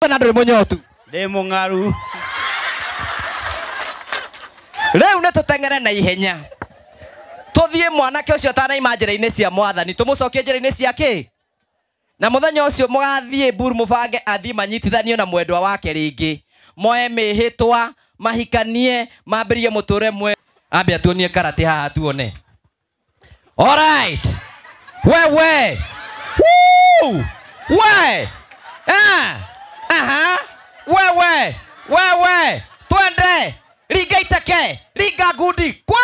Kana ndũrĩ mũnyotu? Ndĩ mũng'aru. Rĩu nĩ tũteng'ere na ihenya. Tũthiĩ mwanake ũcio atanaima njĩra-inĩ cia mwathani, tũmũcokie njĩra-inĩ cia kĩ? Na mũthenya ũcio mũgathiĩ Mburu mũbange athiĩ manyitithanio na mwendwa wake rĩngĩ. Moe mĩhĩtwa, mahikanie, mambĩrĩrie mũtũrĩre mwe. Ambe atuonie karate haha tuone. All right. Wewe. Woo! We! Ah! Aha! Wewe! Wewe! Twende! Ringa iteke! Ringa ngundi! Kwe!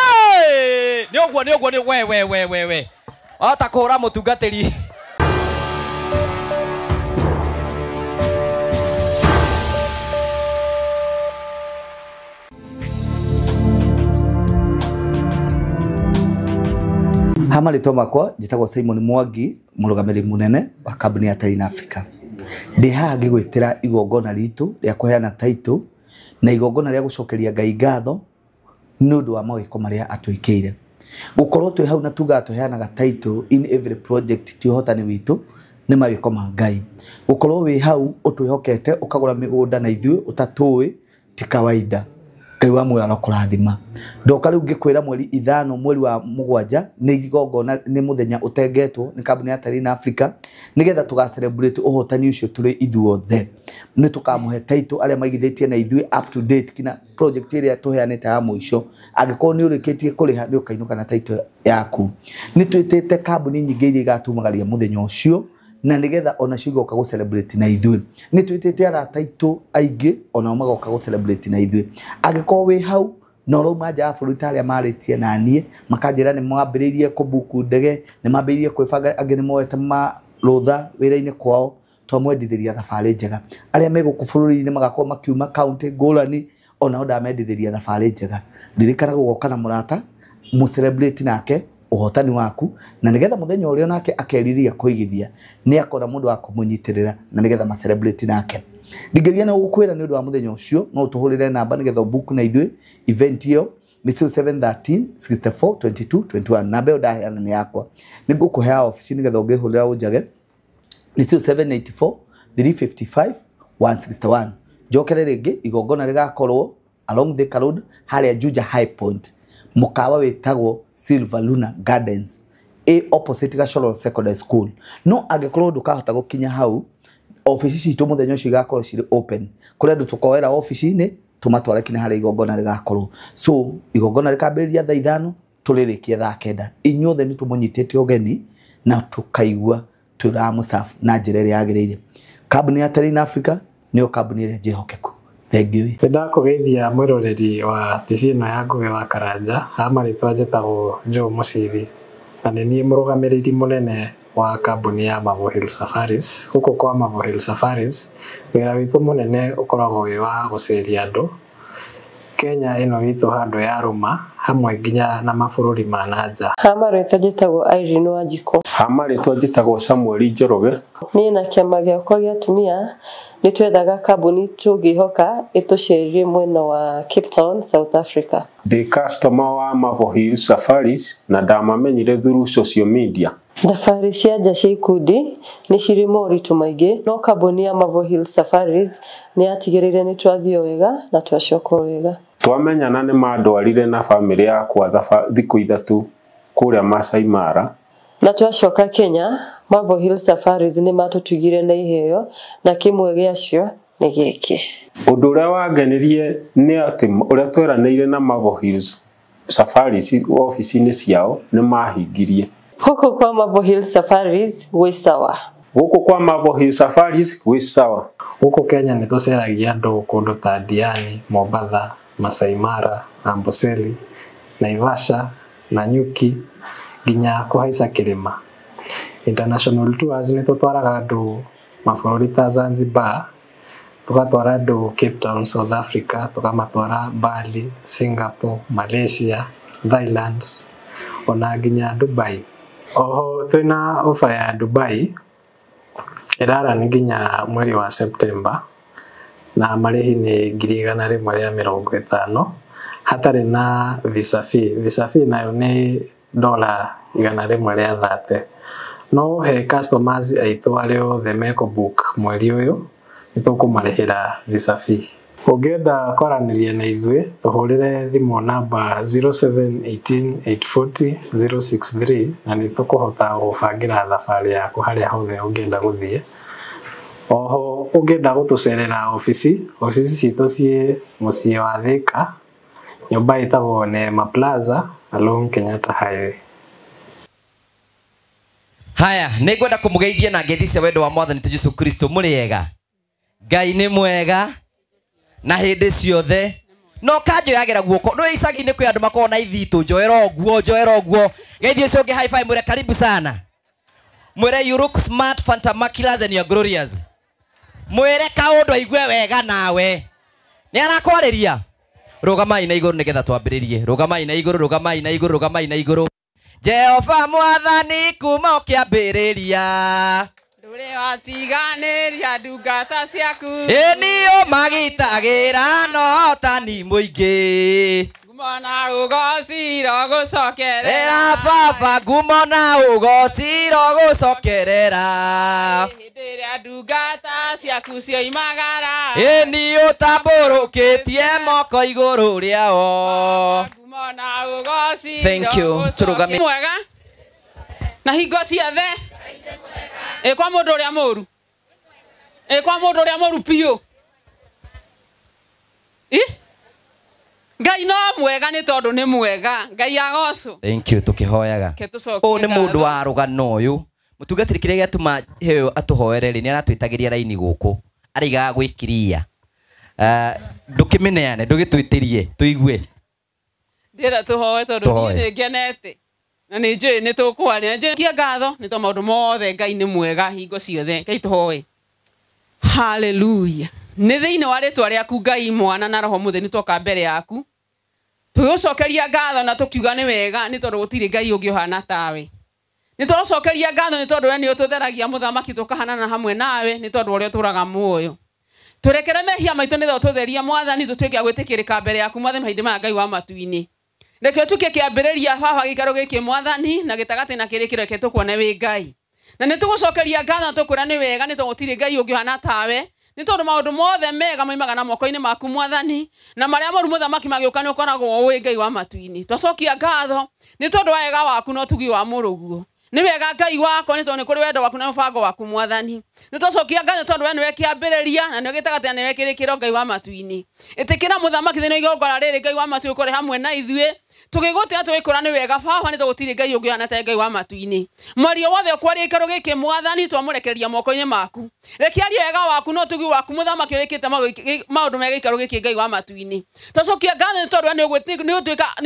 Nĩ ũguo, nĩ ũguo, nĩ we we we we we. Wahota kũhũra mũtungatĩri. Ha marĩtwa makwa njĩtagwo Simon Mwangi, mũrũgamĩrĩri mũnene wa kambuni ya Terrain Africa. Ndĩ haha ngĩgwĩtĩra igongona ritũ rĩa kũheana title na igongona rĩa gũcokeria Ngai ngatho nĩ ũndũ wa mawĩko marĩa atwĩkĩire. Gũkorwo twĩ hau na tugaga tũheanaga title in every project ti ũhotani witũ, nĩ mawĩko ma Ngai. Gũkorwo wĩ hau ũtwĩhokete ũkagũra mĩgũnda na ithuĩ ũtatũĩ ti kawaida. Ngai wa muoyo arokũrathima. Ndoka rĩu ngĩkwĩra mweri 5 mweri wa 7 nĩ igongona, nĩ mũthenya ũtengetwo nĩ kambuni ya Terrain Africa nĩgetha tũga celebrate ũhotani ũcio tũrĩ ithuothe. Nĩ tũkamũhe title arĩa maigithĩtie na ithuĩ up to date kinya project ĩrĩa tũheanĩte ya mũico. Angĩkorwo nĩ ũrĩkĩtie kũrĩha nĩ ũkainũka na title yaku. Nĩ twĩtĩte kambuni nyingĩ iria igatumagaria mũthenya ũcio na nĩgetha ona cio igoka gũ celebrate na ithuĩ. Nĩ twĩtĩte arata aitũ aingĩ onao magoka gũ celebrate na ithuĩ. Angĩkorwo wĩ hau na ũrauma nja ya bũrũri ta arĩa marĩtie na niĩ makanjĩra nĩ mambĩrĩirie kũbuku ndege, nĩ mambĩrĩirie kwĩbanga, angĩ nĩ moete marũtha wĩra-inĩ kwao, twamwendithĩria thabarĩ njega. Arĩa me gũkũ bũrũri-inĩ magakorwo makiuma kaunti ngũrani, onao ndamendithĩria thabarĩ njega. Ririkana gũgoka na mũrata, mũ celebrate nake ũhotani waku, na nĩgetha mũthenya ũrĩa nake akeriria kũigithia nĩ akona mũndũ wa kũmũnyitĩrĩra na nĩgetha ma celebrate nake. Ndingĩria nĩ gũkwĩra nĩ ũndũ wa mũthenya ũcio, no ũtũhũrĩre namba nĩgetha ũbook na ithuĩ event ĩyo nĩ 0713 64 22 21. Namba ĩyo ndaheana nĩ yakwa, nĩ ngũkũhea obici nĩgetha ũngĩhũrĩra ũnjage nĩ 0784 355 161. Njokere rĩngĩ, igongona rĩgakorwo along Thika Road harĩa Juja High Point, mũkawa wĩtagwo Silver Luna Gardens, a opposite Gachoro Secondary School. No angĩkorwo ndũkahota gũkinya hau, obici citũ mũthenya ũcio igakorwo cirĩ open, kũrĩa andũ tũkoera obici-inĩ tũmatware kinya harĩa igongona rĩgakorwo. So igongona rĩkambĩrĩria thaa 5 tũrĩrĩkie thaa 9. Inyuothe nĩ tũmũnyitĩte ũgeni na tũkaigua tũramũcabu na njĩra ĩrĩa yagĩrĩire. Kambuni ya Terrain Africa nĩyo kambuni ĩrĩa njĩhokeku. Thank you. Nĩndakũgeithia mwĩroreri wa TV ĩno ya Ngũgĩ wa Karanja. Ha marĩtwa njĩtagwo Joe Mũciri na nĩ niĩ mũrũgamĩrĩri mũnene wa kambuni ya Marvel Hill Safaris. Gũkũ kwa Marvel Hill Safaris wĩra witũ mũnene ũkoragwo wĩ wa gũceria andũ Kenya ĩno itũ handũ ya rũma hamwe nginya na mabũrũri ma na nja. Ha marĩtwa njĩtagwo Irene Wanjikũ. Ha marĩtwa njĩtagwo Samuel Njoroge. Niĩ na kĩama gĩakwa gĩa atumia nĩ twethaga kambuni tũngĩhoka ĩtũcerie mwena wa Cape Town, South Africa. Ndĩ customer wa Marvel Hill Safaris na ndamamenyire through social media. Thabarĩ cia nja cia ikundi nĩ cirĩ moritũ maingĩ, no kambuni ya Marvel Hill Safaris nĩ yatigĩrĩire nĩ twathiĩ wega na twacoka wega. Twamenyana nĩ mandwarire na bamĩrĩ yakwa thikũ 3 kũrĩa Masai Mara. Na twacoka Kenya, Marvel Hill Safaris nĩ matũtugire na iheo na kĩmwe gĩacio nĩ gĩkĩ. Ũndũ ũrĩa wangenirie nĩ atĩ ũrĩa tweranĩire na Marvel Hills Safaris obici-inĩ ciao nĩ mahingirie. Gũkũ kwa Marvel Hill Safaris gwĩ sawa. Gũkũ kwa Marvel Hill Safaris gwĩ sawa. Gũkũ Kenya nĩ tũceragia andũ kũndũ ta Diani, Mombatha, Masai Mara, Amboseli, Naivasha, Nanyuki nginya kũhaica kĩrĩma. International tours nĩ tũtwaraga andũ mabũrũri ta Zanzibar, tũgatwara andũ Cape Town, South Africa, tũkamatwara Bali, Singapore, Malaysia, Thailand ona nginya Dubai. Oho twĩna offer ya Dubai ĩrarani nginya mweri wa September na marĩhi nĩ 150,000 hatarĩ na visa fee. Visa fee nayo nĩ $130. No he customers aitũ arĩa othe mekũ book mweri ũyũ Nĩ tũkũmarĩhĩra visa fee. Ũngĩenda kwaranĩria na ithuĩ, tũhũrĩre thimũ namba 0718 840 063 na nĩ tũkũhota gũbangĩra thabarĩ yaku harĩa hothe ũngĩenda gũthiĩ. Oho ũngĩenda gũtũcerera obici, obici citũ ciĩ mũciĩ wa Thika, nyũmba ĩtagwo Neema Plaza along Kenyatta Highway. Haya, nĩ ngwenda kũmũgeithia na ngeithi cia wendo wa Mwathani tu Jesu Kristo. Mũrĩ ega? Ngai nĩ mwega na hĩndĩ ciothe. No kanjoyagĩra guoko. No icagi-inĩ kwĩ andũ makoragwo na ithitũ, njoera ũguo, njoera ũguo. Geithia ũcio ũngĩ high five, mwĩre karibu sana. Mwĩre you look smart, fantamaculous and you are glorious. Mwĩre kaũndũ aigue wega nawe. Nĩ arakwarĩria. Rũgamai na igũrũ nĩgetha twambĩrĩrie. Rũgamai na igũrũ, rũgamai na igũrũ, rũgamai na igũrũ. Jehova Mwathani kuma ũkĩambĩrĩria. Ndũrĩ watiganĩria ndungata ciaku. Ĩ nĩo magitagĩra no tani mũingĩ. Ngumo na ũgoci irogũcokerera. Ĩra baba ngumo na ũgoci irogũcokerera. Hĩndĩ ĩrĩa ndungata ciaku cioimagara. Ĩ nĩ ũtambũrũkĩtie moko igũrũ rĩao. Ngumo na ũgoci. Thank you. Tũrũgamie. Mwega na hingo ciothe. Ĩ kwa mũndũ ũrĩa mũru. Ĩ kwa mũndũ ũrĩa mũru biũ. Ĩ Ngai no mwega nĩ tondũ nĩ mwega. Ngai agocwo. Thank you. Tũkĩhoyaga. Ũyũ nĩ mũndũ wa rũgano ũyũ. Mũtungatĩri kĩrĩa gĩatũma heo atũhoere rĩ, nĩ aratwĩtagĩria raini gũkũ. Araigaga gwĩkiria. Ndũkĩmĩneane, ndũgĩtwĩtĩrie, tũigue. Ndĩrenda tũhoe tondũ niĩ nĩ ngenete. Na nĩ njũĩ nĩ tũkwaria. Njũĩ kia ngatho nĩ tondũ maũndũ mothe Ngai nĩ mwega hingo ciothe. Ngai tũhoe. Hallelujah. Nĩ thĩinĩ wa rĩtwa rĩaku Ngai Mwana na Roho Mũtheru twoka mbere yaku. Tũgĩgũcokeria ngatho na tũkiuga nĩ wega nĩ tondũ gũtirĩ Ngai ũngĩ ũhana tawe. Nĩ tũracokeria ngatho nĩ tondũ we nĩ ũtũtheragia mũthamaki tũkahanana hamwe nawe nĩ tondũ ũrĩa ũtũraga muoyo. Tũrekere mehia maitũ nĩ tũtheria Mwathani tũtuĩke a gwĩtĩkĩrĩka mbere yaku Mwathani mahinda maya Ngai wa matu-inĩ. Reke ũtuĩke kĩambĩrĩria baba gĩikaro gĩkĩ Mwathani na gĩtagatĩ na kĩrĩkĩro reke tũkuone wĩ Ngai. Na nĩ tũgũcokeria ngatho na tũkwĩra nĩ wega nĩ tondũ gũtirĩ Ngai ũngĩ ũhana tawe. Nĩ tondũ maũndũ mothe mega moimaga na moko-inĩ maku Mwathani na marĩa moru mũthamaki magĩũka nĩ ũkoragwo ũĩ Ngai wa matu-inĩ. Twacokia ngatho nĩ tondũ wa wega waku na ũtugi wa mũrũguo. Nĩ wega Ngai wakwa nĩ tondũ nĩ kũrĩ wendo waku na mũbango waku Mwathani. Nĩ twacokia ngatho tondũ we nĩwe kĩambĩrĩria na nĩwe gĩtagatĩ na nĩwe kĩrĩkĩro Ngai wa matu-inĩ. Ĩtĩkĩra mũthamaki thĩinĩ wa igongona rĩrĩ Ngai wa matu-inĩ ũkorwo hamwe na ithuĩ. Tũgĩgũtĩa tũgĩkũra nĩ wega baba nĩ tondũ gũtirĩ Ngai ũngĩ ũhana ta Ngai wa matu-inĩ. Mwario wothe ũkwaria gĩikaro gĩkĩ Mwathani twamũrekereria moko-inĩ maku. Reke arie wega waku na ũtugi waku mũthamaki wĩkĩte maũndũ mega gĩikaro gĩkĩ Ngai wa matu-inĩ. Twacokia ngatho nĩ tondũ we nĩ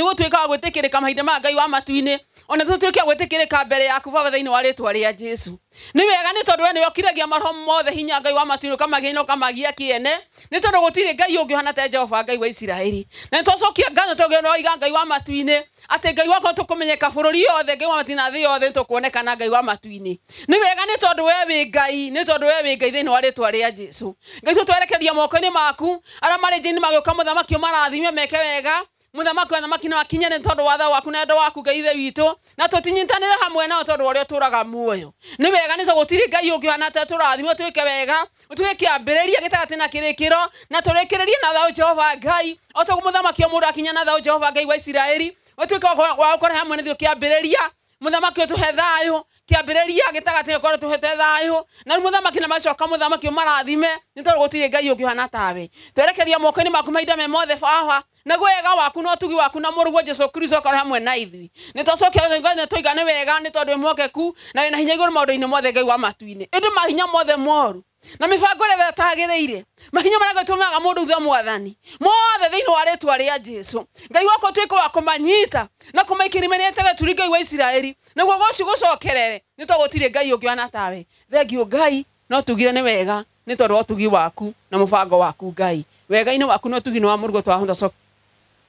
ũgũtuĩka wa gwĩtĩkĩrĩka mahinda maya Ngai wa matu-inĩ. Ona tũtuĩke a gwĩtĩkĩrĩka mbere yaku baba thĩinĩ wa rĩtwa rĩa Jesu. Nĩ wega nĩ tondũ we nĩwe ũkiragia maroho mothe hinya Ngai wa matu-inĩ ũkamagia na ũkamagia kĩene. Nĩ tondũ gũtirĩ Ngai ũngĩ ũhana ta Jehova Ngai wa Isiraeli. Na nĩtwacokia ngatho tondũ nĩ waiga Ngai wa matu-inĩ atĩ Ngai wakwa tũkũmenyeka bũrũri yothe Ngai wa matu-inĩ na thĩ yothe tũkuonekana Ngai wa matu-inĩ. Nĩ wega nĩ tondũ we wĩ Ngai, nĩ tondũ we wĩ Ngai thĩinĩ wa rĩtwa rĩa Jesu. Ngai tũtwerekeria moko-inĩ maku arĩa marĩ njĩra-inĩ magĩũka mũthamaki ũmarathime meke wega. Mũthamaki wa thamaki nĩ wakinye nĩ tondũ wa tha waku na wendo waku Ngai Ithe witũ na tũtinyitanĩre hamwe nao tondũ ũrĩa ũtũraga muoyo. Nĩ wega nĩ tondũ gũtirĩ Ngai ũngĩ ũhana ta tũrathimwo twĩke wega, ũtuĩke kĩambĩrĩria gĩtagatĩ na kĩrĩkĩro na tũrĩkĩrĩrie na thayũ Jehova Ngai o ta ũguo mũthamaki o mũndũ akinya na thayũ Jehova Ngai wa Isiraeli ũtuĩke wa gũkorwo hamwe na ithuĩ kĩambĩrĩria mũthamaki ũtũhe thayũ kĩambĩrĩria gĩtagatĩ ũkorwo tũhete thayũ na rĩu mũthamaki na macoka mũthamaki ũmarathime nĩ tondũ gũtirĩ Ngai ũngĩ ũhana tawe. Twerekeria moko-inĩ maku mahinda me mothe baba naguo wega waku na ũtugi waku na mũrũguo Jesu Kristo ũkorwo hamwe na ithuĩ. Nĩ twacokia ngatho tũiga nĩ wega nĩ tondũ wĩ mwokeku na wĩna hinya igũrũ maũndũ-inĩ mothe Ngai wa matu-inĩ. Ĩndĩ mahinya mothe moru na mĩbango ĩrĩa ĩtagĩrĩire mahinya marĩa gatũmaga mũndũ uthe Mwathani mothe thĩinĩ wa rĩtwa rĩa Jesu. Ngai wakwa ũtuĩke wa kũmanyita na kũmaikĩria mĩrĩte gĩturi Ngai wa Isiraeli naguo goci gũcokerere nĩ tondũ gũtirĩ Ngai ũngĩ ũhana tawe. Thengiũ Ngai no tugire nĩ wega nĩ tondũ wa ũtugi waku na mũbango waku Ngai. Wega-inĩ waku na ũtugi-inĩ wa mũrugo twahota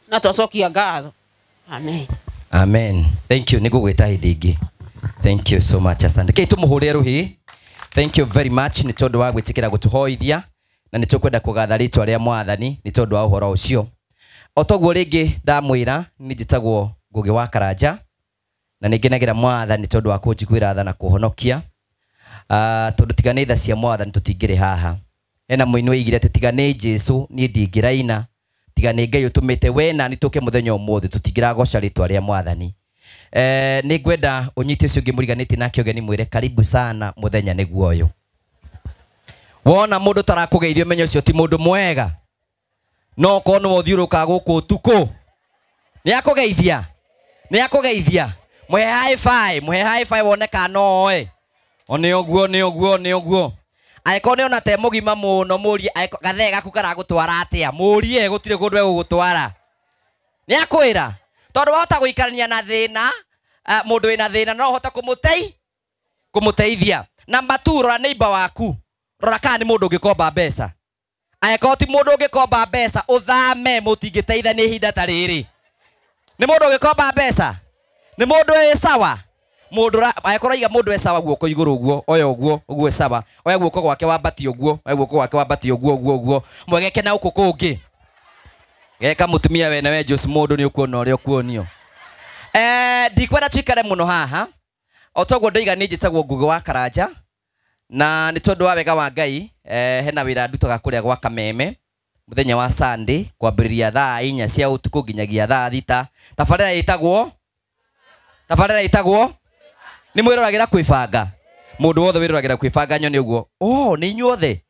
na twacokia ngatho. Amen. Amen. Thank you. Nĩ ngũgwĩta hĩndĩ ĩngĩ. Thank you so much. Asante. Kei tũmũhũrĩre rũhĩ. Thank you very much nĩ tondũ wa gwĩtĩkĩra gũtũhoithia na nĩ tũkwenda kũgatha rĩtwa rĩa Mwathani nĩ tondũ wa ũhoro ũcio. O toguo rĩngĩ ndamwĩra nĩ njĩtagwo Ngũgĩ wa Karanja na nĩ ngenagĩra Mwathani tondũ wa kũnjiguĩra tha na kũhonokia. Tondũ tiga nĩ tha cia Mwathani tũtingĩrĩ haha. Hena mũini oigire atĩ tiga nĩ Jesũ niĩ ndingĩraina, tiga nĩ Ngai ũtũmĩte we na niĩ tũke mũthenya ũmũthĩ tũtingĩragoca rĩtwa rĩa mwathani. Nĩ ngwenda ũnyite ũcio ũngĩ mũriganĩtie nake ũgeni mwĩre karibu sana mũthenya nĩguo ũyũ. Wona mũndũ tarakũgeithia ũmenye ũcio ti mũndũ mwega. No korwo nĩwe ũthiũrũrũkaga gũkũ ũtukũ. Nĩ akũgeithia. Nĩ akũgeithia. Mũhe high five, mũhe high five wone kana no oe. O nĩ ũguo, nĩ ũguo, nĩ ũguo. Angĩkorwo nĩ ona te mũgima mũno mũrie gathee gaku karagũtwara atĩa, mũrie gũtirĩ kũndũ egũgũtwara. Nĩ akwĩra tondũ wahota gũikarania na thĩna, mũndũ wĩna thĩna no ũhote kũmũteithia. Namba 2, rora neighbor waku, rora kana nĩ mũndũ ũngĩkomba mbeca. Angĩkorwo ti mũndũ ũngĩkomba mbeca, ũthame, mũtingĩteithania ihinda ta rĩrĩ. Nĩ mũndũ ũngĩkomba mbeca? Nĩ mũndũ wĩ sawa? Mũndũ angĩkorwo aiga mũndũ e sawa guoko igũrũ ũguo, oya ũguo, ũguo e sawa. Oya guoko gwake wambatie ũguo, oya guoko gwake wambatie ũguo, ũguo, ũguo. Mwegeke na gũkũ kũngĩ. Geka mũtumia wene we Jose mũndũ nĩ ũkuona ũrĩa ũkuonio. Ndikwenda tuikare mũno haha. O toguo ndoiga nĩ njĩtagwo Ngugi wa Karanja. Na nĩ tondũ wa wega wa Ngai, hena wĩra ndutaga kũrĩa gwa Kameme mũthenya wa Sunday kwambĩrĩria thaa 4 cia ũtukũ nginyagia thaa 6. Tabarĩra ĩtagwo Tabarĩra ĩtagwo nĩ mwĩroragĩra kwĩbanga. Mũndũ wothe wĩroragĩra kwĩbanga nyone ũguo. Oh, nĩ inyuothe.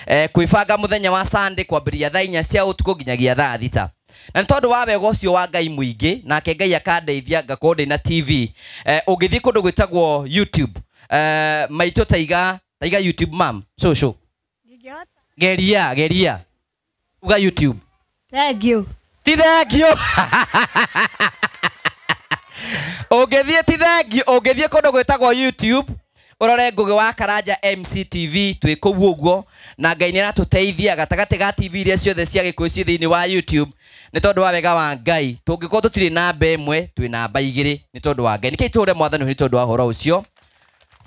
Kwĩbanga mũthenya wa Sunday kwambĩrĩria thaa 4 cia ũtukũ nginyagia thaa 6. Na nĩ tondũ wa wega ũcio wa Ngai mũingĩ, nake Ngai akandeithia ngakorwo ndĩ na TV. Ũngĩthiĩ kũndũ gwĩtagwo YouTube, maitũ taiga YouTube mam, shosho. Geria, geria. Uga YouTube. Thank you. Ti thank you. Ũngĩthiĩ ti thank you, ũngĩthiĩ kũndũ gwĩtagwo YouTube, ũrore Ngugi wa Karanja MCTV twĩ kũu ũguo, na Ngai nĩ aratũteithia gatagatĩ ga TV iria ciothe cia Gĩkũyũ ciĩ thĩinĩ wa YouTube. Nĩ tondũ wa wega wa Ngai, tũngĩkorwo tũtirĩ namba ĩmwe, twĩ namba 2 nĩ tondũ wa Ngai. Nĩkĩĩ tũhũre mwathani nĩ tondũ wa ũhoro ũcio.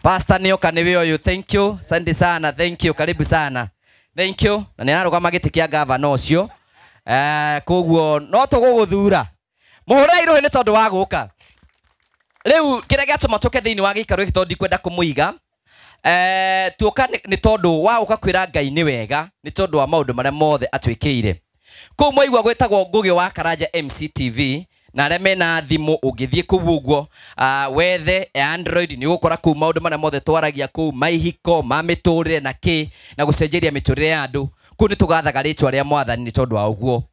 Pastor nĩoka nĩwe ũyũ, thank you. Asante sana, thank you, karibu sana. Thank you. Na nĩ ararũgama gĩtĩ kĩa gavana ũcio. Koguo no tũgũgũthura. Mũhũrei rũhĩ nĩ tondũ wa gũka. Rĩu kĩrĩa gĩatũma tũke thĩinĩ wa gĩikaro gĩkĩ tondũ ndikwenda kũmũiga, tuoka nĩ tondũ wa gũka kwĩra Ngai nĩ wega, nĩ tondũ wa maũndũ marĩa mothe atwĩkĩire. Kũu mwaigua gwĩtagwo Ngugi wa Karanja MCTV, na arĩa mena thimũ ũngĩthiĩ kũu ũguo, wethe Android nĩ ũgũkora kũu maũndũ marĩa mothe twaragia kũu, maihiko ma mĩtũrĩre na kĩ, na gũcenjeria mĩtũrĩre ya andũ. Kũu nĩ tũgathaga rĩtwa rĩa mwathani nĩ tondũ wa ũguo.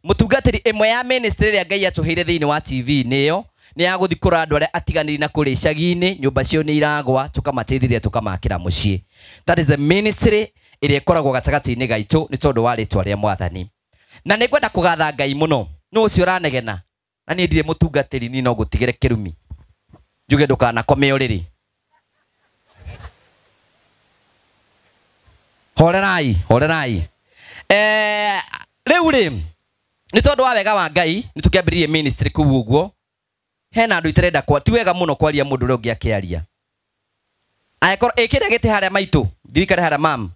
Mũtungatĩri ĩmwe ya ministry ĩrĩa Ngai atũheire thĩinĩ wa TV nĩyo nĩ ya gũthiĩ kũrora andũ arĩa atiganĩri na kũrĩa icagi-inĩ, nyũmba ciao nĩ iragwa, tũkamateithĩrĩria tũkamakĩra mũciĩ. That is the ministry ĩrĩa ĩkoragwo gatagatĩ-inĩ gaitũ nĩ tondũ wa rĩtwa rĩa mwathani. Na nĩ ngwenda kũgatha Ngai mũno. Nũ ũcio ũranegena? Na niĩ ndirĩ mũtungatĩri, niĩ no ngũtigĩre kĩrumi. Njuge ndũkanakome ũrĩrĩ. Horerai, horerai. Rĩu rĩ, nĩ tondũ wa wega wa Ngai, nĩ tũkĩambĩrĩrie ministry kũu ũguo. Hena andũ itarenda kwa, ti wega mũno kwaria mũndũ ũrĩa ũngĩ akĩaria. Angĩkorwo ĩkĩra gĩtĩ harĩa maitũ, thiĩ ũikare harĩa mam.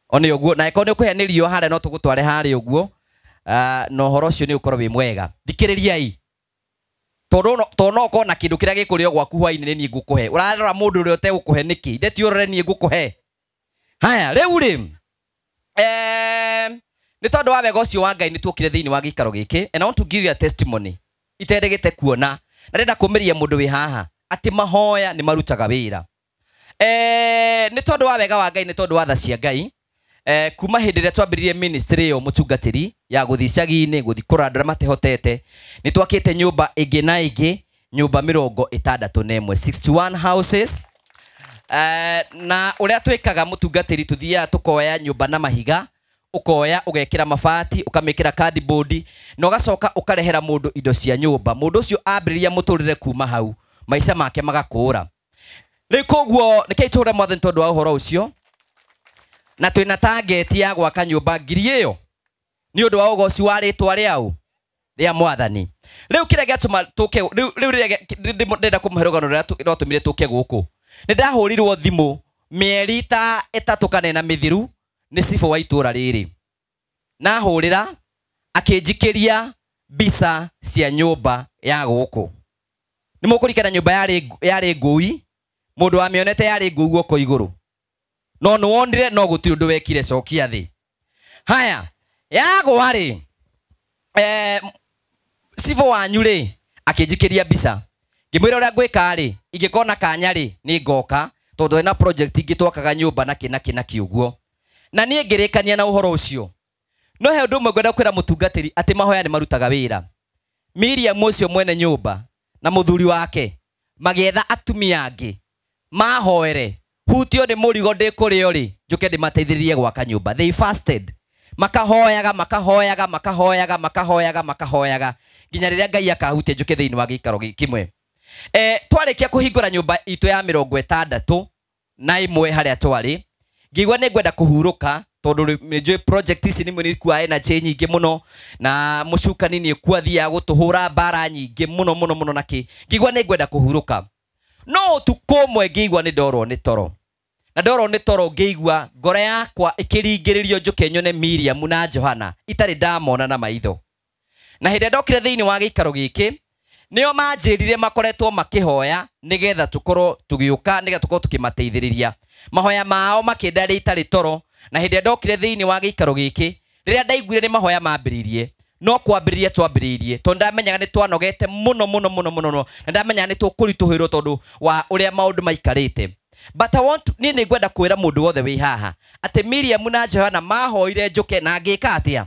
O nĩ ũguo, na angĩkorwo nĩ ũkũheanĩrio harĩa no tũgũtware harĩa ũguo. Na ũhoro ũcio nĩ ũkorwo wĩ mwega. Thikĩrĩriai. Tondũ no ũkorwo na kĩndũ kĩrĩa gĩkũrĩo gwaku hwaĩ-inĩ nĩ niĩ ngũkũhe. Ũrarora mũndũ ũrĩa ũtegũkũhe nĩkĩ? Ithe ti ũrore niĩ ngũkũhe. Haya, rĩu rĩ, nĩ tondũ wa wega ũcio wa Ngai nĩ tuokire thĩinĩ wa gĩikaro gĩkĩ, and I want to give you a testimony. Iterĩgĩte kuona. Na ndĩrenda kũmĩria mũndũ wĩ haha atĩ mahoya nĩ marutaga wĩra. Nĩ tondũ wa wega wa Ngai, nĩ tondũ wa tha cia Ngai, kuma hĩndĩ ĩrĩa twambĩrĩrie ministry ĩyo mũtungatĩri ya gũthiĩ icagi-inĩ, gũthiĩ kũrora andũ arĩa matehotete, nĩ twakĩte nyũmba ĩngĩ na ĩngĩ, nyũmba 61, 61 houses. Na ũrĩa twĩkaga mũtungatĩri, tũthiaga tũkoya nyũmba na mahiga, ũkoya ũgekĩra mabati, ũkamĩkĩra cardboard, na ũgacoka ũkarehera mũndũ indo cia nyũmba. Mũndũ ũcio ambĩrĩria mũtũrĩre kuma hau, maica make magakũra. Rĩu koguo nĩkĩo itũũra mwathani tondũ wa ũhoro ũcio, na twĩna target ya gwaka nyũmba 1000 ĩyo nĩ ũndũ wa ũgoci wa rĩtwa rĩao rĩa mwathani. Rĩu kĩrĩa gĩatũma tũke, rĩu rĩrĩa ndĩrenda kũmũhe rũgano rũrĩa rwatũmire tũke gũkũ, nĩ ndahũrirwo thimũ mĩeri ta 3 kana 4 mĩthiru nĩ cibũ wa itũũra rĩrĩ. Nahũrĩra akĩnjikĩria mbica cia nyũmba ya gũkũ. Nĩ mũkũririkana nyũmba yarĩ ngũi, mũndũ wamĩonete yarĩ ngũi guoko igũrũ. No nĩ wonire no gũtirĩ ũndũ wekire, cokia thĩ. Haya, yagwa rĩ, cibũ wanyu rĩ akĩnjikĩria mbica, ngĩmwĩra ũrĩa ngwĩka rĩ, ingĩkona kanya rĩ nĩ ngoka, tondũ hena project ingĩ twakaga nyũmba na kĩ na kĩ na kĩ ũguo. Na niĩ ngĩrĩkania na ũhoro ũcio. No he ũndũ ũmwe ngwenda kwĩra mũtungatĩri atĩ mahoya nĩ marutaga wĩra. Miriam ũcio mwene nyũmba na mũthuri wake magĩetha atumia angĩ mahoere, hutio nĩ mũrigo ndĩ kũrĩo rĩ, njũke ndĩmateithĩrĩrie gwaka nyũmba. They fasted, makahoyaga makahoyaga makahoyaga makahoyaga makahoyaga nginya rĩrĩa Ngai akahutia njũke thĩinĩ wa gĩikaro kĩmwe. Twarĩkia kũhingũra nyũmba itũ ya 61 harĩa twarĩ, ngĩigua nĩ ngwenda kũhurũka tondũ nĩ njũĩ project ici nĩ nĩkuaga energy nyingĩ mũno, na mũcukani nĩ kuo athiaga gũtũhũra mbara nyingĩ mũno mũno mũno nakĩ. Ngĩigua nĩ ngwenda kũhurũka, no ũtukũ ũmwe ngĩigua nĩ ndorwo nĩ toro, na ndorwo nĩ toro ngĩigua ngoro yakwa ĩkĩringĩrĩrio njũke nyone Miriam na Johana itarĩ ndamona na maitho. Na hĩndĩ ĩrĩa ndokire thĩinĩ wa gĩikaro gĩkĩ, nĩo manjĩrire makoretwo makĩhoya nĩgetha tũkorwo tũgĩũka, nĩgetha tũkorwo tũkĩmateithĩrĩria. Mahoya mao makĩndarĩa itarĩ toro. Na hĩndĩ ĩrĩa ndokire thĩinĩ wa gĩikaro gĩkĩ, rĩrĩa ndaiguire nĩ mahoya mambĩrĩirie, no kwambĩrĩria twambĩrĩirie, tondũ ndamenyaga nĩ twanogete mũno mũno mũno mũno, na ndamenyaga nĩ tũkũritũhĩrwo tondũ wa ũrĩa maũndũ maikarĩte. But I want to, niĩ nĩ ngwenda kwĩra mũndũ wothe wĩ haha atĩ Miriam na Johana mahoire njũke na ngĩka atĩa.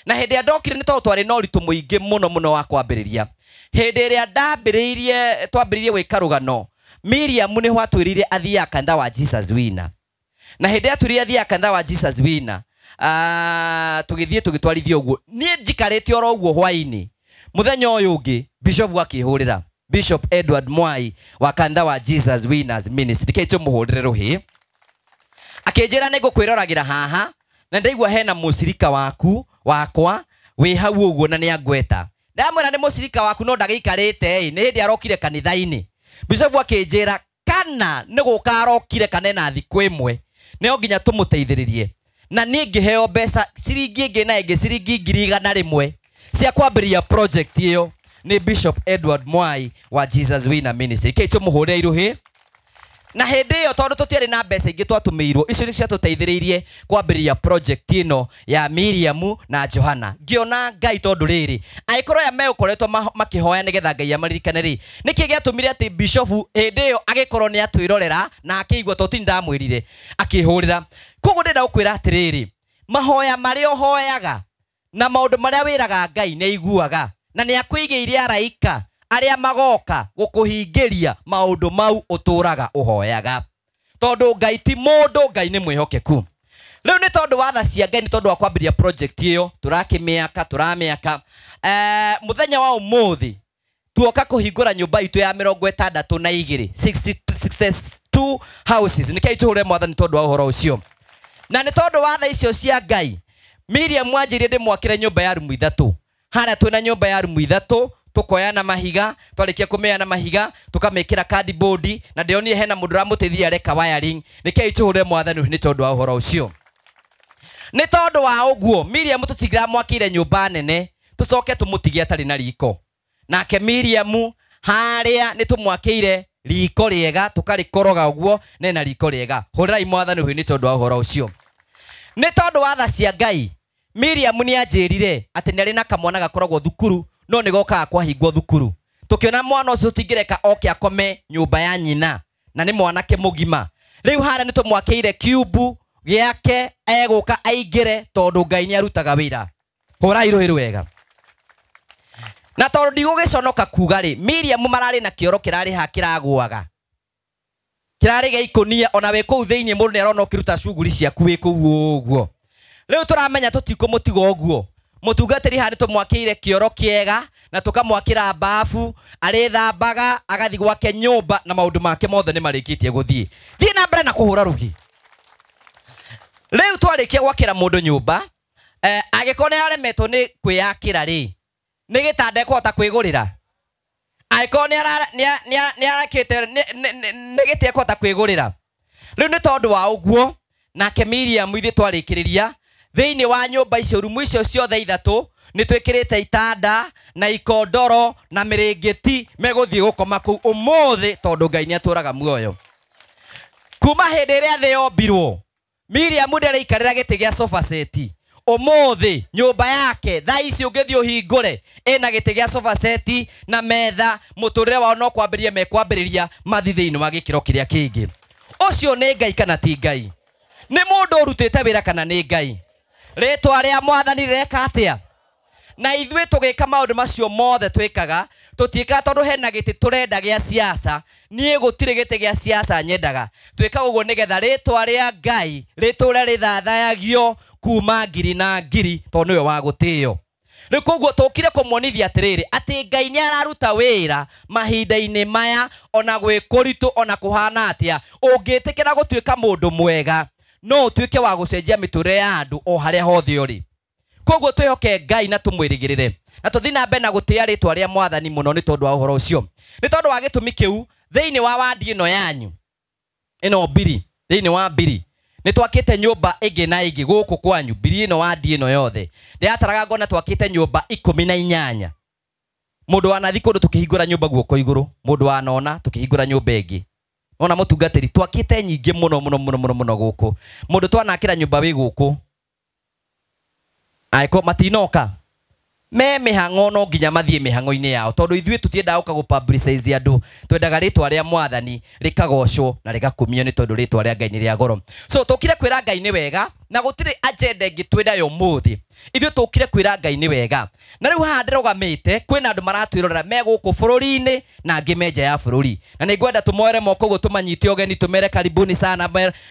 Na hĩndĩ ĩrĩa ndokire nĩ tondũ twarĩ na ũritũ mũingĩ mũno mũno wa kwambĩrĩria. Hĩndĩ ĩrĩa ndambĩrĩirie, twambĩrĩirie gwĩka rũgano, Miriam nĩho atwĩrire athiaga kanitha wa Jesus Winner. Na hĩndĩ ĩrĩa atwĩrire athiaga kanitha wa Jesus Winner, tũgĩthiĩ tũgĩtwarithia ũguo. Niĩ njikarĩte oro ũguo hwaĩ-inĩ. Mũthenya ũyũ ũngĩ Bishop akĩhũrĩra, Bishop Edward Mwai wa kanitha wa Jesus Winners Ministry, kĩ tũmũhũrĩre rũhĩ. Akĩnjĩra nĩ ngũkwĩroragĩra haha, na ndaigua hena mũcirika waku wakwa wĩ hau ũguo na nĩ angweta. Ndamwĩra nĩ mũcirika waku no ndagĩikarĩte ĩ, nĩ hĩndĩ arokire kanitha-inĩ. Bishop akĩnjĩra kana nĩ gũka arokire kana ena thikũ ĩmwe, nĩo nginya tũmũteithĩrĩrie. Na niĩ ngĩheo mbeca ciringi ĩngĩ na ĩngĩ ciringi 100,000 cia kwambĩrĩria project ĩyo nĩ Bishop Edward Mwai wa Jesus Winner Ministry. Kĩ tũmũhũrĩre irũhĩ. Na hĩndĩ ĩyo tondũ tũtiarĩ na mbeca ingĩ twatũmĩirwo, icio nĩ ciatũteithĩrĩirie kwambĩrĩria project ĩno ya Miriam na Johana. Ngĩona Ngai tondũ rĩrĩ, angĩkorwo aya megũkoretwo makĩhoya nĩgetha Ngai amaririkane rĩ, nĩkĩ gĩatũmire atĩ Bishop hĩndĩ ĩyo agĩkorwo nĩ atwĩrorera na akĩigua tondũ ti ndamwĩrire, akĩhũrĩra. Koguo ndĩrenda gũkwĩra atĩrĩrĩ, mahoya marĩa ũhoyaga na maũndũ marĩa wĩraga Ngai nĩ aiguaga, na nĩ akũigĩire araika arĩa magoka gũkũhingĩria maũndũ mau ũtũraga ũhoyaga. Tondũ Ngai ti mũndũ, Ngai nĩ mwĩhokeku. Rĩu nĩ tondũ wa tha cia Ngai, nĩ tondũ wa kwambĩrĩria project ĩyo, tũrakĩmĩaka, tũramĩaka. Mũthenya wa ũmũthĩ tuoka kũhingũra nyũmba itũ ya 62, 62 houses. Nĩkĩo tũhũre Mwathani tondũ wa ũhoro ũcio. Na nĩ tondũ wa tha icio cia Ngai, Miriam anjĩrire ndĩmwakĩre nyũmba ya rumu 3. Harĩa twĩna nyũmba ya rumu 3, tukoya na mahiga, twarĩkia kũmĩoya na mahiga, tũkamĩkĩra cardboard, na ndĩronire hena mũndũ ũramũteithia areka wiring. Nĩkĩo tũhũre Mwathani nĩ tondũ wa ũhoro ũcio. Nĩ tondũ wa ũguo, Miriam tũtiramwakĩire nyũmba nene, tũcoke tũmũtige atarĩ na riko. Nake Miriam harĩa nĩ tũmwakĩire riko rĩega, tũkarĩkoroga ũguo, nena riko rĩega. Hũrĩrai Mwathani nĩ tondũ wa ũhoro ũcio. Nĩ tondũ wa tha cia Ngai, Miriam nĩ anjĩrire atĩ nĩ arĩ na kamwana gakoragwo thukuru, no nĩ gokaga kwahingwo thukuru. Tũkĩona mwana ũcio tũtingĩreka oke akome nyũmba ya nyina, na nĩ mwanake mũgima. Rĩu harĩa nĩ tũmwakĩire kiubu gĩake, egũka aingĩre tondũ Ngai nĩ arutaga wĩra. Hũrai rũhĩ rwega. Na tondũ ndigũgĩconoka kuga rĩ, Miriam mararĩ na kĩoro kĩrarĩ haha kĩragũaga, kĩrarĩ gĩa ikũnia, ona wĩ kũu thĩinĩ mũndũ nĩ arona ũkĩruta cuguri ciaku wĩ kũu ũguo. Rĩu tũramenya tũtikũmũtiga ũguo. Mũtungatĩri haha nĩ tũmwakĩire kĩoro kĩega, na tũkamwakĩra bafu, arĩthambaga, agathiĩ gwake nyũmba, na maũndũ make mothe nĩ marĩkĩtie gũthiĩ. Thiĩ na mbere na kũhũra rũhĩ. Rĩu twarĩkia gwakĩra mũndũ nyũmba, angĩkorwo nĩ aremetwo nĩ kwĩyakĩra rĩ, nĩ gĩtanda ekũhota kwĩgũrĩra? Angĩkorwo nĩ arakĩte, nĩ gĩtĩ ekũhota kwĩgũrĩra? Rĩu nĩ tondũ wa ũguo, nake Miriam ithuĩ twarĩkĩrĩria thĩinĩ wa nyũmba icio, rumu icio ciothe 3, nĩ twĩkĩrĩte itanda na ikondoro na mĩrĩngĩti, megũthiĩ gũkoma kũu ũmũthĩ tondũ Ngai nĩ atũraga muoyo. Kuma hĩndĩ ĩrĩa thĩ yombirwo, Miriam ndaraikarĩra gĩtĩ gĩa sofa set. Ũmũthĩ nyũmba yake thaa ici ũngĩthiĩ ũhingũre ĩna gĩtĩ gĩa sofa set na metha, mũtũrĩre wao no kwambĩrĩria mekwambĩrĩria mathiĩ thĩinĩ wa gĩkĩro kĩrĩa kĩngĩ. Ũcio nĩ Ngai kana ti Ngai? Nĩ mũndũ ũrutĩte wĩra kana nĩ Ngai? Rĩtwa rĩa mwathani rĩreka atĩa? Na ithuĩ tũgĩka maũndũ macio mothe twĩkaga, tũtiĩkaga tondũ hena gĩtĩ tũrenda gĩa siasa. Niĩ gũtirĩ gĩtĩ gĩa siasa nyendaga. Twĩkaga ũguo nĩgetha rĩtwa rĩa Ngai rĩtũre rĩthathayagio kuma ngiri na ngiri, tondũ nĩwe wa gũtĩo. Rĩu koguo tũkire kũmuonithia atĩrĩrĩ, atĩ Ngai nĩ araruta wĩra mahinda-inĩ maya, ona gwĩ kũritũ ona kũhana atĩa. Ũngĩtĩkĩra gũtuĩka mũndũ mwega, no ũtuĩke wa gũcenjia mĩtũrĩre ya andũ o harĩa hothe ũrĩ. Koguo twĩhoke Ngai na tũmwĩrĩgĩrĩre, na tũthiĩ na mbere na gũtĩĩa rĩtwa rĩa mwathani mũno nĩ tondũ wa ũhoro ũcio. Nĩ tondũ wa gĩtũmi kĩu, thĩinĩ wa wandi ĩno yanyu ĩno mbiri, thĩinĩ wa mbiri nĩ twakĩte nyũmba ĩngĩ na ĩngĩ gũkũ kwanyu, mbiri ĩno wandi ĩno yothe ndĩrataraga ngona twakĩte nyũmba 18. Mũndũ wanathi kũndũ tũkĩhingũra nyũmba guoko igũrũ, mũndũ wanona tũkĩhingũra nyũmba ĩngĩ. Ona mũtungatĩri, twakĩte nyingĩ mũno mũno mũno mũno mũno gũkũ. Mũndũ twanakĩra nyũmba wĩ gũkũ, angĩkorwo matinoka me mĩhang'o, no nginya mathiĩ mĩhang'o-inĩ yao, tondũ ithuĩ tũtiendaga gũka gũ publicize andũ. Twendaga rĩtwa rĩa mwathani rĩkagocwo na rĩgakumio, nĩ tondũ rĩtwa rĩa Ngai nĩ rĩa goro. So tũkire kwĩra Ngai nĩ wega, na gũtirĩ agenda ĩngĩ twĩnayo ũmũthĩ. Ithuĩ tũkire kwĩra Ngai nĩ wega. Na rĩu haha ndĩrũgamĩte, kwĩna andũ maratwĩrorera me gũkũ bũrũri-inĩ na angĩ me nja ya bũrũri, na nĩ ngwenda tũmoere moko ũguo, tũmanyite ũgeni, tũmere karibuni sana,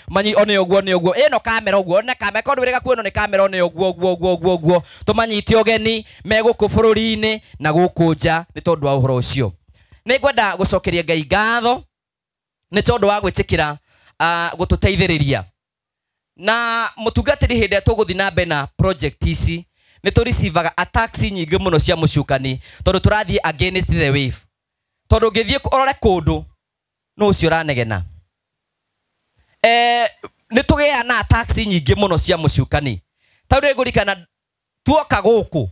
manyi one ũguo nĩ ũguo, ĩno kamera ũguo, one kamera kondũ wĩrĩga kuona nĩ kamera, one ũguo ũguo ũguo ũguo ũguo. Tũmanyite ũgeni me gũkũ bũrũri-inĩ na gũkũ nja nĩ tondũ wa ũhoro ũcio. Nĩ ngwenda gũcokeria Ngai ngatho nĩ tondũ wa gwĩtĩkĩra gũtũteithĩrĩria. Na mũtungatĩri, hĩndĩ ĩrĩa tũgũthiĩ na mbere na project ici, nĩ tũreceivaga attacks nyingĩ mũno cia mũcukani, tondũ tũrathiĩ against the wave. Tondũ ũngĩthiĩ ũrore kũndũ, no ũcio ũranegena. Nĩ tũgĩaga na attacks nyingĩ mũno cia mũcukani. Tondũ nĩngũririkana tuoka gũkũ,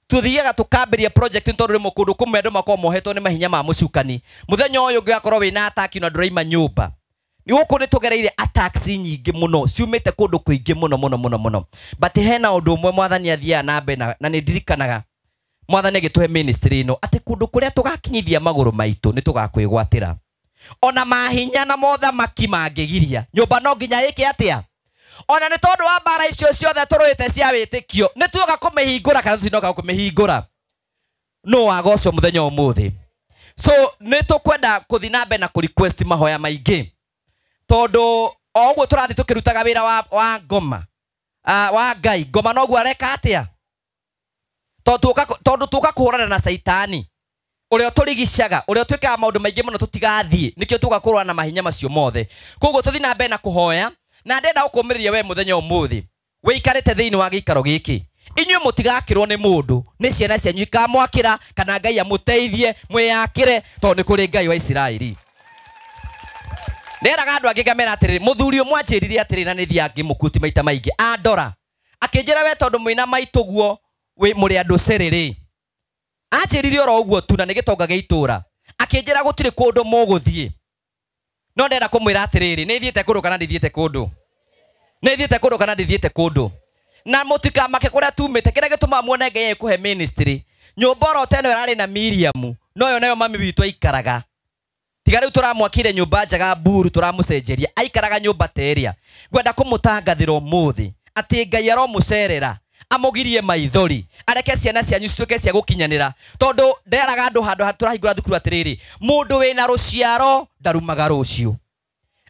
tuthiaga tukambĩrĩria project, tondũ rĩmwe kũndũ kũmwe andũ makoragwo mohetwo nĩ mahinya ma mũcukani. Mũthenya ũyũ ũngĩ ũgakorwo wĩna attack na ndũraima nyũmba. Nĩ gũkũ nĩ tũgereire attacks nyingĩ mũno ciumĩte kũndũ kũingĩ mũno mũno mũno mũno. But hena ũndũ ũmwe mwathani athiaga na mbere na nĩ ndirikanaga mwathani agĩtũhe ministry ĩno, atĩ kũndũ kũrĩa tũgakinyithia magũrũ maitũ nĩ tũgakwĩgwatĩra. Ona mahinya na mothamaki mangĩgiria, nyũmba no nginya ĩke atĩa? Ona nĩ tondũ wa mbara icio ciothe tũrũĩte cia wĩtĩkio, nĩ tuoka kũmĩhingũra kana tũtinoka kũmĩhingũra? No wagocwo mũthenya ũmũthĩ. So nĩ tũkwenda kũthiĩ na mbere na kũ request mahoya maingĩ, tondũ o ũguo tũrathiĩ tũkĩrutaga wĩra wa ngoma, wa Ngai, ngoma noguo areka atĩa? Tondũ tuoka kũhũrana na Caitani ũrĩa ũtũrigicaga, ũrĩa ũtwĩkaga maũndũ maingĩ mũno tũtigathiĩ, nĩkĩo tuoka kũrũa na mahinya macio mothe. Koguo tũthiĩ na mbere na kũhoya, na ndĩrenda gũkũmĩrĩria we mũthenya ũmũthĩ wĩikarĩte thĩinĩ wa gĩikaro gĩkĩ. Inyuĩ mũtigakĩrwo nĩ mũndũ, nĩ ciana cianyu ikamwakĩra, kana Ngai amũteithie mwĩyakĩre, tondũ nĩ kũrĩ Ngai wa Isiraeli. Nderaga andũ angĩ ngamera atĩrĩrĩ, mũthuri ũmwe anjĩrire atĩrĩrĩ, na nĩ thiaga ngĩmũkuti maita maingĩ, andora akĩnjĩra, we tondũ mwĩna maitũ guo mũrĩ andũ cerĩrĩ. Anjĩrire oro ũguo tu, na nĩ gĩtonga gĩa itũũra. Akĩnjĩra gũtirĩ kũndũ mũgũthiĩ. No ndĩrenda kũmwĩra atĩrĩrĩ, nĩ thiĩte kũndũ kana ndithiĩte kũndũ? Nĩ thiĩte kũndũ kana ndithiĩte kũndũ? Na mũtikamake kũrĩa tumĩte, kĩrĩa gĩtũmaga muone Ngai agĩkũhe ministry. Nyũmba oro ta ĩno ĩrarĩ na Miriam, noyo nayo mami witũ aikaraga. Tiga rĩu tũramwakire nyũmba njega mburu, tũramũcenjeria, aikaraga nyũmba ta ĩrĩa. Ngwenda kũmũtangathĩra ũmũthĩ atĩ Ngai aromũcerera, amũgirie maithori, areke ciana cianyu cituĩke cia gũkinyanĩra. Tondũ nderaga andũ handũ tũrahingũra thukuru atĩrĩrĩ, mũndũ wĩna rũciaro ndarumaga rũciũ.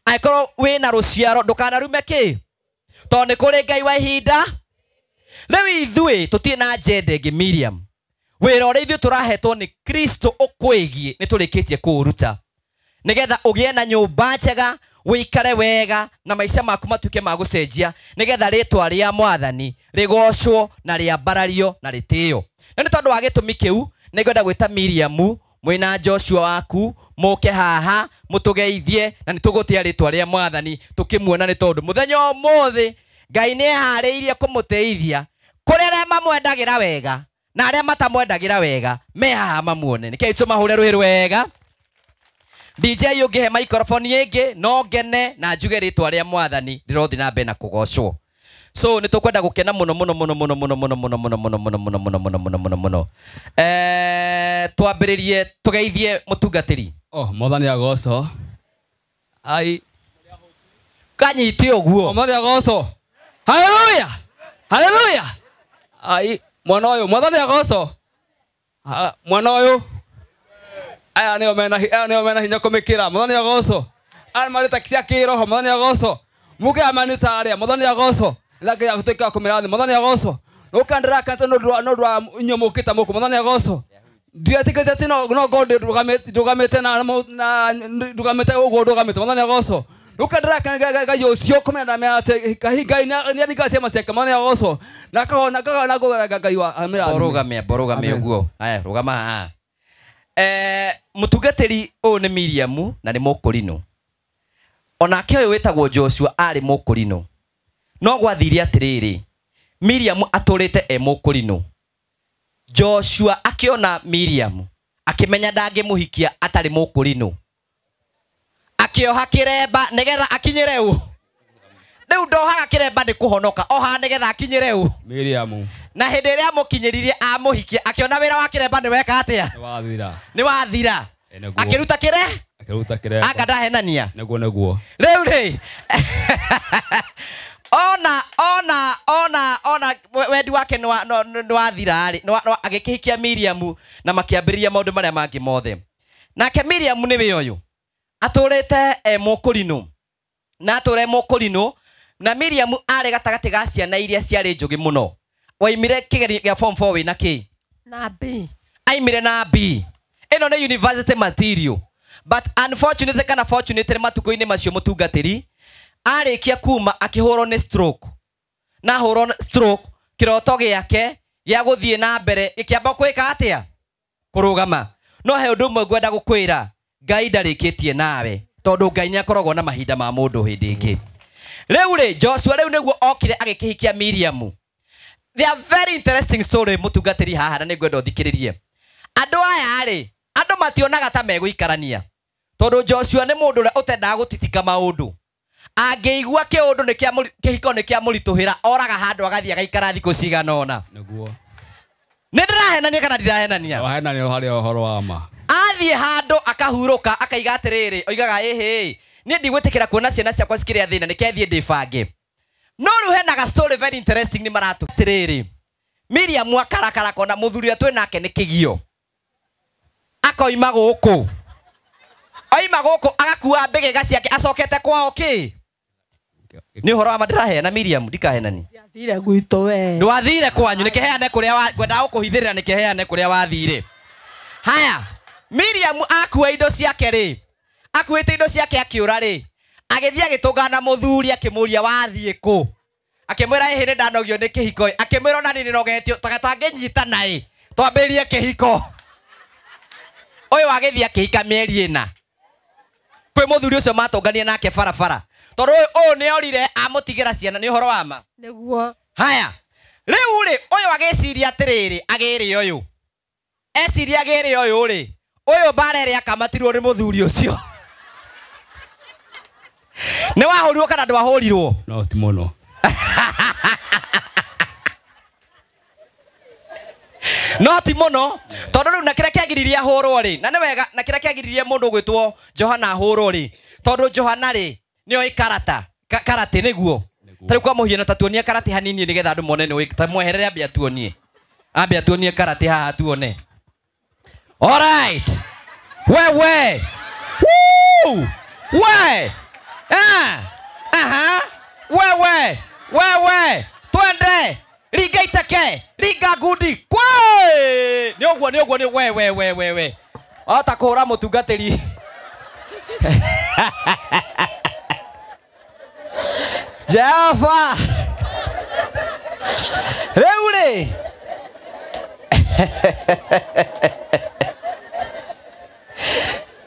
Angĩkorwo wĩna rũciaro ndũkanarume kĩ? Tondũ nĩ kũrĩ Ngai wa ihinda. Rĩu ithuĩ tũtirĩ na agenda ĩngĩ Miriam. Wĩra ũrĩa ithuĩ tũrahetwo nĩ Kristo ũkwĩgiĩ nĩ tũrĩkĩtie kũũruta, nĩgetha ũgĩe na nyũmba njega, wĩikare wega, na maica maku matuĩke ma gũcenjia, nĩgetha rĩtwa rĩa mwathani rĩgocwo na rĩambarario na rĩtĩo. Na nĩ tondũ wa gĩtũmi kĩu nĩngwenda gwĩta Miriam mwĩna Joshua waku mũke haha mũtũgeithie, na nĩ tũgũtĩa rĩtwa rĩa mwathani tũkĩmuona, nĩ tondũ mũthenya ũmũthĩ Ngai nĩ eharĩirie kũmũteithia. Kũrĩ arĩa mamwendagĩra wega na arĩa matamwendagĩra wega me haha mamuone. Nĩkĩo tũmahũre rũhĩ rwega. DJ ũngĩhe microphone ĩngĩ no ngene na njuge rĩtwa rĩa mwathani rĩrothi na mbere na kũgocwo. So nĩ tũkwenda gũkena mũno mũno mũno mũno mũno mũno mũno mũno mũno mũno mũno mũno mũno mũno mũno mũno. Twambĩrĩrie tũgeithie mũtungatĩri. Oh, mwathani agocwo. Ai kanyite ũguo. Mwathani agocwo. Haleluya. Haleluya. Ai mwana ũyũ mwathani agocwo. Mwana ũyũ aya nĩo mena aya nĩo mena hinya kũmĩkĩra. Mwathani agocwo. Aya marĩ cia kĩroho. Mwathani agocwo. Muke amanita arĩa. Mwathani agocwo. Lagi ya kutoka kumirathi. Mwathani agocwo. Nũkandĩra kanta nũndũ wa inyuĩ mũkĩte mũkũ. Mwathani agocwo. Ndiretĩkĩtie atĩ no God ndũgamĩte na ndũgamĩte ũguo ndũgamĩte. Mwathani agocwo. Nũkandĩra kanta Ngai ũcio kũmenya ndamenya atĩ Ngai nĩaringaga ciama ciake. Mwathani agocwo. Na akahona ngũgera Ngai wa amĩrathime. Borũgame borũgame ũguo. Haya rũgama haha. Mũtungatĩri ũyũ nĩ Miriam na nĩ mũkũrinũ. Onake ũyũ wĩtagwo Joshua arĩ mũkũrinũ. No gwathire atĩrĩrĩ, Miriam atũrĩte e mũkũrinũ. Joshua akĩona Miriam akĩmenya ndangĩmũhikia atarĩ mũkũrinũ. Akĩoha kĩremba nĩgetha akinyĩre ũ. Rĩu ndohaga kĩremba nĩ kũhonoka, ohaga nĩgetha akinyĩre ũ. Miriam. Na hĩndĩ ĩrĩa amũkinyĩririe amũhikia akĩona wĩra wa kĩremba nĩ weka atĩa? Nĩ wathira. Nĩ wathira. Akĩruta kĩre? Akĩruta kĩremba. Anga ndahenania. Nĩguo nĩguo. Rĩu rĩ ona ona ona ona wendi wake nĩ wathira rĩ, agĩkĩhikia Miriam na makĩambĩrĩria maũndũ marĩa mangĩ mothe. Nake Miriam nĩwe ũyũ atũrĩte e mũkũrinũ na atũre mũkũrinũ na Miriam arĩ gatagatĩ ga ciana iria ciarĩ njũgĩ mũno. Waimire kĩgerio gĩa form 4 wĩna kĩ? Na B. Aimire na B. Ĩno nĩ university material. But unfortunately kana fortunately matukũ-inĩ macio mũtungatĩri arĩkia kuma akĩhũrwo nĩ stroke. Na hũrwo stroke kĩroto gĩake gĩa gũthiĩ na mbere gĩkĩamba gwĩka atĩa? Kũrũgama. No he ũndũ ũmwe ngwenda gũkwĩra, Ngai ndarĩkĩtie nawe tondũ Ngai nĩakoragwo na mahinda ma mũndũ hĩndĩ ĩngĩ. Rĩu rĩ Joshua rĩu nĩguo okire agĩkĩhikia Miriam. They are very interesting story mũtungatĩri haha na nĩngwenda ũthikĩrĩrie. Andũ aya rĩ, andũ mationaga ta megũikarania. Tondũ Joshua nĩ mũndũ ũrĩa ũtendaga gũtitika maũndũ. Angĩigua kĩũndũ nĩ kĩa kĩhiko nĩ kĩa mũritũhĩra, oraga handũ agathiĩ agaikara thikũ cigana ũna. Nĩguo. Nĩ ndĩrahenania kana ndirahenania? Wahenania harĩ ũhoro wa ma. Athiĩ handũ akahurũka akaiga atĩrĩrĩ, oigaga ĩhĩ, niĩ ndigwĩtĩkĩra kuona ciana ciakwa cikĩrĩa thĩna, nĩke thiĩ ndĩbange. No rĩu hena ga story very interesting nĩ maratũ atĩrĩrĩ, Miriam akarakara kona mũthuri ũrĩa twĩ nake nĩ kĩgio. Akoima gũkũ. Oima gũkũ agakua mbĩgĩga ciake acokete kwao kĩ? Nĩ ũhoro wa ma ndĩraheana Miriam, ndikahenani. Ndiathire gwitũ we. Ndwathire kwanyu, nĩkĩheane kũrĩa ngwendaga gũkũhithĩrĩra nĩkĩheane kũrĩa wathire. Haya, Miriam akua indo ciake rĩ, akuĩte indo ciake akĩũra rĩ, agĩthiĩ agĩtũngana na mũthuri akĩmũria wathiĩ kũ? Akĩmwĩra ĩhĩ nĩ ndanogio nĩ kĩhiko. Akĩmwĩra ona niĩ nĩnogetio, tangĩnyitana ĩ, twambĩrĩrie kĩhiko. Ũyũ agĩthiĩ akĩhika mĩeri ĩna. Kwĩ mũthuri ũcio matũnganie nake barabara. Tondũ ũyũ nĩorire amũtigĩra ciana, nĩ ũhoro wa ma? Nĩguo. Haya, rĩu rĩ, ũyũ agĩciria atĩrĩrĩ, agĩrĩ ũyũ. Eciria agĩrĩ ũyũ rĩ, ũyũ mbara ĩrĩa akamatirwo nĩ mũthuri ũcio. Nĩ wahũrirwo kana ndwahũrirwo? No ti mũno. No ti mũno, tondũ rĩu na kĩrĩa kĩagiririe ahũrwo rĩ, na nĩ wega, na kĩrĩa kĩagiririe mũndũ ũgwĩtwo Johana ahũrwo rĩ, tondũ Johana rĩ, nĩoĩ karata, karate nĩguo. Ta rĩu kwa mũhiano ta tuonie karate hanini nĩgetha andũ mone nĩũĩ, ta mweherere ambe atuonie. Ambe atuonie karate haha tuone. All right. Wewe. Woo! We! Ah! Aha! Wewe! Wewe! Twende! Ringa iteke! Ringa ngundi! Kwe! Nĩ ũguo nĩ ũguo nĩ we we we we we. Wahota kũhũra mũtungatĩri. Jehova! Rĩu rĩ.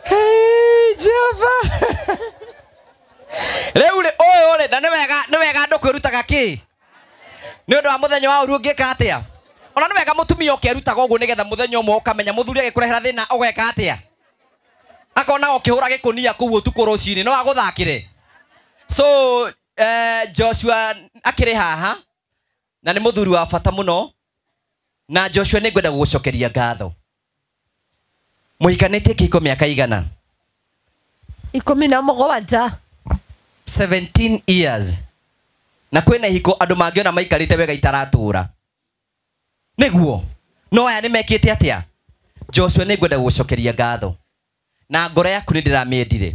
Hey, Jehova! Rĩu rĩ ũyũ rĩ, na nĩ wega andũ kwĩrutaga kĩ? Nĩ ũndũ wa mũthenya wa ũru ũngĩka atĩa? Ona nĩ wega mũtumia ũkerutaga ũguo nĩgetha mũthenya ũmwe ũkamenya mũthuri agĩkũrehera thĩna ũgeka atĩa? Akona ũkĩhũra gĩkũnia kũu ũtukũ rũcinĩ no agũthakĩre. So Joshua akĩrĩ haha na nĩ mũthuri wa bata mũno, na Joshua nĩ ngwenda gũgũcokeria ngatho. Mũhikanĩtie kĩhiko mĩaka igana? 17. 17 years. Na kwĩna ihiko andũ mangĩona maikarĩte wega itaratũra. Nĩguo. No aya nĩ mekĩte atĩa? Joshua nĩ ngwenda gũgũcokeria ngatho. Na ngoro yaku nĩ ndĩramĩendire.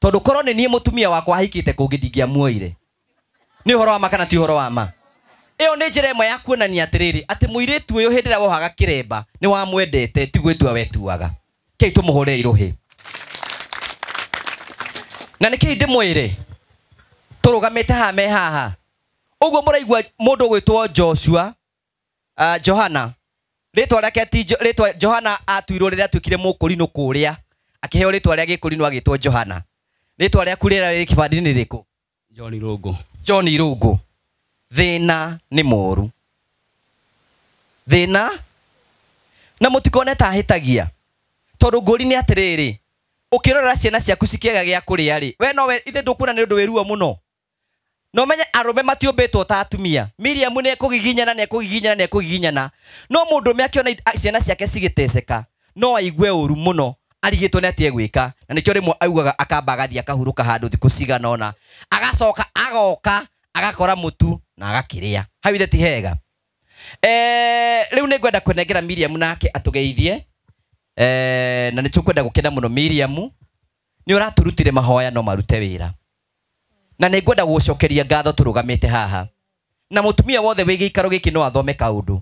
Tondũ korwo nĩ niĩ mũtumia wakwa ahikĩte kũngĩ ndingĩamuoire. Nĩ ũhoro wa ma kana ti ũhoro wa ma? Ĩyo nĩ njĩra ĩmwe ya kuonania atĩrĩrĩ, atĩ mũirĩtu ũyũ hĩndĩ ĩrĩa wohaga kĩremba nĩ wamwendete, ti gwĩtua wetuaga. Kĩi tũmũhũre irũhĩ. Na nĩkĩi ndĩmwĩre? Tũrũgamĩte haha me haha. Ũguo mũraigua mũndũ ũgwĩtwo Joshua, Johana. Rĩtwa rĩake ti rĩtwa Johana atuirwo rĩrĩa atuĩkire mũkũrinũ kũrĩa. Akĩheo rĩtwa rĩa gĩkũrinũ agĩtwo Johana. Rĩtwa rĩaku rĩrĩa rĩ kĩbandĩ-inĩ rĩrĩkũ? John Irũngũ. John Irũngũ. Thĩna nĩ mũũru. Thĩna na mũtikone ta ahĩtagia. Tondũ ngũri nĩ atĩrĩrĩ, ũkĩrora ciana ciaku cikĩaga gĩa kũrĩa rĩ, we nowe ithe ndũkuona nĩ ũndũ wĩ ruo mũno. No menye arũme matiũmbĩtwo ta atumia. Miriam nĩ ekũgiginyana, nĩ ekũgiginyana, nĩ ekũgiginyana. No mũndũrũme akĩona ciana ciake cigĩteceka, no aigue ũru mũno, arigĩtwo nĩ atĩ egwĩka. Na nĩkĩo rĩmwe augaga akamba agathiĩ akahurũka handũ thikũ cigana ũna. Agacoka agoka agakora mũtu na agakĩrĩa. Hau ithe ti hega. Rĩu nĩ ngwenda kũnengera Miriam nake atũgeithie. Na nĩ tũkwenda gũkena mũno Miriam. Nĩ ũratũrutire mahoya no marute wĩra. Na nĩ ngwenda gũgũcokeria ngatho tũrũgamĩte haha. Na mũtumia wothe wĩ gĩikaro gĩkĩ no athome kaũndũ.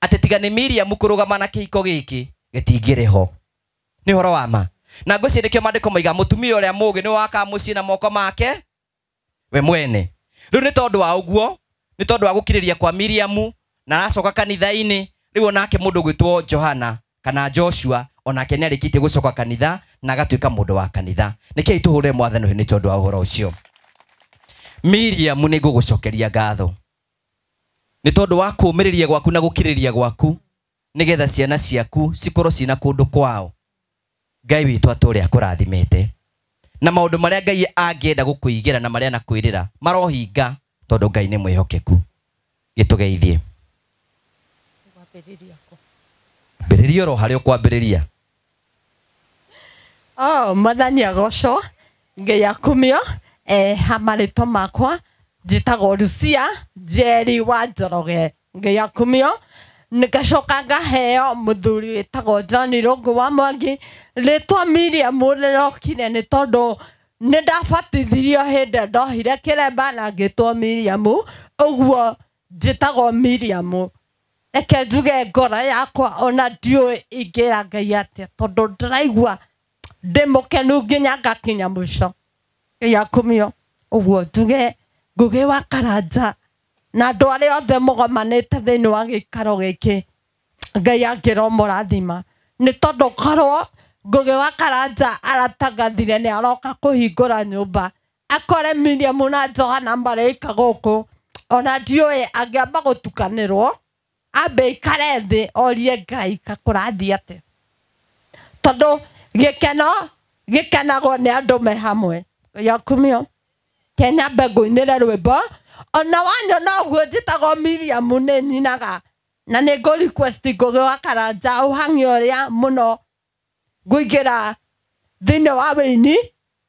Atĩ tiga nĩ Miriam kũrũgama na kĩhiko gĩkĩ gĩtingĩrĩ ho. Nĩ ũhoro wa ma. Na ngwĩciria nĩkĩo maandĩko maiga mũtumia ũrĩa mũũgĩ nĩ wakaga mũciĩ na moko make we mwene. Rĩu nĩ tondũ wa ũguo, nĩ tondũ wa gũkirĩrĩria kwa Miriam na aracoka kanitha-inĩ, rĩu onake mũndũ ũgwĩtwo Johana kana Joshua onake nĩ arĩkĩtie gũcoka kanitha na agatuĩka mũndũ wa kanitha. Nĩkĩo tũhũre mwathani ũyũ nĩ tondũ wa ũhoro ũcio. Miriam nĩ ngũgũcokeria ngatho nĩ tondũ wa kũũmĩrĩria gwaku na gũkirĩrĩria gwaku nĩgetha ciana ciaku cikorwo ciĩna kũndũ kwao. Ngai witũ atũũre akũrathimĩte. Na maũndũ marĩa Ngai angĩenda gũkũigĩra na marĩa anakwĩrĩra marohinga tondũ Ngai nĩ mwĩhokeku. Gĩtũgeithie. Ambĩrĩria oro harĩa ũkwambĩrĩria. Oh, mwathani agocwo, Ngai akumio. Ha marĩtwa makwa njĩtagwo Lucia Njeri wa Njoroge. Ngai akumio. Ngacoka ngaheo mũthuri wĩtagwo John Irũngũ wa Mwangi. Rĩtwa Miriam rĩrokire nĩ tondũ nĩ ndabatithirio hĩndĩ ĩrĩa ndohire kĩremba na ngĩtwo Miriam, ũguo njĩtagwo Miriam. Reke njuge ngoro yakwa ona ndiũĩ ingĩra Ngai atĩa tondũ ndĩraigua ndĩ mũkenu nginya ngakinya mũico. Ngai akumio. Ũguo njuge Ngũgĩ wa Karanja na andũ arĩa othe mũgomanĩte thĩinĩ wa gĩikaro gĩkĩ, Ngai angĩromũrathima. Nĩ tondũ korwo Ngũgĩ wa Karanja aratangathire nĩ aroka kũhingũra nyũmba akore Miriam na Johana marĩika gũkũ, ona ndiũĩ angĩamba gũtukanĩrwo ambe ikare thĩ orie Ngai kakũrathiĩ atĩa, tondũ gĩkeno gĩkenagwo nĩ andũ me hamwe. Ngai akumio. Kenyambe ngũinĩre rwĩmbo ona wanyona ũguo njĩtagwo Miriam nĩ nyinaga na nĩ ngũ request Ngũgĩ wa Karanja ũhang'e ũrĩa mũno ngũingĩra thĩinĩ wa wĩini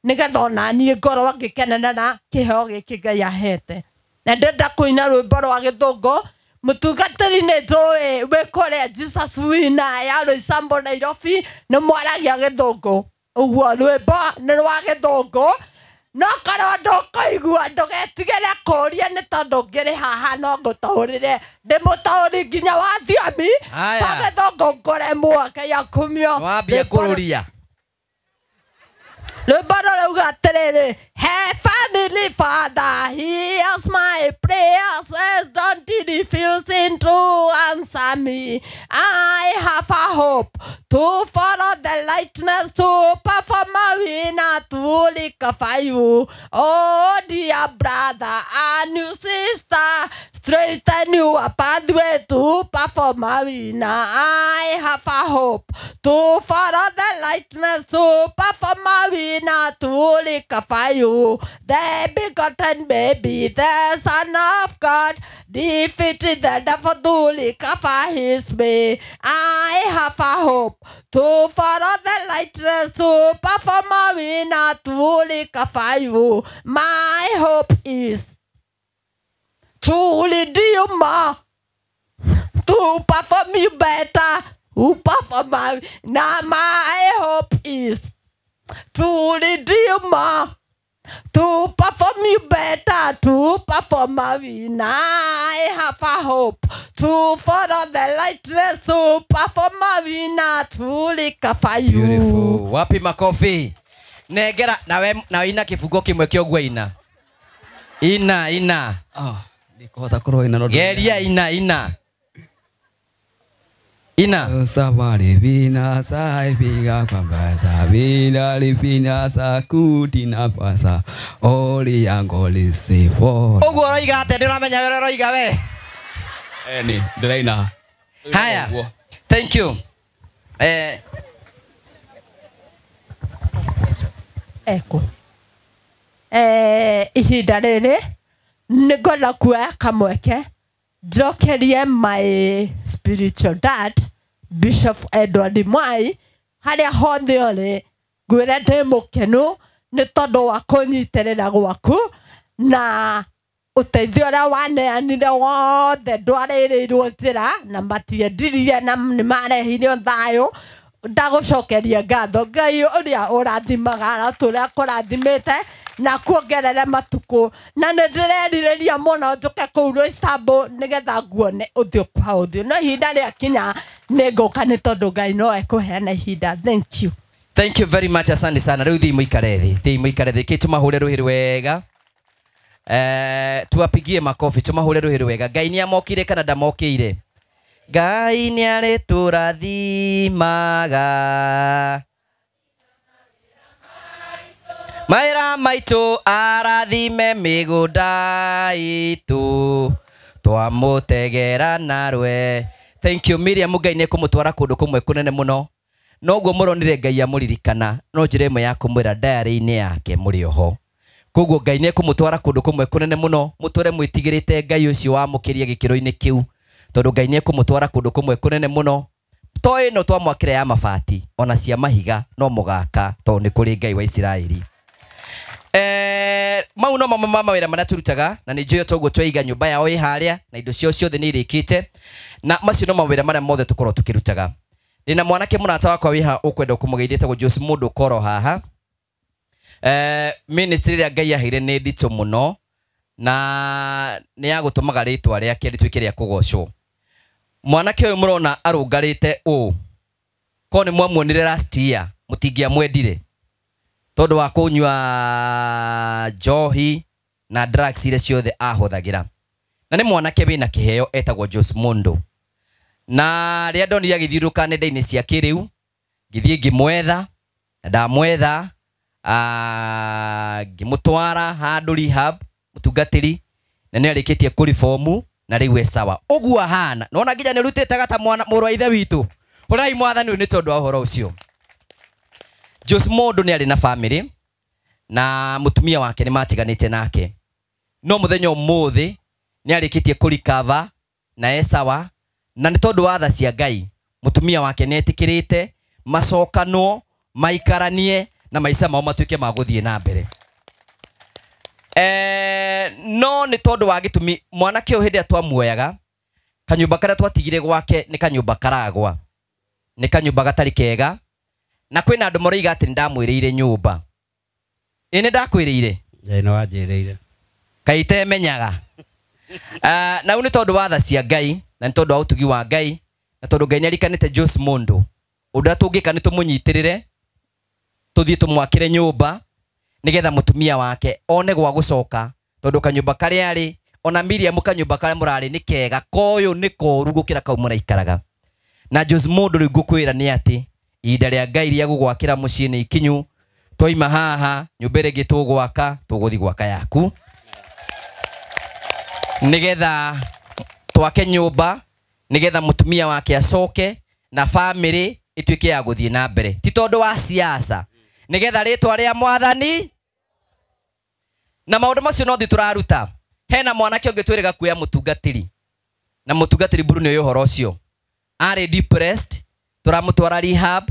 nĩgetha ona niĩ ngorwo ngĩkenera kĩheo gĩkĩ Ngai ahete. Na ndĩrenda kũina rwĩmbo rwa gĩthũngũ. Mũtungatĩri nĩ njũĩ wĩ kũrĩa Jesus Winner ya Roysambu Nairobi nĩ mwaragia gĩthũngũ, ũguo rwĩmbo nĩ rwa gĩthũngũ. No korwo ndũkũigua ndũgetigĩre kũũria nĩ tondũ ngĩrĩ haha no ngũtaũrĩre, ndĩ mũtaũri nginya wa thiomi to gĩthũngũ ngũremwo. Ngai akumio. Wambia kũrũria. Rwĩmbo rũrauga atĩrĩrĩ, Heavenly Father, hears my prayers, don't refusing to answer. over me. I have a hope to follow the lightness, to perform a winner, to recover you. Oh, dear brother and you sister, straighten you a pathway to perform a winner. I have a hope to follow the lightness, to perform a winner, to recover you. The begotten baby, the Son of God, defeated the devil to recover his way. I have a hope to follow the lightness, to perform a winner, to recover you. My hope is truly dear, to perform you better, who perform my. Now my hope is truly dear, to perform you better, to perform my winner. I have a hope to follow the lightness, to perform my winner, to recover you. Beautiful. Wapi makofi. Negera nawe na ina kifungo kimwe kioguo ina. Ina ina. Ah, ndikuhota korwo ina no. Geria ina ina. Ina. Safari vina saipiga kwamba sabina lipina sakutina pasa oli yangoli sipo. Uguo roiga ate ndiramenya wera roiga we. Ni ndiraina. Haya. Thank you. Eko. Ihinda rĩrĩ nĩngwenda kuoya kamweke njokerie my spiritual dad Bishop Edward Mwai harĩa hothe ũrĩ, ngwĩre ndĩ mũkenu nĩ tondũ wa kũnyitĩrĩra gwaku na ũteithio ũrĩa waneanire wothe ndwarĩrĩirwo njĩra na matiendirie na nĩmarehire thayũ. Ndagũcokeria ngatho Ngai ũrĩa ũrathimaga aratũrĩa kũrathimĩte na kuongerere matukũ, na nĩ ndĩrerirĩria mũno njũke kũu Roysambu nĩgetha nguone ũthiũ kwa ũthiũ, no ihinda rĩakinya nĩngũka nĩ tondũ Ngai no ekũheana ihinda. Thank you. Thank you very much, asante sana. Rĩu thiĩ mũikare thĩ, thiĩ mũikare thĩ, kĩ tũmahũre rũhĩ rwega. Tuwapigie makofi, tũmahũre rũhĩ rwega. Ngai nĩamokire kana ndamokĩire? Ngai nĩarĩtũrathimaga Maira maitũ arathime mĩgũnda itũ twamũtegera narwe. Thank you Miriam, Ngai nĩekũmũtwara kũndũ kũmwe kũnene mũno. Noguo mũronire Ngai amũririkana, no njĩra ĩmwe ya kũmwĩra diary-inĩ yake mũrĩ oho. Koguo Ngai nĩekũmũtwara kũndũ kũmwe kũnene mũno, mũtũre mwĩtigĩrĩte Ngai ũcio wamũkĩria gĩkĩro-inĩ kĩu, tondũ Ngai nĩekũmũtwara kũndũ kũmwe kũnene mũno. To ĩno twamwakĩra ya mabati ona cia mahiga no mũgaka, tondũ nĩ kũrĩ Ngai wa Isiraeli. Mau no mamwe ma mawĩra marĩa tũrutaga, na nĩ njũĩ toguo twaiga nyũmba yao ĩ harĩa na indo ciao ciothe nĩ irĩkĩte, na macio no mawĩra marĩa mothe tũkorwo tũkĩrutaga. Ndĩna mwanake mũrata wakwa wĩ haha ũkwenda kũmũgeithia etagwo Jose Mũndũ Koro haha. Ministry ĩrĩa Ngai aheire nĩ nditũ mũno na nĩ ya gũtũmaga rĩtwa rĩake rĩtuĩke rĩa kũgocwo. Mwanake ũyũ mũrona arũngarĩte ũũ, korwo nĩ mwamuonire last year mũtingĩamwendire tondũ wa kũnyua njohi na drugs iria ciothe ahũthagĩra. Na nĩ mwanake wĩna kĩheo etagwo Jose Mondo. Na rĩrĩa ndonire agĩthiũrũrũka nenda-inĩ cia kĩrĩu, ngĩthiĩ ngĩmwetha, na ndamwetha ngĩmũtwara handũ rehab mũtungatĩri, na nĩ arĩkĩtie kũribomu na rĩu e sawa. Ũguo ahana, nĩwona nginya nĩũrutĩte gata mwana mũrũ wa ithe witũ. Hũrai mwathani ũyũ nĩ tondũ wa ũhoro ũcio. Jose Mondo nĩ arĩ na family na mũtumia wake nĩ matiganĩte nake, no mũthenya ũmũthĩ nĩ arĩkĩtie kũrikava na e sawa, na nĩ tondũ wa tha cia Ngai mũtumia wake nĩ etĩkĩrĩte macokanwo maikaranie na maica mao matuĩke ma gũthiĩ na mbere. No nĩ tondũ wa gĩtũmi mwanake ũyũ hĩndĩ ĩrĩa twamuoyaga, kanyũmba karĩa twatigire gwake nĩ kanyũmba karagwa, nĩ kanyũmba gatarĩ kega, na kwĩna andũ maroiga atĩ nĩndamwĩrĩire nyũmba. Ĩ nĩndakwĩrĩire? Ĩ nĩwanjĩrĩire. Kaĩ itemenyaga. Na rĩu nĩ tondũ wa tha cia Ngai na nĩ tondũ wa ũtugi wa Ngai na tondũ Ngai nĩarikanĩte Jose Mondo, ũndũ ũrĩa tũngĩka nĩ tũmũnyitĩrĩre tũthiĩ tũmwakĩre nyũmba nĩgetha mũtumia wake one gwa gũcoka, tondũ kanyũmba karĩa arĩ Ona Miriam kanyũmba karĩa mũrarĩ nĩ kega, koyũ nĩ koru gũkĩra kau mũraikaraga. Na Jose mũndũ rĩu ngũkwĩra nĩ atĩ ihinda rĩa Ngai rĩa gũgwakĩra mũciĩ nĩ ikinyu. Twaima haha nyũmba ĩrĩa ĩngĩ tũgwaka, tũgũthiĩ gwaka yaku, nĩgetha twake nyũmba, nĩgetha mũtumia wake acoke na famĩlĩ ĩtuĩke ya gũthiĩ na mbere, ti tondũ wa siasa, nĩgetha rĩtwa rĩa Mwathani. Na maũndũ macio no thi tũraruta. Hena mwanake ũngĩ twĩrĩga kuoya mũtungatĩri, na mũtungatĩri Mburu nĩ ũĩ ũhoro ũcio, arĩ depressed, tũramũtwara rehab,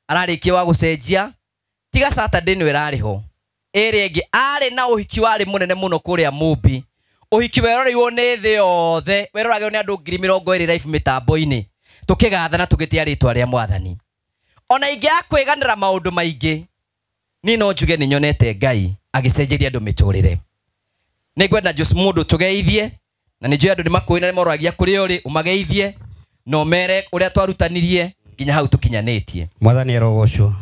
ararĩkia wa gũcenjia. Tiga Saturday nĩ ĩrarĩ ho, ĩrĩa ĩngĩ arĩ na ũhiki warĩ mũnene mũno kũrĩa Mũmbi, ũhiki weroreirwo nĩ thĩ yothe, weroragĩrwo nĩ andũ 20,000 live mĩtambo-inĩ, tũkĩgatha na tũgĩtĩa rĩtwa rĩa Mwathani. Ona ingĩaga kwĩganĩra maũndũ maingĩ, niĩ no njuge nĩ nyonete Ngai agĩcenjeria andũ mĩtũrĩre. Nĩ ngwenda Jose mũndũ tũgeithie, na nĩ njũĩ andũ nĩ makũĩ na nĩ moragia kũrĩa ũrĩ, ũmageithie na ũmere ũrĩa twarutanirie nginya hau tũkinyanĩtie. Mwathani arogocwo.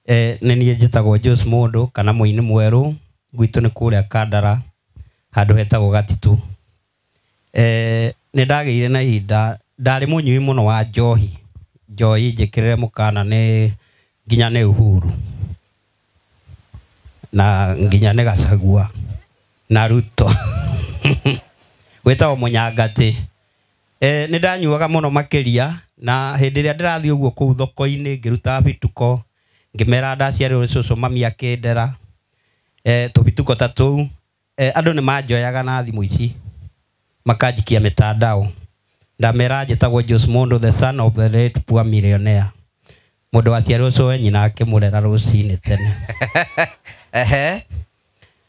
Nĩ niĩ njĩtagwo Jose Mũndũ kana mũini mwerũ, gwitũ nĩ kũrĩa Kandara handũ hetagwo Gatitu. Nĩ ndagĩire na ihinda ndarĩ mũnyui mũno wa njohi, njohi njĩkĩrĩre mũkana nĩ nginya nĩ Uhuru na nginya nĩ Gachagua na Ruto wĩtagwo Mũnyangatĩ. Nĩ ndanyuaga mũno makĩria, na hĩndĩ ĩrĩa ndĩrathiĩ ũguo kũu thoko-inĩ ngĩruta bituko, ngĩmera ndaciarĩrwo nĩ cũcũ mami akĩndera, tũbituko ta tũu, andũ nĩ manjoyaga na thimũ ici makanjikia mĩtandao. Ndamera njĩtagwo Jose Mũndũ, the son of the late poor millionaire, mũndũ waciarirwo cũwe nyina akĩmũrera rũcinĩ tene.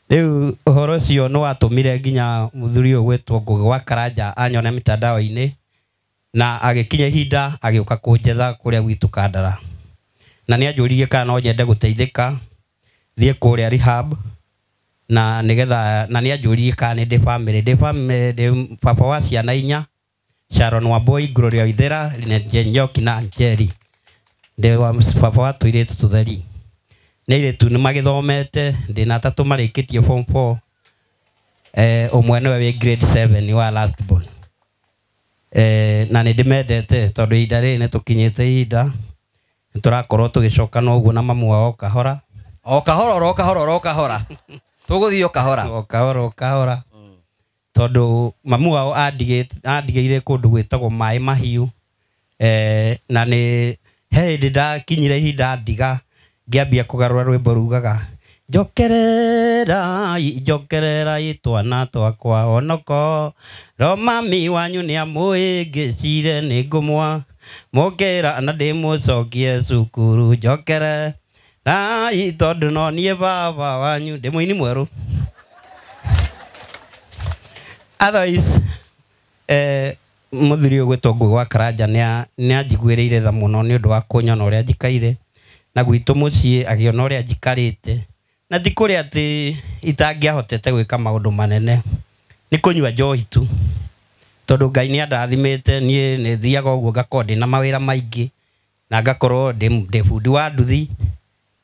Rĩu ũhoro ũcio nĩ watũmire nginya mũthuri ũyũ gwĩtwo Ngũgĩ wa Karanja anyone mĩtandao-inĩ, na agĩkinya ihinda agĩũka kũnjetha kũrĩa gwitũ Kandara, na nĩ anjũririe kana no nyende gũteithĩka thiĩ kũrĩa rehab, na nĩgetha, na nĩ anjũririe kana nĩ ndĩ famĩlĩ, ndĩ famĩlĩ, ndĩ baba wa ciana inya, Sharon Wambui, Gloria Waithera, Linet Njoki na Njeri. Ndĩ wa baba wa tũirĩtu tũtheri. Nĩ airĩtu nĩ magĩthomete, ndĩ na atatũ marĩkĩtie form 4, ũmwe nĩwe wĩ grade 7 wa last born. Na nĩ ndĩmendete tondũ ihinda rĩrĩ nĩ tũkinyĩte ihinda nĩ tũrakorwo tũgĩcokana ũguo na mamu wao kahora. O kahora, o kahora, o kahora. Tũgũthiĩ o kahora. O kahora, o kahora. Tondũ mamu wao andigĩire kũndũ gwĩtagwo Maĩ Mahiũ. Na nĩ he hĩndĩ ndakinyire ihinda ndiga ngĩambia kũgarũra rwĩmbo rugaga njokererai, njokererai twana twakwa, onoko ro mami wanyu nĩ amũĩ, ngĩcire nĩ ngũmwa mũkĩra na ndĩmũcokie cukuru, njokererai tondũ no niĩ baba wanyu, ndĩ mũini mwerũ. Otherwise, mũthuri ũyũ gwĩtwo Ngũgĩ wa Karanja nĩ anjiguĩrĩire tha mũno nĩ ũndũ wa kũnyona ũrĩa njikaire, na gwitũ mũciĩ agĩona ũrĩa njikarĩte, na ti kũrĩa atĩ itangĩahotete gwĩka maũndũ manene, nĩ kũnyua njohi tu, tondũ Ngai nĩ andathimĩte. Niĩ nĩ thiaga ũguo ngakorwo ndĩna mawĩra maingĩ, na ngakorwo ndĩ bundi wa nduthi,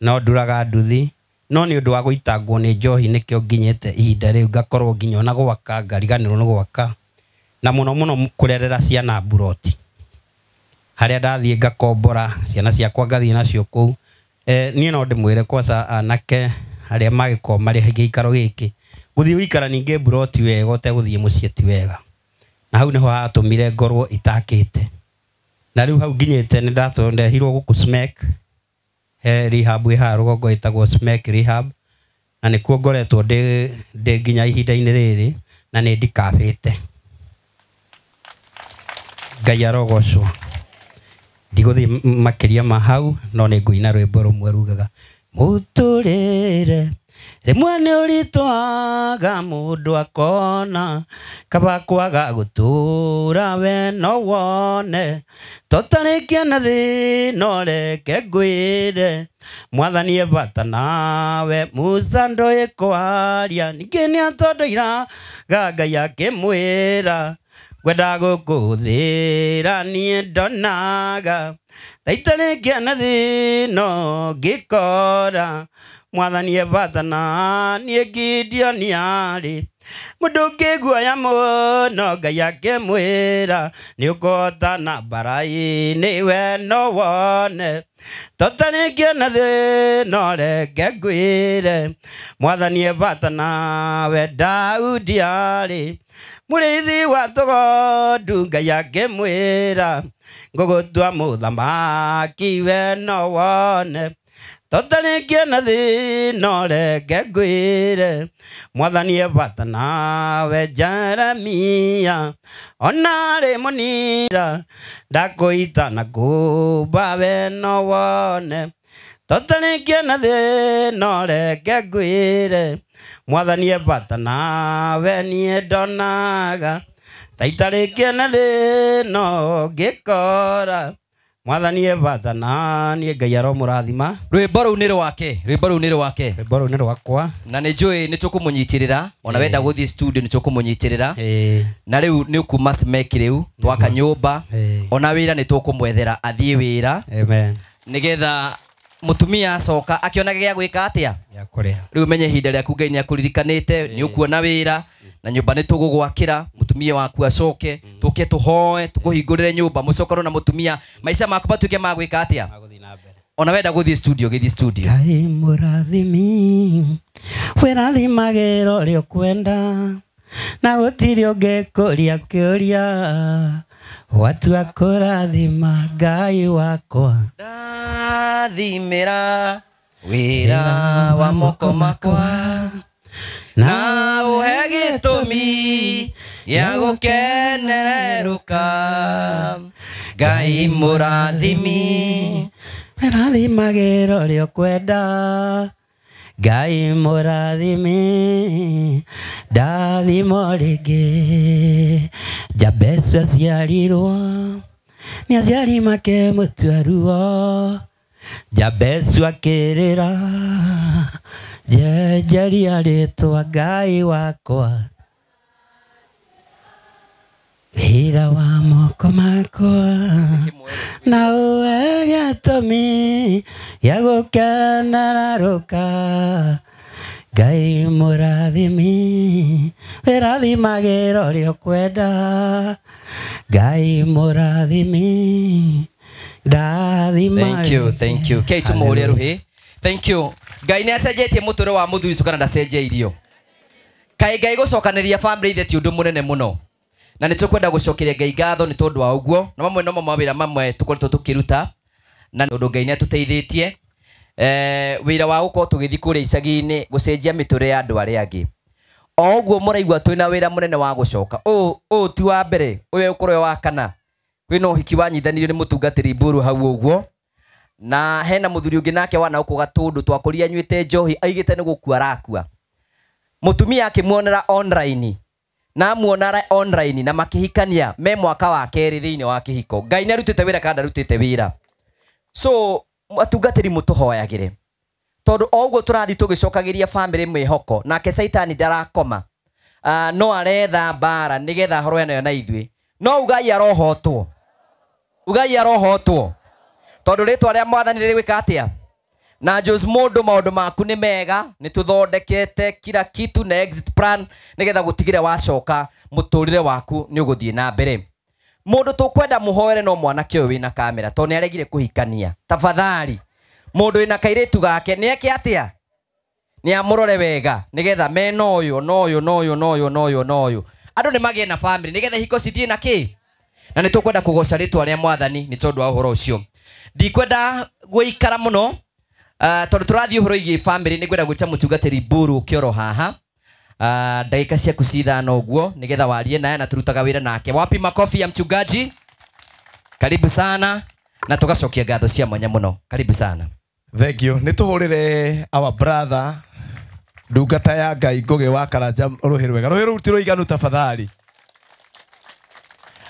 no nduraga nduthi, no nĩ ũndũ wa gũitangwo nĩ njohi nĩkĩo nginyĩte ihinda rĩu ngakorwo nginya ona gwaka ngariganĩrwo nĩ gwaka, na mũno mũno kũrerera ciana mburoti, harĩa ndathiĩ ngakombora ciana ciakwa ngathiĩ nacio kũu. Niĩ no ndĩmwĩre kwaca anake arĩa magĩkorwo marĩ gĩikaro gĩkĩ, gũthiĩ gũikara ningĩ mburoti wega ũtegũthiĩ mũciĩ ti wega, na hau nĩho hatũmire ngorwo itakĩte. Na rĩu hau nginyĩte nĩ ndehirwo gũkũ Smek, he rehab ĩ haha rũgongo ĩtagwo Smek Rehab, na nĩkuo ngoretwo ndĩ nginya ihinda-inĩ rĩrĩ, na nĩ ndikabĩte. Ngai arogocwo. Ndigũthiĩ makĩria ma hau, no nĩ ngũina rwĩmbo rũmwe rugaga mũtũrĩre rĩmwe nĩ ũritũhaga mũndũ akona, kaba kwaga gũtũra we no wone, tũtarĩkia na thĩna ũreke ngwĩre, Mwathani e bata nawe, Musa ndoĩ kwaria, ningĩ nĩatondoiraga Ngai akĩmwĩra, ngwenda gũkũhũthĩra niĩ ndonaga, ta itarĩkia na thĩna ngĩkora, Mwathani e bata na niĩ Gideoni arĩ, Mũndũ ũngĩguoya mũno Ngai akĩmwĩra nĩ ũkũhotana mbara-inĩ we no wone. Tũtarĩkia na thĩna reke ngwĩre mwathani e bata nawe. Daudi arĩ mũrĩithi wa tũgondu Ngai akĩmwĩra ngũgũtua mũthamaki we no wone. Tũtarĩkia na thĩna reke ngwĩre mwathani e bata nawe. Jeremia ona arĩ mũnira ndakũita na kũmba we no wone. Tũtarĩkia na thĩna reke ngwĩre mwathani e bata nawe. Niĩ ndonaga ta itarĩkia na thĩna ngĩkora mwathani e bata na niĩ. Ngai aromũrathima. Rwĩmbo rũu nĩ rwake, rwĩmbo rũu nĩ rwake. Rwĩmbo rũu nĩ rwakwa. Na nĩ njũĩ nĩ tũkũmũnyitĩrĩra ona wenda gũthiĩ studio nĩ tũkũmũnyitĩrĩra. Na rĩu nĩ ũkuma Smek rĩu twaka nyũmba ona wĩra nĩ tũkũmwethera athiĩ wĩra. Amen. Nĩgetha mũtumia acoka akĩonaga gĩa gwĩka atĩa gĩa kũrĩa. Rĩu menye ihinda rĩaku Ngai nĩ akũririkanĩte nĩ ũkuona wĩra na nyũmba nĩ tũgũgwakĩra mũtumia waku acoke tũke tũhoe tũkũhingũrĩre nyũmba mũcokorwo na mũtumia maica maku matuĩke ma gwĩka atĩa ona wenda gũthiĩ studio gĩthiĩ studio. Ngai mũrathimi wĩrathimagĩra ũrĩa ũkwenda na gũtirĩ ũngĩkũria kĩũria watua kũrathima Ngai wakwa. Ndathimĩra wĩra wa moko makwa na ũhe gĩtũmi gĩa gũkenererũka. Ngai mũrathimi wĩrathimagĩra ũrĩa ũkwenda. Ngai mũrathimi ndathimo rĩngĩ. Jabesu aciarirwo nĩ aciari makĩmũtua ruo. Jabesu akĩrĩra njenjeria rĩtwa Ngai wakwa. Wĩra wa moko makwa na ũhe gĩtũmi gĩa gũkenererũka. Ngai mũrathimi wĩrathimagĩra ũrĩa ũkwenda. Ngai mũrathimi ndathima. Thank you, thank you. Kei tũmũhũrĩre rũhĩ. Thank you. Ngai nĩ acenjetie mũtũrĩre wa mũthuri ũcio kana ndacenjeirio. Kaĩ Ngai gũcokanĩria family ithe ti ũndũ mũnene mũno. Na nĩ tũkwenda gũcokeria Ngai ngatho nĩ tondũ wa ũguo na mamwe nomo mawĩra mamwe tũkoretwo tũkĩruta na tondũ Ngai nĩ atũteithĩtie wĩra wa gũkorwo tũgĩthiĩ kũrĩa icagi-inĩ gũcenjia mĩtũrĩre ya andũ arĩa angĩ. O ũguo mũraigua twĩna wĩra mũnene wa gũcoka. Ũũ ti wa mbere, ũyũ ũkorwo wa kana. Kwĩna ũhiki wanyitanirio nĩ mũtungatĩri Mburu hau ũguo. Na hena mũthuri ũngĩ nake wana gũkũ Gatũndũ twakũria anyuĩte njohi aigĩte nĩ gũkua arakua. Mũtumia akĩmuonera online na amuonera online na makĩhikania me mwaka wa kerĩ thĩinĩ wa kĩhiko. Ngai nĩ arutĩte wĩra kana ndarutĩte wĩra. So atungatĩri mũtũhoyagĩre tondũ o ũguo tũrathiĩ tũgĩcokagĩria family mwĩhoko nake Caitani ndarakoma. No aretha mbara nĩgetha ahorwe nayo na ithuĩ. No ugai arohotwo. Ugai arohotwo. Tondũ rĩtwa rĩa mwathani rĩgwĩka atĩa? Na Jose mũndũ maũndũ maku nĩ mega nĩ tũthondekete kila kitu na exit plan nĩgetha gũtigĩre wacoka mũtũrĩre waku nĩ ũgũthiĩ na mbere. Mũndũ tũkwenda mũhoere no mwanake ũyũ wĩna kamera tondũ nĩ aregire kũhikania. Tafadhali mũndũ wĩna kairĩtu gake nĩ eke atĩa? Nĩ amũrore wega nĩgetha mena ũyũ na ũyũ na ũyũ na ũyũ na ũyũ na ũyũ andũ nĩ magĩe na family nĩgetha ihiko cithiĩ na kĩ. Na nĩ tũkwenda kũgoca rĩtwa rĩa mwathani nĩ tondũ wa ũhoro ũcio. Ndikwenda gũikara mũno tondũ tũrathiĩ ũhoro wĩgiĩ family nĩ ngwenda gwĩta mũtungatĩri Mburu ũkĩoro haha. Ndagĩka ciaku cithano ũguo nĩgetha warie naye na tũrutaga wĩra nake. Wapi makofi ya mchungaji? Karibu sana na tũgacokia ngatho cia mwanya mũno. Karibu sana. Thank you. Nĩ tũhũrĩre our brother ndungata ya Ngai Ngũgĩ wa Karanja rũhĩ rwega. Rũhĩ rũu ti rũiganu tafadhali.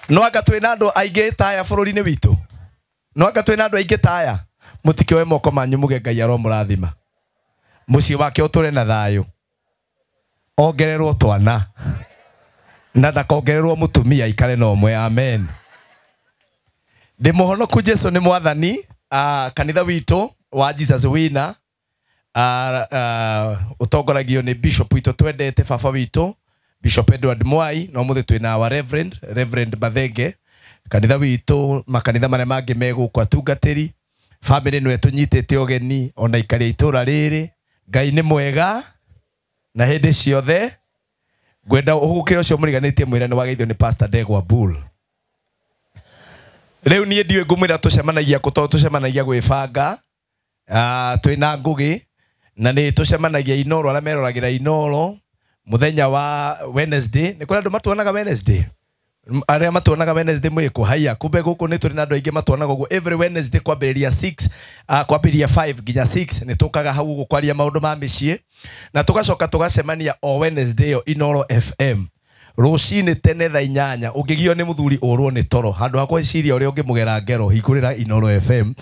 No anga twĩna andũ aingĩ taya bũrũri-inĩ witũ. No anga twĩna andũ aingĩ taya. Mũtikĩoe moko manyu muge Ngai aromũrathima. Mũciĩ wake ũtũre na thayũ. Ongererwo twana. Na ndakongererwo mũtumia aikare na ũmwe. Amen. Ndĩ mũhonoku Jesu nĩ mwathani. Kanitha witũ wa Jesus Winner ũtongoragio nĩ bishop witũ twendete baba witũ Bishop Edward Mwai, no mũthĩ twĩna our Reverend Mathenge, kanitha witũ, makanitha marĩa mangĩ me gũkũ atungatĩri, family nĩwe tũnyitĩte ũgeni ona ikari a itũra rĩrĩ. Ngai nĩ mwega na hĩndĩ ciothe. Ngwenda ũhũgũkĩre ũcio mũriganĩtie mwĩre nĩ wageithio nĩ Pastor Ndegwa Bull. Rĩu niĩ ndiũĩ ngũmwĩra tũcemanagia kũ tondũ tũcemanagia gwĩbanga. Twĩna Ngũgĩ na nĩ tũcemanagia Inoro, arĩa meroragĩra Inoro mũthenya wa Wednesday. Nĩ kũrĩ andũ matuonaga Wednesday, arĩa matuonaga Wednesday mwĩkũ haiya, kumbe gũkũ nĩ tũrĩ na andũ aingĩ matuonaga ũguo every Wednesday kwambĩrĩria 6, kwambĩrĩria 5 nginya 6 nĩ tũkaga hau ũguo kwaria maũndũ ma mĩciĩ, na tũgacoka tũgacemania o Wednesday ĩyo Inoro FM rũcinĩ tene thaa 8. Ũngĩgio nĩ mũthuri ũrwo nĩ toro, handũ ha gwĩciria ũrĩa ũngĩmũgera ngero, hingũrĩra Inoro FM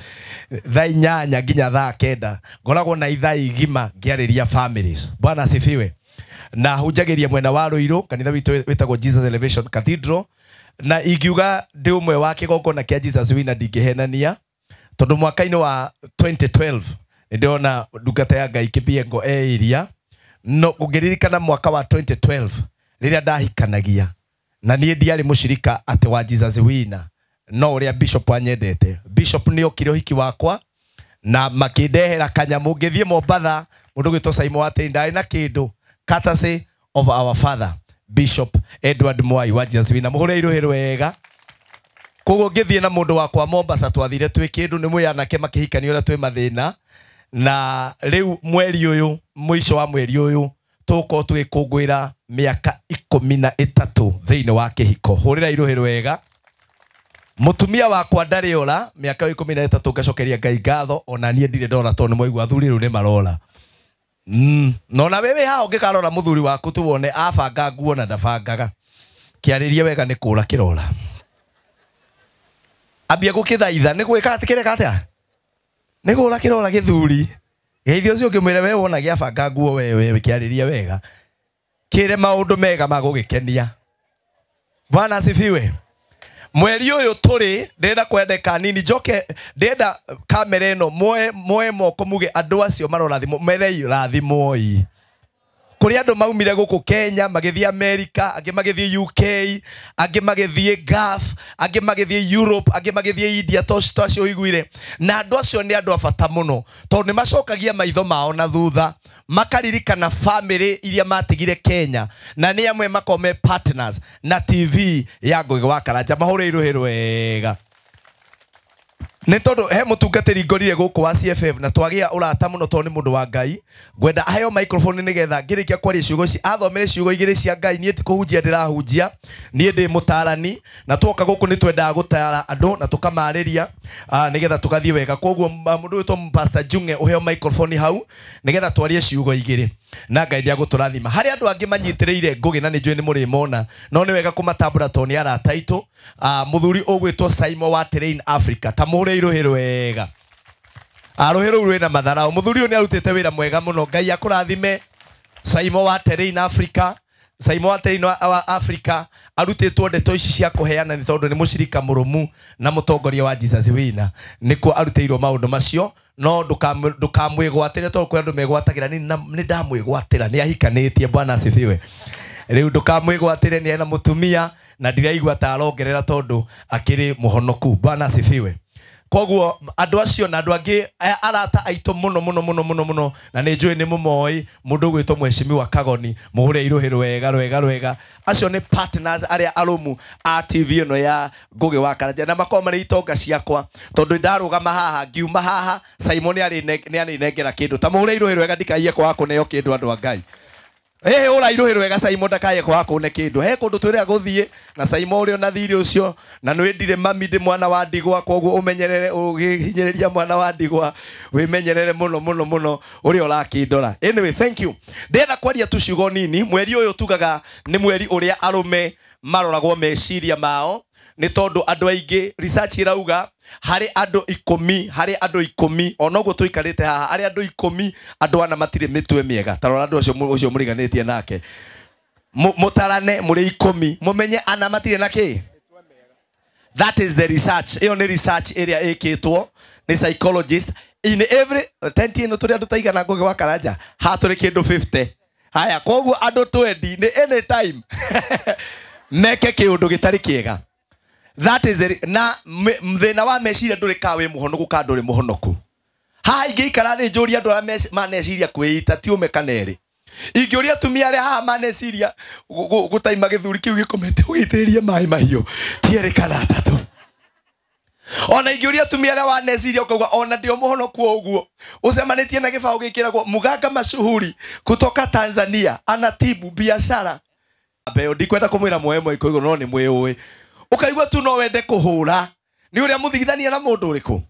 thaa 8 nginya thaa 9. Ngoragwo na ithaa igima ngĩarĩria families. Bwana asifiwe. Na hunjagĩria mwena wa Ruiru, kanitha witũ wĩtagwo Jesus Elevation Cathedral, na ingiuga ndĩ ũmwe wa kĩgongona kĩa Jesus Winner ndingĩhenania, tondũ mwaka-inĩ wa 2012 nĩ ndĩrona ndungata ya Ngai Kĩbiengo e iria. No ũngĩririkana mwaka wa 2012 rĩrĩa ndahikanagia, na niĩ ndiarĩ mũcirika atĩ wa Jesus Winner, no ũrĩa Bishop anyendete. Bishop nĩ okire ũhiki wakwa na makĩndehera kanyamũ. Ngĩthiĩ Mombatha, mũndũ ũgwĩtwo Simon Wateri ndarĩ na kĩndũ, courtesy of our father Bishop Edward Mwai wa Jesus Winner. Mũhũre irũhĩ rwega. Koguo ngĩthiĩ na mũndũ wakwa Mombasa, twathire twĩ kĩndũ, nĩ mwĩ anake makĩhikania ũrĩa twĩ mathĩna. Na rĩu mweri ũyũ, mũico wa mweri ũyũ, tũgũkorwo tũgĩkũngũĩra mĩaka 13 thĩinĩ wa kĩhiko. Hũrĩra irũhĩ rwega. Mũtumia wakwa ndarĩ ora, mĩaka 13 ngacokeria Ngai ngatho, ona niĩ ndirĩ ndora tondũ nĩ mwaigua athuri rĩu nĩ marora. No na wewe haha ũngĩkarora mũthuri waku tu wone abanga nguo na ndabangaga, kĩarĩrie wega nĩ kũra kĩrora. Ambia gũkĩthaitha nĩ gwĩka atĩ kĩreka atĩa? Nĩ kũra kĩrora gĩthuri. Geithio ũcio ũngĩmwĩra we wona gĩabanga nguo wewe kĩarĩrie wega, kĩre maũndũ mega ma gũgĩkenia. Bwana asifiwe. Mweri ũyũ tũrĩ, ndĩrenda kwendeka nini njoke, ndĩrenda kamera ĩno moe moko muge andũ acio marorathimwo, merei rathimwoi. Kũrĩ andũ maumire gũkũ Kenya magĩthiĩ America, angĩ magĩthiĩ UK, angĩ magĩthiĩ Gulf, angĩ magĩthiĩ Europe, angĩ magĩthiĩ India, to acio ũiguire. Na andũ acio nĩ andũ a bata mũno tondũ nĩ macokagia maitho mao na thutha, makaririkana family iria matigire Kenya, na nĩ amwe makoragwo me partners na TV ya Ngũgĩ wa Karanja. Mahũre irũhĩ rwega. Nĩ tondũ he mũtungatĩri ngorire gũkũ wa CFF na twagĩa ũrata mũno tondũ nĩ mũndũ wa Ngai. Ngwenda aheo microphone nĩgetha ngĩrĩkia kwaria ciugo ici athomere ciugo igĩrĩ cia Ngai. Niĩ ti kũhunjia ndĩrahunjia, niĩ ndĩ mũtarani, na twoka gũkũ nĩ twendaga gũtara andũ na tũkamarĩria nĩgetha tũgathiĩ wega. Koguo mũndũ wĩtwo Pastor Junge ũheo microphone hau nĩgetha twarie ciugo igĩrĩ na Ngai nĩagũtũrathima. Harĩ andũ angĩ manyitĩrĩire Ngũgĩ na nĩ njũĩ nĩ mũrĩmona, no nĩ wega kũmatambũra tondũ nĩ arata aitũ. Mũthuri ũgwĩtwo Simon wa Terrain Africa, ta mũhũre irũhĩ rwega. Rũhĩ rũu rwĩna matharau. Mũthuri ũyũ nĩ arutĩte wĩra mwega mũno, Ngai akũrathime. Simon wa Terrain Africa, Simon wa Terrain wa Africa arutĩtwo ndeto ici cia kũheana nĩ tondũ nĩ mũcirika mũrũmu na mũtongoria wa Jesus Winner, nĩkuo arutĩirwo maũndũ macio. No ndũkamwĩgwatĩre tondũ kwĩ andũ megwatagĩra. Nĩ ndamwĩgwatĩra, nĩ ahikanĩtie. Bwana asifiwe. Rĩu ndũkamwĩgwatĩre, nĩ ena mũtumia na ndiraigua ta arongerera tondũ akĩrĩ mũhonoku. Bwana asifiwe. Koguo andũ acio na andũ angĩ arata aitũ mũno mũno mũno mũno mũno, na nĩ njũĩ nĩ mũmoĩ mũndũ ũgwĩtwo Mheshimiwa Kagoni, mũhũre irũhĩ rwega rwega rwega. Acio nĩ partners arĩa arũmu a TV ĩno ya Ngũgĩ wa Karanja, na makoragwo marĩ itonga ciakwa tondũ ndarũgama haha ngiuma haha Simon nĩ arĩnengera kĩndũ. Ta mũhũre irũhĩ rwega, ndikaiye kwaga kũneo kĩndũ andũ a Ngai. Ura irũhĩ rwega Simon ndakaye kwaga kũne kĩndũ. He kũndũ twĩrĩga gũthiĩ na Simon ũrĩa ona thirĩ ũcio, na nĩ ndirĩ mami, ndĩ mwana wa ndigwa, koguo ũmenyerere ũgĩhinyĩrĩria mwana wa ndigwa, wĩmenyerere mũno mũno mũno ũrĩa ũrakĩndora. Anyway, thank you. Ndĩrenda kwaria tu ciugo nini. Mweri ũyũ tugaga nĩ mweri ũrĩa arũme maroragwo meciria mao, nĩ tondũ andũ aingĩ research ĩrauga harĩ andũ 10, harĩ andũ 10 onoguo tũikarĩte haha, harĩ andũ 10 andũ ana matirĩ mĩtwe mĩega. Ta rora andũ acio mũriganĩtie nake, mũtarane mũrĩ 10 mũmenye ana matirĩ na kĩ. That is the research. Ĩyo nĩ research ĩrĩa ĩkĩtwo nĩ psychologist in every tent ĩno tũrĩ andũ taigana Ngũgĩ wa Karanja, ha tũrĩ kĩndũ 50. Haya koguo andũ twendi nĩ anytime meke kĩũndũ gĩtarĩ kĩega. That is it. Na thĩna wa meciria ndũrĩ ka wĩ mũhonoku ka ndũrĩ mũhonoku. Haha ingĩikara thĩ njũrie andũ arĩa maneciria kwĩita ti ũme kana erĩ. Ingĩũria atumia arĩa haha maneciria gũtaima gĩthuri kĩu gĩkomete ũgĩitĩrĩrie maĩ mahiũ ti erĩ kana atatũ. Ona ingĩũria atumia arĩa waneciria ũkauga ona ndio mũhonoku ũguo ũcemanĩtie na gĩbaũ gĩkĩragwo muganga mashuhuri kutoka Tanzania anatibu biashara. Mbeo ndikwenda kũmwĩra muoe mũiko igũrũ no nĩ mwĩũĩ. Ũkaigua tu no wende kũhũra nĩ ũrĩa mũthigithania na mũndũ ũrĩkũ,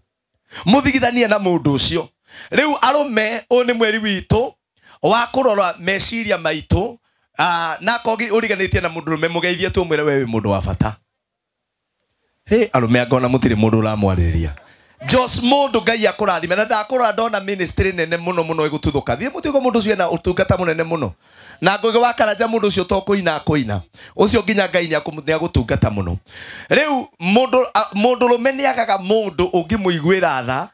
mũthigithania na mũndũ ũcio. Rĩu arũme, ũyũ nĩ mweri witũ wa kũrora meciria maitũ, na akorwo ũriganĩtie na mũndũrũme mũgeithie tu ũmwĩre we wĩ mũndũ wa bata. Hĩ arũme angona mũtirĩ mũndũ ũramwarĩrĩria. Jos mũndũ Ngai akũrathime na ndakũrora ndona ministry nene mũno mũno ĩgũtuthũka. Thiĩ mũtuĩko mũndũ ũcio ena ũtungata mũnene mũno. Na Ngũgĩ wa Karanja mũndũ ũcio to kũina akũina. Ũcio nginya Ngai nĩ agũtungata mũno. Rĩu mũndũrũme nĩagaga mũndũ ũngĩmũiguĩra tha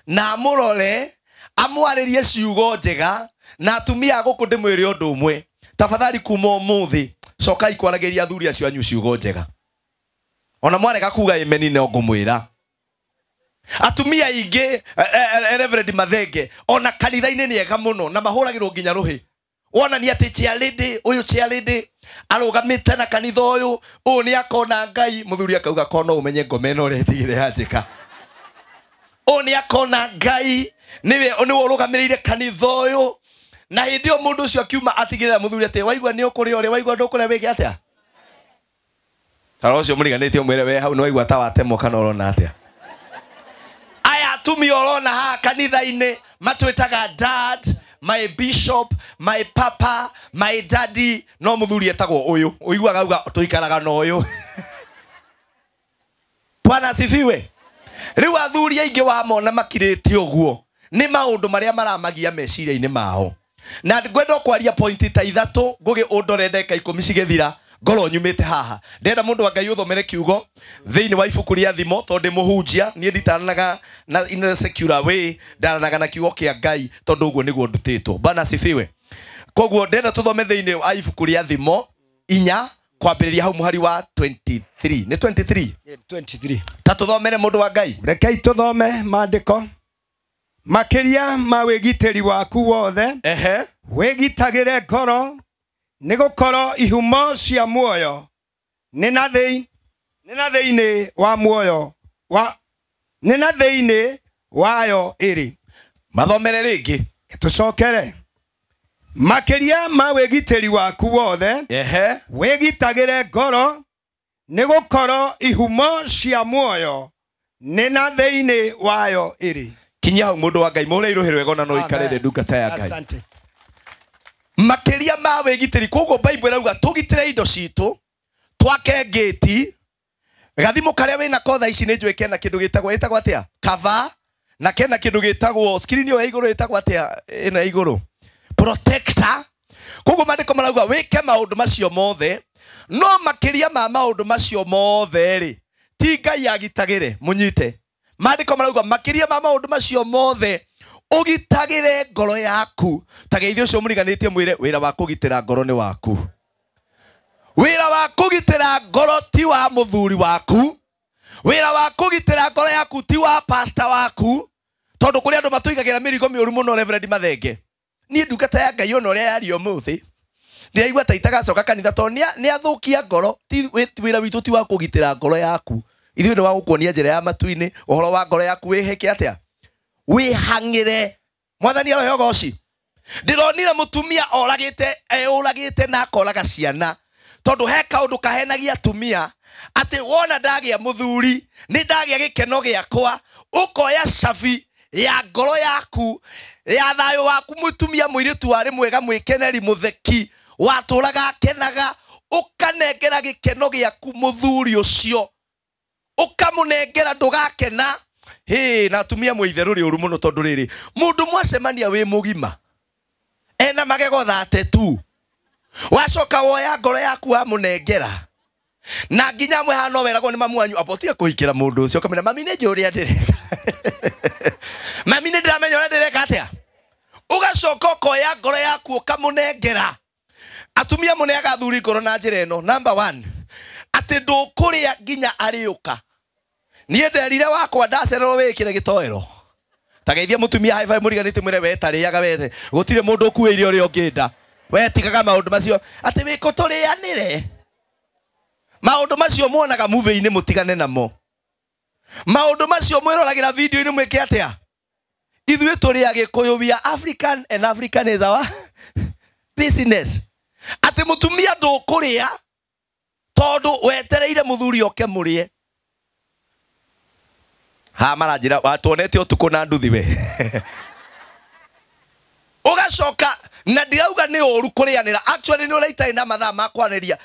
na amũrore amwarĩrie ciugo njega. Na atumia a gũkũ ndĩmwĩre ũndũ ũmwe, tafadhali kuma ũmũthĩ cokai kwaragĩria athuri acio anyu ciugo njega. Ona mwarega kuga ĩmeni no ngũmwĩra. Atumia aingĩ Reverend Mathenge ona kanitha-inĩ nĩ ega mũno na mahũragĩrwo nginya rũhĩ. Wonania atĩ chairlady ũyũ chairlady arũgamĩte na kanitha ũyũ, ũyũ nĩ akona Ngai. Mũthuri akauga ko no ũmenye ngoma ĩno ũrĩa ĩtigire yanjĩka. Ũyũ nĩ akona Ngai, nĩwe ũrũgamĩrĩire kanitha ũyũ. Na hĩndĩ ĩyo mũndũ ũcio akiuma atigĩrĩra mũthuri atĩ waigua nĩ ũkũrĩa ũrĩa, waigua ndũkũrĩa wĩke atĩa. Tara ũcio mũriganĩtie ũmwĩre we hau nĩ waigua ta watemwo kana ũrona atĩa. Aya atumia ũrona haha kanitha-inĩ matwĩtaga dad, my bishop, my papa, my daddy, no mũthuri etagwo ũyũ. Ũiguaga auga tũikaraga na ũyũ. Bwana asifiwe. Rĩu athuri aingĩ wamona makirĩte ũguo nĩ maũndũ marĩa maramagia meciria-inĩ mao. Na ngwenda kwaria point ta ithatũ Ngũgĩ ũndore ndagĩka 10 cigĩthira ngorwo nyumĩte haha. Ndĩrenda mũndũ wa Ngai ũthomere kiugo thĩinĩ wa ibuku rĩa Thimo tondũ ndĩ mũhunjia, niĩ nditaranaga na in a secular way, ndaranaga na kiugo kĩa Ngai tondũ ũguo nĩguo ndutĩtwo. Bwana asifiwe. Koguo ndĩrenda tũthome thĩinĩ wa ibuku rĩa Thimo 4 kwambĩrĩria hau mũhari wa 23. Nĩ 23? 23. Ta tũthomere mũndũ wa Ngai. Rekei tũthome maandĩko. Makĩria ma wĩgitĩri waku wothe, wĩgitagĩre ngoro, nĩgũkorwo ihumo cia muoyo nĩ na thĩinĩ wa muoyo nĩ na thĩinĩ wayo ĩrĩ. Mathomere rĩngĩ. Tũcokere. Makĩria ma wĩgitĩri waku wothe, wĩgitagĩre ngoro, nĩgũkorwo ihumo cia muoyo nĩ na thĩinĩ wayo ĩrĩ. Kinyia hau mũndũ wa Ngai mũhũre irũhĩ rwega ona no ikarĩre ndungata ya Ngai. Asante. Makĩria ma wĩgitĩri, koguo Bible ĩrauga tũgitĩre indo citũ, twake ngĩti, gathimũ karĩa wĩnako thaa ici nĩ njũĩ kena kĩndũ gĩtagwo ĩtagwo atĩa? Cover, na kena kĩndũ gĩtagwo screen ĩyo ya igũrũ ĩtagwo atĩa ĩno ya igũrũ? Protector. Koguo maandĩko marauga wĩke maũndũ macio mothe, no makĩria ma maũndũ macio mothe rĩ, ti Ngai agitagĩre, mũnyite. Maandĩko marauga makĩria ma maũndũ macio mothe ũgitagĩre ngoro yaku. Ta geithio ũcio mũriganĩtie mwĩre wĩra wa kũgitĩra ngoro nĩ waku. Wĩra wa kũgitĩra ngoro ti wa mũthuri waku. Wĩra wa kũgitĩra ngoro yaku ti wa pastor waku. Tondũ kũrĩ andũ matũigagĩra mĩrigo mĩũru mũno Reverend Mathenge. Niĩ ndungata ya Ngai ona ũrĩa yaria ũmũthĩ ndĩraigua ta itagacoka kanitha tondũ nĩ athũkia ngoro. Ti wĩra witũ ti wa kũgitĩra ngoro yaku. Ithuĩ nĩ wa gũkuonia njĩra ya matu-inĩ, ũhoro wa ngoro yaku wĩhĩke atĩa? Wĩhang'ĩre. Mwathani arohe ũgoci. Ndĩronire mũtumia oragĩte, eũragĩte na akoraga ciana. Tondũ he kaũndũ kahenagia atumia atĩ wona ndagĩa mũthuri, nĩ ndagĩa gĩkeno gĩakwa, ũkoya cabi ya ngoro yaku, ya thayũ waku. Mũtumia mũirĩtu warĩ mwega, mwĩkeneri, mũtheki, watũraga akenaga, ũkanengera gĩkeno gĩaku mũthuri ũcio. Ũkamũnengera ndũgakena. Hĩ, na atumia mwĩ itherũ rĩũru mũno tondũ rĩrĩ, mũndũ mwacemania wĩ mũgima ena magego thate tu, wacoka woya ngoro yaku wamũnengera, na nginya amwe haha no weragwo nĩ mamu wanyu amba ũtige kũhikĩra mũndũ ũcio, ũkamwĩra mami nĩ njũĩ ũrĩa ndĩreka. Mami nĩ ndĩramenya ũrĩa ndĩreka atĩa. Ũgacoka ũkoya ngoro yaku ũkamũnengera. Atumia mũneaga athuri ngoro na njĩra ĩno. Number 1, atĩ ndũkũrĩa nginya arĩũka. Niĩ nderire wakwa ndacererwo wĩkĩre gĩtoero. Tageithia mũtumia high five mũriganĩtie mwĩre we tarĩaga wethe. Gũtirĩ mũndũ ũkuĩire ũrĩa ũngĩenda. We tigaga maũndũ macio atĩ wĩkũ tũrĩanĩre. Maũndũ macio muonaga movie-inĩ mũtigane namo. Maũndũ macio mwĩroragĩra video-inĩ mwĩke atĩa? Ithuĩ tũrĩ Agĩkũyũ, we are African and African is our business. Atĩ mũtumia ndũkũrĩa tondũ wetereire mũthuri oke mũrĩe. Ha maranjĩra watuonete ũtukũ na nduthi we. Ũgacoka na ndirauga nĩ ũru kũrĩanĩra. Actually nĩ ũrĩa itarĩ na mathaa ma kwarĩria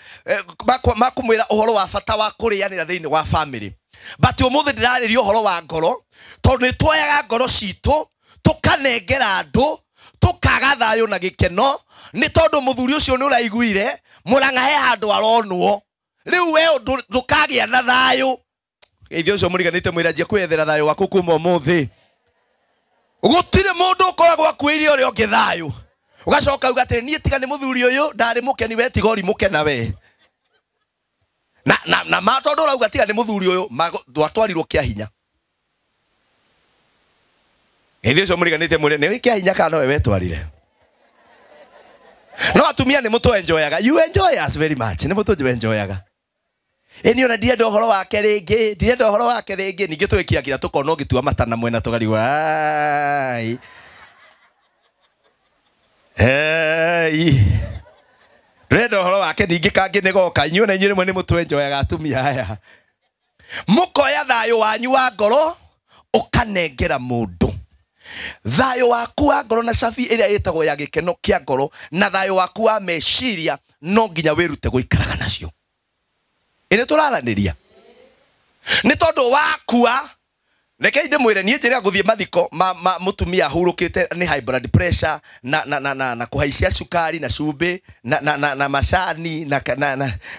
ma kũmwĩra ũhoro wa bata wa kũrĩanĩra thĩinĩ wa family. But ũmũthĩ ndĩrarĩria ũhoro wa ngoro tondũ nĩ tuoyaga ngoro citũ tũkanengera andũ tũkaga thayũ na gĩkeno nĩ tondũ mũthuri ũcio nĩ ũraiguire Mũrang'a he handũ aronwo. Rĩu we ndũkagĩa na thayũ. Geithia ũcio mũriganĩte mwĩra njia kwĩyethera thayũ waku kuma ũmũthĩ. Gũtirĩ mũndũ ũkoragwo akuĩire ũrĩa ũngĩ thayũ. Ũgacoka uga atĩrĩ niĩ tiga nĩ mũthuri ũyũ ndarĩ mũkeni we tiga ũri mũkena we. Na ma tondũ ũrauga tiga nĩ mũthuri ũyũ ndwatwarirwo kĩa hinya. Geithia ũcio mũriganĩte mwĩre nĩ kĩa hinya kana nowe wetwarire. No atumia nĩ mũtũ enjoyaga. You enjoy us very much. Nĩ mũtũ enjoyaga. Ĩni ona ndirenda ũhoro wake rĩngĩ, ndirenda ũhoro wake rĩngĩ. Ningĩ tũgĩkiakira tũkona ũgĩtua mata na mwena tũkarigwo ai. Hey. Ndĩrenda ũhoro wake ningĩ kangĩ nĩ goka. Inyuĩ na inyuĩ rĩmwe nĩ mũtũ enjoyaga atumia aya. Mũkoya thayũ wanyu wa ngoro ũkanengera mũndũ. Thayũ waku wa ngoro na cabi ĩrĩa ĩtagwo ya gĩkeno kĩa ngoro na thayũ waku wa meciria no nginya wĩrute gũikaraga nacio. Ĩrĩ tũraranĩria. Nĩ tondũ wakua reke ndĩmwĩre niĩ njĩra gũthiĩ mathiko ma mũtumia ahurũkĩte nĩ high blood pressure na kũhaicia cukari na cumbĩ na macani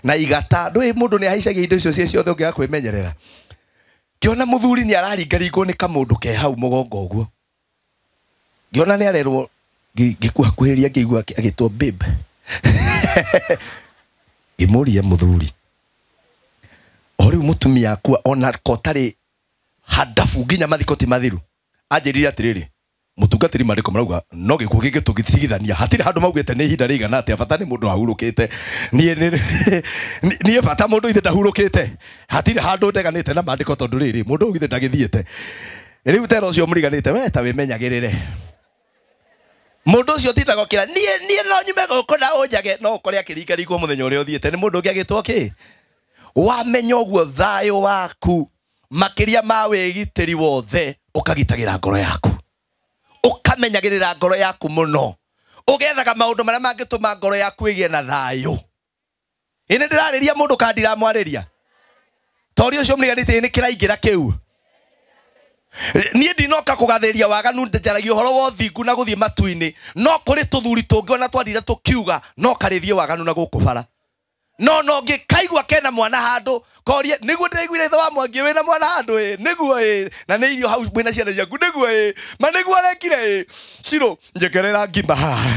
na igata. Ndũĩ mũndũ nĩ ahaicagia indo icio ciothe ũngĩaga kwĩmenyerera. Ngĩona mũthuri nĩ araringaringwo nĩ kamũndũ ke hau mũgongo ũguo. Ngĩona nĩ arerwo ngĩkuhakuhĩrĩria ngĩigua agĩtwo babe. Ngĩmũria mũthuri o rĩu mũtumia akua ona kotarĩ handabu nginya mathiko ti mathiru. Anjĩrire atĩrĩrĩ mũtungatĩri marĩko marauga no gĩkuũ gĩkĩ tũngĩtigithania hatirĩ handũ maugĩte nĩ ihinda rĩigana atĩa bata nĩ mũndũ ahurũkĩte. Niĩ bata mũndũ ithe ndahurũkĩte hatirĩ handũ ndeganĩte na maandĩko tondũ rĩrĩ mũndũ ũyũ ithe ndagĩthiĩte. Rĩu tera ũcio mũriganĩte we ta wĩmenyagĩrĩre. Mũndũ ũcio ũtindaga ũkĩra niĩ no nyume gũkũ na ũnjage no ũkore akĩringaringwo mũthenya ũrĩa ũthiĩte nĩ mũndũ ũngĩ agĩtwo kĩ. Wamenya ũguo thayũ waku makĩria ma wĩgitĩri wothe ũkagitagĩra ngoro yaku. Ũkamenyagĩrĩra ngoro yaku mũno. Ũgethaga maũndũ marĩa mangĩtũma ngoro yaku ĩgĩe na thayũ. Ĩ nĩ ndĩrarĩria mũndũ kana ndiramwarĩria? Tori ũcio mũriganĩtie nĩ kĩraingĩra kĩu. Niĩ ndinoka kũgathĩria waganu njaragia ũhoro wa ũthingu na gũthiĩ matu-inĩ. No kũrĩ tũthuri tũngĩ ona twathire tũkiuga no karĩthiĩ waganu na gũkũ bara. No ngĩkaigua kena mwana handũ korie nĩguo ndĩraiguire ithe wa Mwangi wĩna mwana handũ ĩ nĩguo ĩ na nĩ irio hau mwĩna ciana ciaku nĩguo ĩ ma nĩguo arekire ĩ Ciro njekerera ngima haha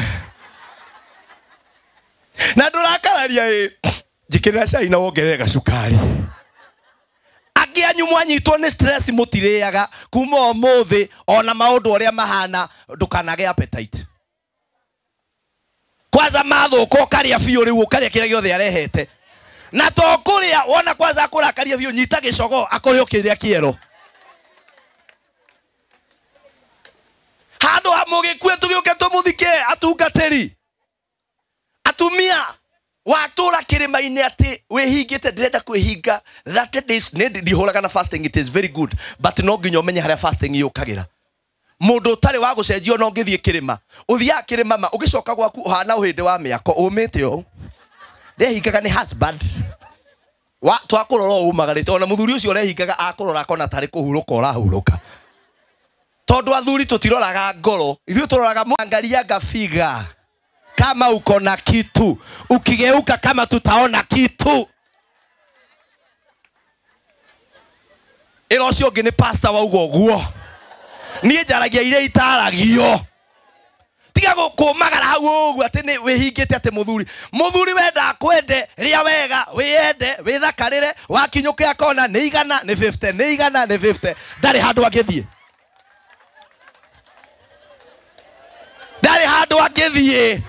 na ndũrakararia ĩ njĩkĩrĩra cai na wongerere gacukari. Angĩ anyu mwanyitwo nĩ stress mũtirĩaga kuma ũmũthĩ ona maũndũ ũrĩa mahana ndũkanagĩe appetite. Kwanza mathũka ũkarĩa biũ rĩu ũkarĩa kĩrĩa gĩothe arehete. Na to kũrĩa wona kwanza akũrakaria biũ nyita gĩcogo akũrĩ ũkĩrĩa kĩero. Handũ ha mũgĩkue tũgĩũke tũmũthike atungatĩri. Atumia watũra kĩrĩma-inĩ atĩ wĩhingĩte ndĩrenda kwĩhinga 30 days nĩ ndihũraga na fasting it is very good but no nginya ũmenye harĩa fasting yũkagĩra. Mũndũ ũtarĩ wa gũcenjio no ũngĩthiĩ kĩrĩma ũthiaga kĩrĩma ma ũgĩcoka gwaku ũhana ũhĩndĩ wa mĩako ũmĩte ũũ ndehingaga nĩ husband wa twakũrora ũũ umagarĩte ona mũthuri ũcio ũrehingaga akũrora akona tarĩ kũhurũka ũrahurũka tondũ athuri tũtiroraga ngoro ithuĩ tũroraga angaliaga figa kama uko na kitu ukigeuka kama tutaona kitu. Ĩra ũcio ũngĩ nĩ pastor wauga ũguo. Niĩ njaragia iria itaragio. Tiga gũkũmagara hau ũguo atĩ nĩ wĩhingĩte atĩ mũthuri. Mũthuri wenda akwende, rĩa wega, wĩyende, wĩthakarĩre, wakinyũkia kona nĩ igana nĩ 50, nĩ igana nĩ 50. Ndarĩ handũ angĩthiĩ. Ndarĩ handũ angĩthiĩ.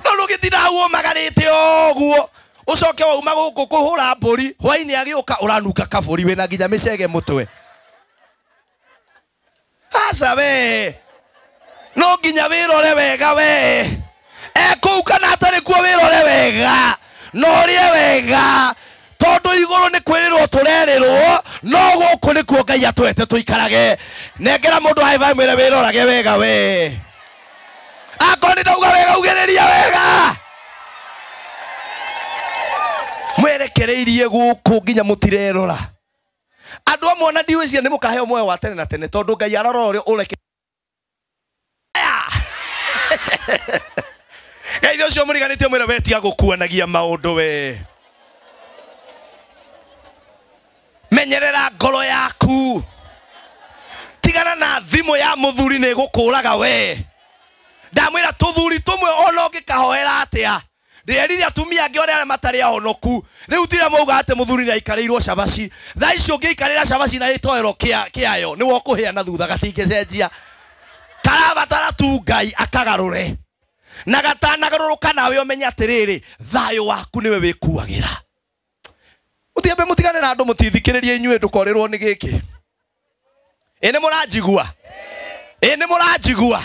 No ndũngĩtinda hau ũmagarĩte ũguo. Ũcoke wauma gũkũ kũhũra mbũri, hwainĩ agĩũka ũranunga kabũri wĩna nginya mĩcege mũtwe. Aca we. No nginya wĩrore wega we. Ekũu kana atarĩ kuo wĩrore wega. No ũrĩe wega. Tondũ igũrũ nĩ kwĩrĩrwo tũrerĩrwo, no gũkũ nĩkuo Ngai atwete tũikarage. Nengera mũndũ high five mwĩre wĩrorage wega we. Akorwo nĩ ndauga wega ugĩrĩria wega. Mwerekereirie gũkũ nginya mũtirerora. Andũ amwe ona ndiwĩciria nĩ mũkaheo muoyo wa tene na tene tondũ Ngai arora ũrĩa ũreke. Ngai ũcio mũriganĩtie mwĩre we tiga gũkuanagia maũndũ we. Menyerera ngoro yaku. Tigana na thimũ ya mũthuri nĩ ĩgũkũraga we. Ndamwĩra tũthuri tũmwe ona ũngĩkahoera atĩa. Ndĩrerire atumia angĩ arĩa matarĩ ahonoku. Rĩu tira mauga atĩ mũthuri nĩaikarĩirwo cabaci. Thaa ici ũngĩikarĩra cabaci na gĩtoero kĩayo nĩwe ũkũhĩa na thutha gatingĩcenjia. Karabatara tu Ngai akagarũre. Na gatanagarũrũka nawe ũmenye atĩrĩrĩ, thayũ waku nĩwe wĩkuagĩra. Mũtiambe mũtigane na andũ mũtithikĩrĩrie inyuĩ ndũkorĩrwo nĩ gĩkĩ. Ĩ nĩ mũranjigua? Ĩ nĩ mũranjigua?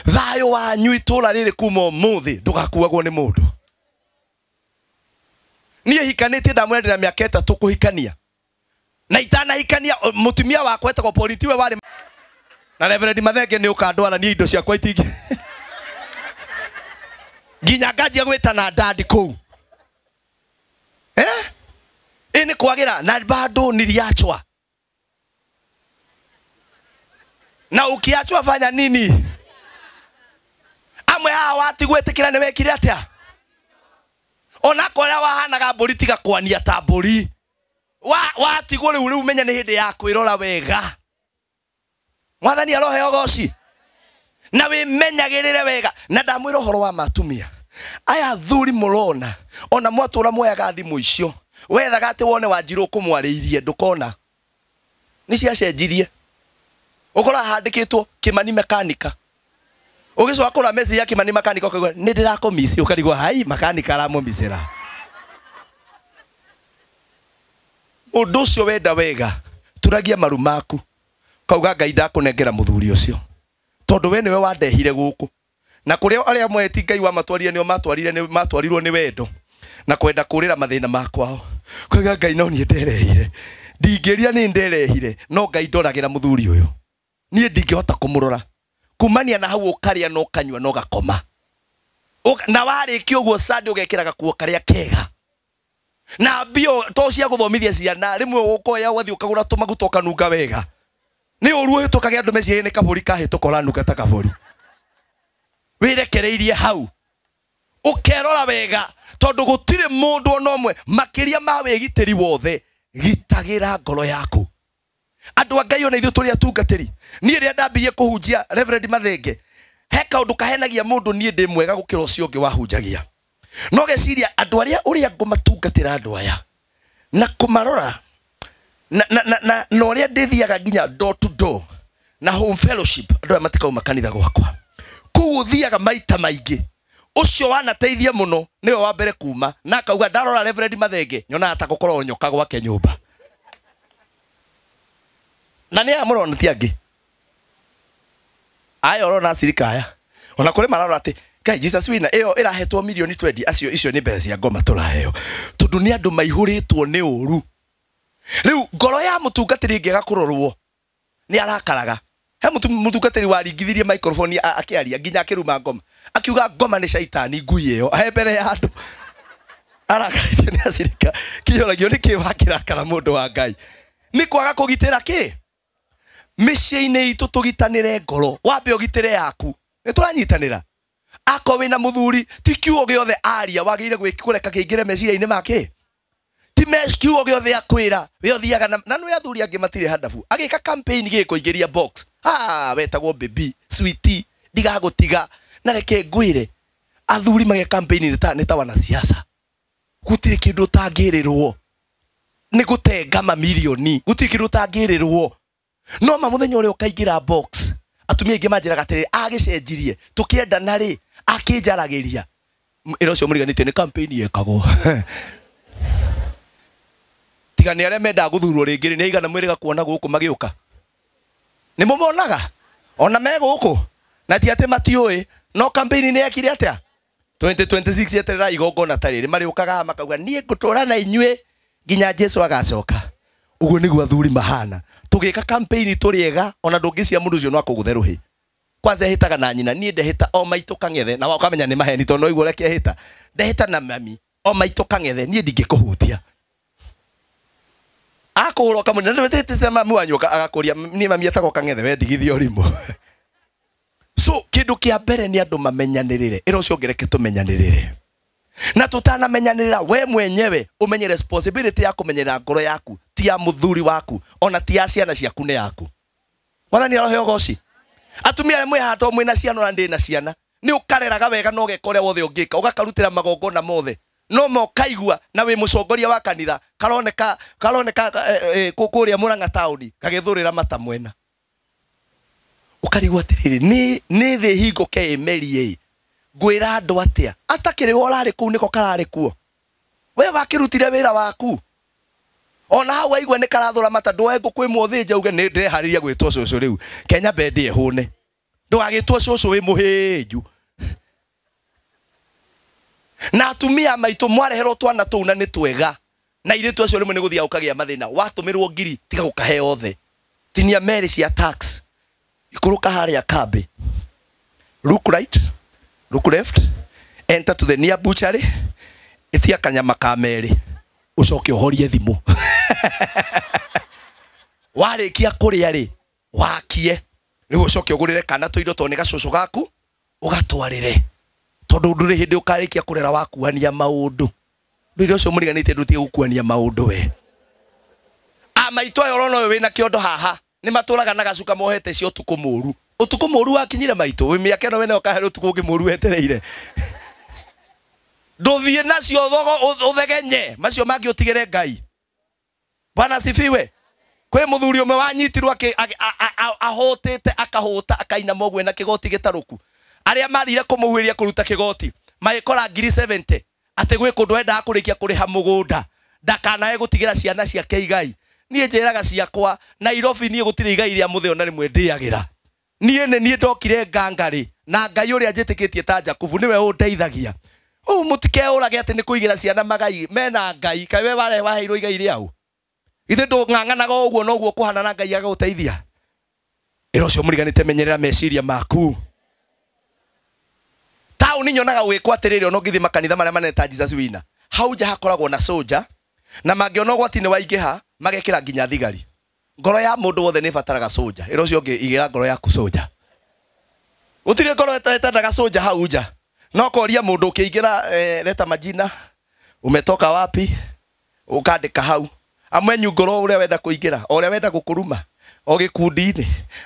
Thayũ wanyu itũra rĩrĩ kuma ũmũthĩ ndũgakuagwo nĩ mũndũ. Niĩ hikanĩtie ndamwĩra ndĩna mĩaka 3 kũhikania. Na itanahikania mũtumia wakwa etagwo Pauline tiwe warĩ na Reverend Mathenge nĩ ũkandwara niĩ indo ciakwa itingĩ. Nginya nganjia gwĩtana dadi kũu. Ĩ nĩ kwagĩra na bado niliachwa. Na ukiachwa fanya nini? Amwe hawa watigwĩtĩkĩra nĩ wekire atĩa? Ona korĩa wahanaga mbũri tiga kwania ta mbũri. Watigwo rĩu rĩu menya nĩ hĩndĩ ya kwĩrora wega. Mwathani aroheo goci. Na wĩmenyagĩrĩre wega. Na ndamwĩra ũhoro wa matumia. Aya thuri mũrona ona mwatũra mwoyaga thimũ icio. Wethaga atĩ wone Wanjirũ ũkũmwarĩirie ndũkona. Nĩ ciacenjirie. Ũkora handĩkĩtwo Kimani mekanika. Ũgĩcoka kũrora message ya Kimani makanika ũkaigua nĩ ndĩrakũmici ũkarigwo hai makanika aramũmicĩra. Ũndũ ũcio wenda wega turagia maru maku. Kauga Ngai ndakũnengera mũthuri ũcio. Tondũ we nĩwe wandehire gũkũ. Na kũrĩa arĩa mweti Ngai wamatwarire nĩo matwarire nĩ matwarirwo nĩ wendo. Na kwenda kũrĩra mathĩna makwao. Kauga Ngai no niĩ nderehire. Ndingĩria nĩ nderehire no Ngai ndoragĩra mũthuri ũyũ. Niĩ ndingĩhota kũmũrora. Kumania na hau ũkarĩa no kanyua no gakoma. Na warĩkia ũguo Sunday ũgekĩra gakuo karĩa kega. Na mbio to cia gũthomithia ciana rĩmwe ũkoya ũgathiĩ ũkagũra tũmaguta ũkanunga wega. Nĩ ũru ũhĩtũkage andũ meciria nĩ kabũri kahĩtũka ũranunga ta kabũri. Wĩrekereirie hau. Ũkerora wega tondũ gũtirĩ mũndũ ona ũmwe makĩria ma wĩgitĩri wothe gitagĩra ngoro yaku. Andũ a Ngai ona ithuĩ tũrĩ atungatĩri. Niĩ rĩrĩa ndambirie kũhunjia Reverend Mathenge, he kaũndũ kahenagia mũndũ niĩ ndĩ mwega gũkĩra ũcio ũngĩ wahunjagia. No geciria andũ arĩa ũrĩa ngũmatungatĩra andũ aya na kũmarora na ũrĩa ndĩthiaga nginya door to door na home fellowship andũ aya matikauma kanitha gwakwa. Kũu ũthiaga maita maingĩ. Ũcio wanateithia mũno nĩwe wa mbere kuma na akauga ndarora Reverend Mathenge nyonaga ta gũkorwo nyoka gwake nyũmba. Na nĩ aya mũrona ti angĩ. Aya ũrona acirika aya. Ona kũrĩ mararora atĩ Ngai Jesus wina ĩyo ĩrahetwo milioni 20 acio icio nĩ mbeca cia ngoma tũraheo. Tondũ nĩ andũ maihũrĩtwo nĩ ũru. Rĩu ngoro ya mũtungatĩri ĩngĩaga kũrorwo nĩ arakaraga. He mũtungatĩri waringithirie microphone akĩaria nginya akĩruma ngoma. Akiuga ngoma nĩ caitani ngui ĩyo he mbere ya andũ. Arakarĩtio nĩ acirika. Kĩoragio nĩ kĩ wakĩrakara mũndũ wa Ngai. Nĩ kwaga kũgitĩra kĩ? Mĩciĩ-inĩ itũ tũgitanĩre ngoro. Wambe ũgitĩre yaku. Nĩ tũranyitanĩra. Akorwo wĩna mũthuri ti kiugo gĩothe aria wagĩrĩire kũreka kĩingĩre meciria-inĩ make. Ti kiugo gĩothe akwĩra we ũthiaga na nĩ athuri angĩ matirĩ handabu. Agĩka campaign gĩkũingĩria box. Ah, wetagwo baby, sweetie, Ndigagũtiga. Na reke ngwĩre athuri mage campaign nĩ ta wanasiasa. Gũtirĩ kĩndũ ũtangĩrĩrwo. Nĩ gũtenga mamirioni. Gũtirĩ kĩndũ ũtangĩrĩrwo. No ma mũthenya ũrĩa ũkaingĩra box, atumia aingĩ manjĩraga atĩrĩrĩ, agĩcenjirie, tũkĩendana rĩ, akĩnjaragĩria. Ĩra ũcio mũriganĩtie nĩ campaign yekagwo. Tiga nĩ arĩa mendaga gũthurwo rĩngĩ rĩ, nĩ aigana mwĩrĩga kuona gũkũ magĩũka. Nĩ mũmonaga? Ona me gũkũ. Na ti atĩ matiũĩ, no campaign nĩ yekire atĩa? 2026 yeterera igongona ta rĩrĩ, marĩũkaga makauga niĩ ngũtũũra na inyuĩ nginya Jesu agacoka. Ũguo nĩguo athuri mahana. Tũgĩka campaign tũrĩ ega, ona ndũngĩcia mũndũ ũcio no akũgũthe rũhĩ. Kwanza ehĩtaga na nyina, niĩ ndehĩta o maitũ kang'ethe, na ũkamenya nĩ maheni tondũ no ũigua ũrĩa kehĩta. Ndehĩta na mami, o maitũ kang'ethe, niĩ ndingĩkũhutia. Akũhũra ũkamũnina, ndĩtĩte mami wanyu agakũria, niĩ mami etagwo kang'ethe, we ndigithia ũrimũ. So kĩndũ kĩa mbere nĩ andũ mamenyanĩrĩre. Ĩra ũcio ũngĩ reke tũmenyanĩrĩre. Na tũtanamenyanĩrĩra, we mwenyewe ũmenye responsibility ya kũmenyerera ngoro yaku, ti ya mũthuri waku, ona ti ya ciana ciaku, nĩ yaku. Mwathani arohe ũgoci. Atumia arĩa mwĩ haha to mwĩna ciana ona ndĩ na ciana, nĩ ũkareraga wega na ũgeka ũrĩa wothe ũngĩka, ũgakarutĩra magongona mothe. No ma ũkaigua na wĩ mũcongoria wa kanitha, karoneka kũrĩa Murang'a taũni, gagĩthũrĩra mata mwena. Ũkarigwo atĩrĩrĩ, nĩ thĩ hingũke ĩmerie ĩ, ngwĩra andũ atĩa? Atakĩrĩ we ũrarĩ kũu nĩko kararĩ kuo. We wakĩrutire wĩra waku. Ona hau waigua nĩ karathũra mata, ndũe ngũkũ ĩmwe ũthĩnje uge nĩ ndĩreharĩria gwĩtwo cũcũ rĩu. Kenya mbende ĩhũne. Ndũgagĩtwo cũcũ wĩ mũhĩnju. Na atumia maitũ mwareherwo twana tũu na nĩ twega. Na airĩtu acio rĩmwe nĩ gũthiaga ũkagĩa mathĩna. Watũmĩrwo ngiri tiga gũkahe othe. Tinia merĩ cia tax. Ikũrũka harĩa kambĩ. Look right, look left, enter to the near butchery, ĩtia kanyama ka merĩ, ũcoke ũhorie thimũ. Warĩkia kũrĩa rĩ, wakie. Rĩu ũcoke ũgũrĩre kana tũindo tondũ nĩ gacũcũ gaku, ũgatwarĩre. Tondũ ndũrĩ hĩndĩ ũkarĩkia kũrera wakuania maũndũ. Ndũire ũcio mũriganĩtie ndũtige gũkuania maũndũ we. Amaitũ aya ũrona ũyũ wĩna kĩondo haha, nĩ matũraga na gacuka mohete cio ũtukũ mũru. Ũtukũ mũru wakinyire maitũ, wĩ mĩaka ĩno wĩnayo kahe ũtukũ ũngĩ mũru wetereire. Ndũthiĩ nacio thogo ũthegenye, macio mangĩ ũtigĩre Ngai. Bwana asifiwe. Kwĩ mũthuri ũmwe wanyitirwo ahũtĩte akahũta akainama ũguo na kĩgoti gĩtarũku. Arĩa mathire kũmũhuĩria kũruta kĩgoti, magĩkora ngiri 70 atĩ gwĩ kũndũ endaga kũrĩkia kũrĩha mũgũnda, ndakanae gũtigĩra ciana ciake igai. Niĩ njĩraga ciakwa Nairobi niĩ gũtirĩ igai rĩa mũthĩ ona rĩmwe ndĩagĩra. Niĩ nĩ niĩ ndokire ngangarĩ na Ngai ũrĩa njĩtĩkĩtie ta Jakubu nĩwe ũndeithagia. Ũũ mũtikeũrage atĩ nĩ kũigĩra ciana magai mena Ngai, kaĩ we ware waheirwo igai rĩau. Ithe ndũng'ang'anaga ũguo noguo kũhana na Ngai agagũteithia. Ĩra ũcio mũriganĩte menyerera meciria maku. Taũni nyonaga gwĩkwo atĩrĩrĩ, ona ũngĩthiĩ makanitha marĩa manene ta Jesus Winner, hau nja hakoragwo na soldier, na mangĩona ũgwati nĩ waingĩha magekĩra nginya thigari. Ngoro ya mũndũ wothe nĩ ĩbataraga soldier. Ĩra ũcio ũngĩ igĩra ngoro yaku soldier. Gũtirĩ ngoro ĩtendaga soldier hau nja. No koria mũndũ ũkĩingĩra, leta majina, umetoka wapi, ũkandĩka hau. Amwe ngoro ũrĩa wenda kũingĩra, o ũrĩa wenda gũkũruma, o gĩkundi-inĩ,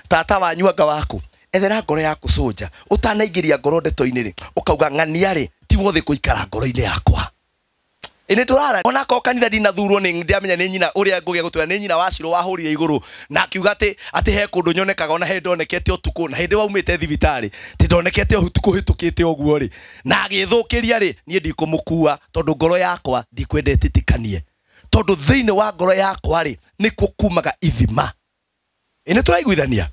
tata wanyu anga waku. Ethera ngoro yaku soldier. Ũtanaingĩria ngoro ndeto-inĩ rĩ, ũkauga ng'ania rĩ, ti wothe kũikara ngoro-inĩ yakwa. Ĩnĩ tũrara ona ko kanitha ndinathurwo nĩ ndiamenya nĩ nyina ũrĩa ngũgĩa gũtwĩra nĩ nyina wa Shiro wahũrire igũrũ na akiuga atĩ he kũndũ nyonekaga ona he ndonekete ũtukũ na hĩndĩ waumĩte thibitarĩ ti ndonekete ũtukũ hĩtũkĩte ũguo rĩ na agĩthũkĩria rĩ niĩ ndikũmũkua tondũ ngoro yakwa ndikwenda ĩtitikanie tondũ thĩinĩ wa ngoro yakwa rĩ nĩkuo kumaga ithima. Ĩnĩ tũraiguithania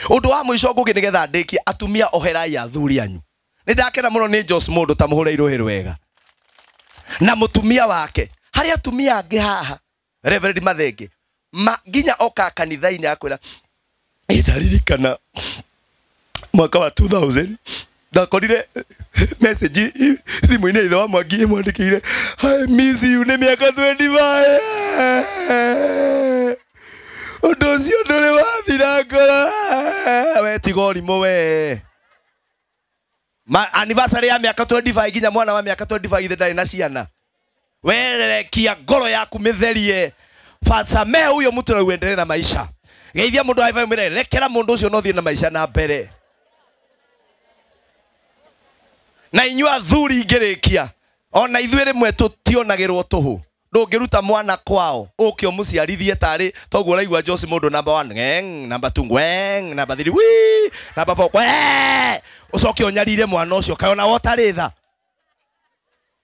ũndũ wa mũico ngũgĩ nĩgetha ndĩkie atumia oherai athuri anyu. Nĩ ndakena mũno nĩ Jos mũndũ ta mũhũre irũhĩ rwega na mũtumia wake. Harĩ atumia angĩ haha Reverend Mathenge nginya oka kanitha-inĩ akwĩra ndaririkana mwaka wa 2000 ndakorire message thimũ-inĩ ithe wa Mwangi ĩmwandĩkĩire I miss you nĩ mĩaka 25 ũndũ ũcio ndũrĩ wathira ngoro we tiga ũrimũ we. Ma anniversary ya miaka 25 nginya mwana wa miaka 25 ithe ndarĩ na ciana. Werekia ngoro yaku mitherie. Fasamehe huyo mtu na uendelee na maisha. Geithia mundu high five mwire rekera mundu ucio no thie na maisha na mbere. Na inyuĩ athuri ingĩrĩkia ona ithuĩ rĩmwe tũtionagĩrwo tũhũ. Ndũngĩruta mwana kwao ũke ũmũciarithie tarĩ toguo ũraigua Jose mũndũ number 1 ng'eng, number 2 ngweng, number 3 wii, number 4 kwe, ũcoke ũnyarire mwana ũcio kaĩ ona wotarĩ tha.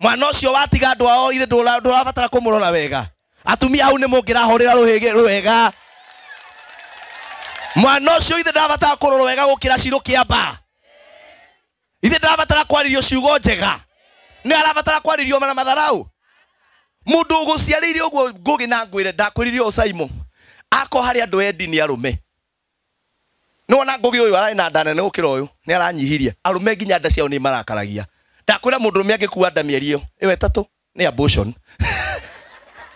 Mwana ũcio watiga andũ ao ithe ndũrabatara kũmũrora wega. Atumia hau nĩ mũngĩrahũrĩra rũhĩgĩ rwega. Mwana ũcio ithe ndarabatara kũrorwo wega gũkĩra Shiro Kĩamba. Ithe ndarabatara kwarĩrio ciugo njega. Nĩ arabatara kwarĩrio na matharau. Mundu uguciarĩire ũguo ngũgĩ na ngwĩre ndakwĩrire ũũ Simon ako harĩ andũ endi nĩ arũme. Nĩwona ngũgĩ ũyũ ararĩ na nda nene gũkĩra ũyũ nĩ aranyihirie. Arũme nginya nda ciao nĩ marakaragia. Ndakwĩra mũndũrũme angĩkua nda mĩeri ĩyo ĩtatũ nĩ abortion.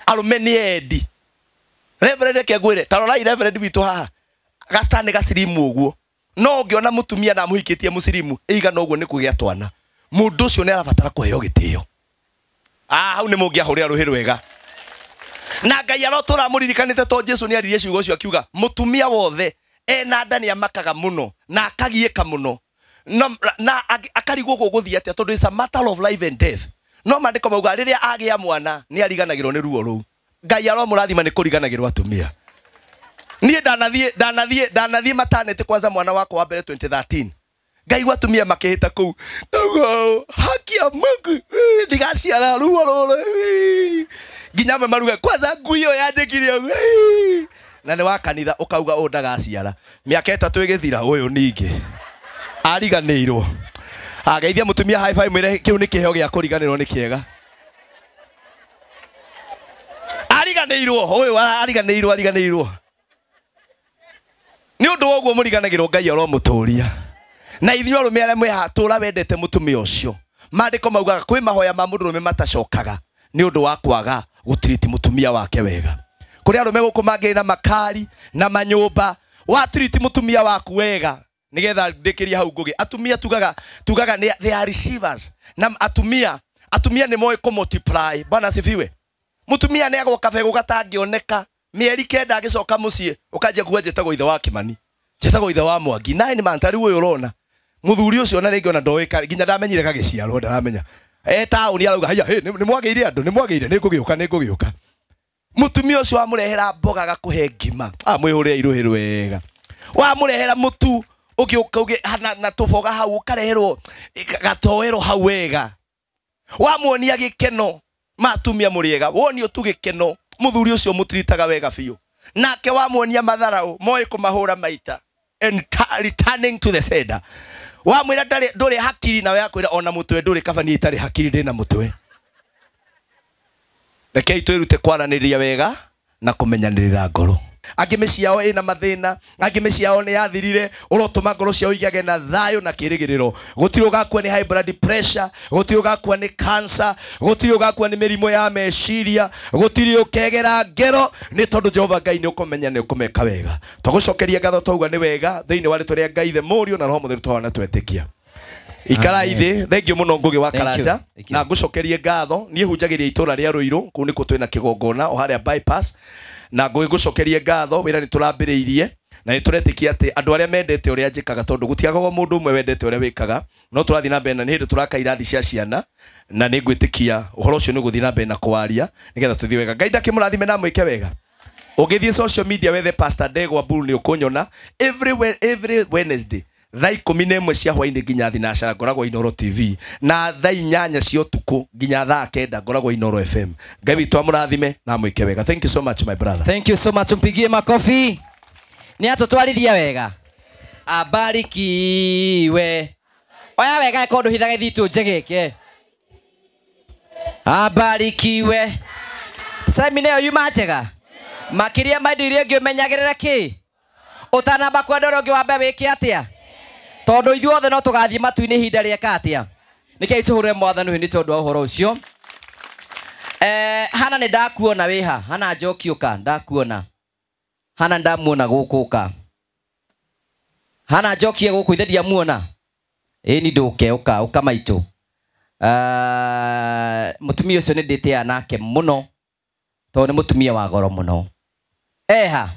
Arũme nĩ endi. Reverend reke ngwĩre ta rorai Reverend witũ haha gasta nĩ gacirimu ũguo. No ũngĩona mũtumia na amũhikĩtie mũcirimu ĩigana ũguo nĩ kũgĩa twana. Mũndũ ũcio nĩ arabatara kũheo gĩtĩo. Hau nĩ mũngĩahũrĩra rũhĩ rwega. Na Ngai arotũra mũririkanĩte to Jesu nĩ aririe ciugo ũcio akiuga mũtumia wothe ena nda nĩ amakaga mũno na akagiĩka mũno na akarigwo gũgũthiĩ atĩa tondũ it's a matter of life and death. No maandĩko mauga rĩrĩa agĩa mwana nĩ ariganagĩrwo nĩ ruo rũu. Ngai aromũrathima nĩ kũriganagĩrwo atumia. Niĩ ndanathiĩ matanĩtĩ kwanza mwana wakwa wa mbere 2013. Ngai atumia makĩhĩta kũu ndauga haki ya Mungu ndigaciara ruo rũrũ nginya amwe maruga kwanza ngui ĩyo yanjĩkire ũguo na nĩ wa kanitha ũkauga ũũ ndagaciara mĩaka 3 ĩgĩthira ũyũ ningĩ ariganĩirwo. Ageithia mũtumia high five mwĩre kĩu nĩ kĩheo gĩa kũriganĩrwo nĩ kĩega. Ariganĩirwo ũyũ ariganĩirwo nĩ ũndũ wa ũguo mũriganagĩrwo Ngai aromũtũria. Na ithuĩ arũme arĩa mwĩ haha tũra wendete mũtumia ũcio. Maandĩko maugaga kwĩ mahoya ma mũndũrũme matacokaga nĩ ũndũ wa kwaga gũtiriti mũtumia wake wega. Kũrĩ arũme gũkũ mangĩrĩ na makari na manyũmba, watiriti mũtumia waku wega nĩgetha ndĩkĩrie hau ngũgĩ. Atumia tugaga nĩ they are receivers. Na atumia nĩ moĩ kũ multiply. Bwana asifiwe. Mũtumia nĩ agwo kabegũ gatangĩoneka mĩeri 9 agĩcoka mũciĩ ũkanjia kuga njĩtagwo ithe wa Kĩmani, njĩtagwo ithe wa Mwangi. 9 months rĩu ũyũ ũrona muthuri ucio na rĩngĩ ona ndoĩ nginya ndamenyire gagĩciarwo ndaramenya taũni arauga haya nĩ mwagĩire andũ nĩ mwagĩire nĩ ngũgĩũka. Mũtumia ũcio wamũrehera mboga agakũhe ngima mwĩhũrĩre irũhĩ rwega. Wamũrehera mũtu ũgĩũka na tũboga hau ũkareherwo gatoero hau wega. Wamuonia gĩkeno matumia mũrĩega wonio tu gĩkeno mũthuri ũcio mũtiritaga wega biũ. Nake wamuonia matharau moĩ kũmahũra maita and returning to the sender. Wamwĩra ndũrĩ hakiri nawe akwĩra ona mũtwe ndũrĩ kaba niĩ itarĩ hakiri ndĩ na mũtwe. Rekei twĩrute kwaranĩria wega na kũmenyanĩrĩra ngoro. Angĩ mĩciĩ yao ĩna mathĩna, angĩ mĩciĩ yao nĩ yathirire, ũrotũma ngoro ciao igĩage na thayũ na kĩĩrĩgĩrĩro. Gũtirĩ ũgakua nĩ high blood pressure, gũtirĩ ũgakua nĩ cancer, gũtirĩ ũgakua nĩ mĩrimũ ya meciria, gũtirĩ ũkegera ngero nĩ tondũ Jehova Ngai nĩ ũkũmenya nĩ ũkũmeka wega. Tũgũcokeria ngatho twauga nĩ wega thĩinĩ wa rĩtwa rĩa Ngai the Mũriũ na Roho Mũtheru twana twetĩkia. Ikara ithe thank you muno Ngugi wa Karanja na ngucokerie ngatho. Niĩ hunjagĩria itũra rĩa Ruiru kũu nĩkuo twĩna kĩgongona o harĩa bypass na ngũcokerie ngatho. Wĩra nĩ tũrambĩrĩirie na nĩ tũretĩkia atĩ andũ arĩa mendete ũrĩa njĩkaga tondũ gũtiagagwo mũndũ ũmwe wendete ũrĩa wĩkaga no tũrathiĩ na mbere na nĩ hĩndĩ tũraka irathi cia ciana na nĩ ngwĩtĩkia ũhoro ũcio nĩ ũgũthiĩ na mbere na kũwaria nĩgetha tũthiĩ wega. Ngai ndakĩmũrathime na mwĩke wega. Ũngĩthiĩ social media wethe Pastor Ndegwa Bull nĩ ũkũnyona every Wednesday thaa 11 cia hwainĩ nginya thinacara ngoragwo Inoro TV na thaa 8 cia ũtukũ nginya thaa 9 ngoragwo Inoro FM. Ngai witũ amũrathime na amwĩke wega. Thank you so much my brother. Thank you so much, mpigie makofi. Nĩ atũtwarithia wega. Abarikiwe. Oya wega ĩko ndũhithaga ithitũ njegeke. Abarikiwe. Semina ĩyo yuma njega. Makĩria ma indo iria ingĩ ũmenyagĩrĩra kĩ? Ũtanamba kwenda ũrĩa ũngĩ wambe wĩke atĩa? Tondũ ithuothe no tũgathiĩ matu-inĩ ihinda rĩeka atĩa? Nĩkĩo tũhũre mwathani ũyũ nĩ tondũ wa ũhoro ũcio. Hana nĩ ndakuona wĩha. Hana njoki ũka ndakuona. Hana ndamuona gũkũ ũka. Hana njokie gũkũ ithe ndiamuona. Ĩni ndũke ũka ũka maitũ. Mũtumia ũcio nĩ ndĩtĩaga nake mũno tondũ nĩ mũtumia wa goro mũno. Eha.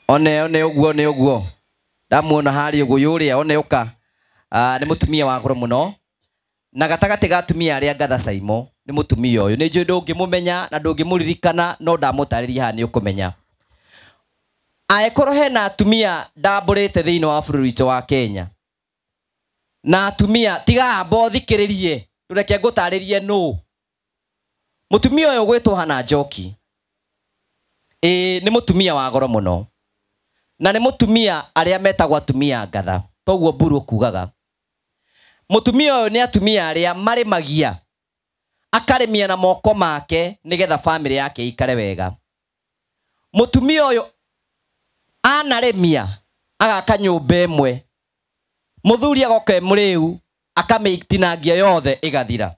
One one ũguo nĩ ũguo. Ndamuona harĩa ũguo yũrĩa one ũka. Nĩ mũtumia wa goro mũno na gatagatĩ ga atumia arĩa ngatha Saimo nĩ mũtumia ũyũ. Nĩ njũĩ ndũngĩmũmenya na ndũngĩmũririkana, no ndamũtarĩria haha nĩ ũkũmenya. Angĩkorwo hena atumia ndambũrĩte thĩinĩ wa bũrũri witũ wa Kenya, na atumia tiga amba ũthikĩrĩrie, reke ngũtarĩrie nũ mũtumia ũyũ gwĩtwo Hannah Njoki. Ĩĩ nĩ mũtumia wa goro mũno na nĩ mũtumia arĩa metagwo atumia ngatha, toguo Mburu kugaga. Mũtumia ũyũ nĩ atumia arĩa marĩmagia, akarĩmia na moko make nĩgetha famĩlĩ yake ikare wega. Mũtumia ũyũ anarĩmia agaka nyũmba ĩmwe, mũthuri agoka e mũrĩu akamĩtinangia yothe ĩgathira,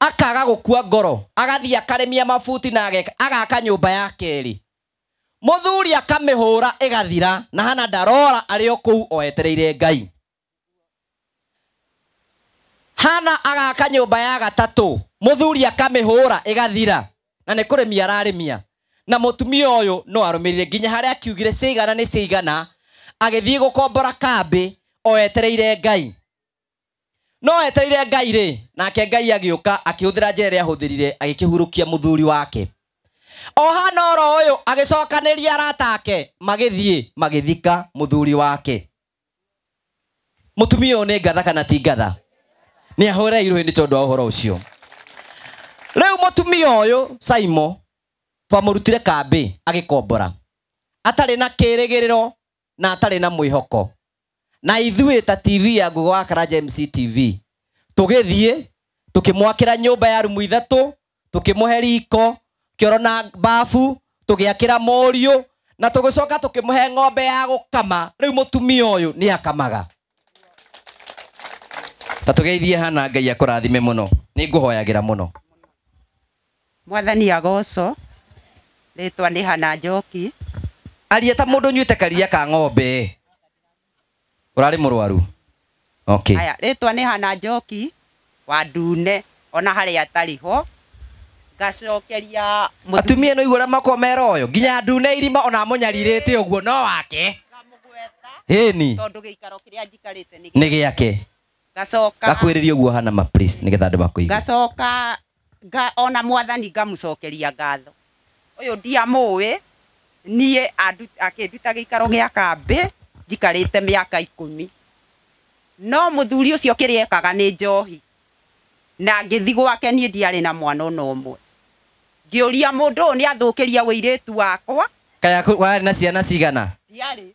akaga gũkua ngoro, agathiĩ akarĩmia mabuti na agaka nyũmba ya kerĩ, mũthuri akamĩhũra ĩgathira, na Hannah ndarora arĩ o kũu o etereire Ngai. Hannah agaka nyũmba ya gatatũ, mũthuri akamĩhũra ĩgathira, na nĩ kũrĩmia ararĩmia. Na mũtumia ũyũ no arũmĩrĩire nginya harĩa akiugire ciigana nĩ ciigana, agĩthiĩ gũkombora kambĩ o etereire Ngai. No etereire Ngai rĩ, nake Ngai agĩũka akĩhũthĩra njĩra ĩrĩa ahũthĩrire, agĩkĩhurũkia mũthuri wake. O Hannah oro ũyũ agĩcokanĩria arata ake, magĩthiĩ magĩthika mũthuri wake. Mũtumia ũyũ nĩ ngatha kana ti ngatha? Nĩ ahũreirwo nĩ tondũ wa ũhoro ũcio. Rĩu mũtumia ũyũ Saimo twamũrutire kambĩ agĩkombora, atarĩ na kĩrĩgĩrĩro na atarĩ na mwĩhoko. Na ithuĩ ta TV ya Ngugo wa Karanja MCTV tũgĩthiĩ tũkĩmwakĩra nyũmba ya rumu ithatũ, tũkĩmũhe riko, kĩoro na bafu, tũgĩakĩra mũriũ, na tũgĩcoka tũkĩmũhe ng'ombe ya gũkama. Rĩu mũtumia ũyũ nĩ akamaga. Ta tũgeithie Hannah, Ngai akũrathime mũno, nĩ ngũhoyagĩra mũno. Mwathani agocwo. Rĩtwa nĩ Hannah Njoki. Aria ta mũndũ ũnyuĩte karia ka ng'ombe. Ũrarĩ mũrwaru? Okay. Aya, rĩtwa nĩ Hannah Njoki wa Ndune, ona harĩa atarĩ ho. Ngacokeria atumia no igũra makwa mera ũyũ nginya Ndune irima ona mũnyarirĩte ũguo no wake. Ĩni. Tondũ gĩikaro kĩrĩa njikarĩte nĩ gĩake. Ngacoka gakwĩrĩria ũguo Hannah ma please nĩgetha andũ makũigue. Ngacoka ona mwathani ngamũcokeria ngatho. Ũyũ ndiamũĩ niĩ akĩnduta gĩikaro gĩa kambĩ njikarĩte mĩaka 10. No mũthuri ũcio kĩrĩa ekaga nĩ njohi, na ngĩthiĩ gwake niĩ ndiarĩ na mwana ona ũmwe. Ngĩũria mũndũ ũyũ nĩ athũkĩria wĩirĩtu wakwa. Kaya warĩ na ciana cigana? Ndiarĩ.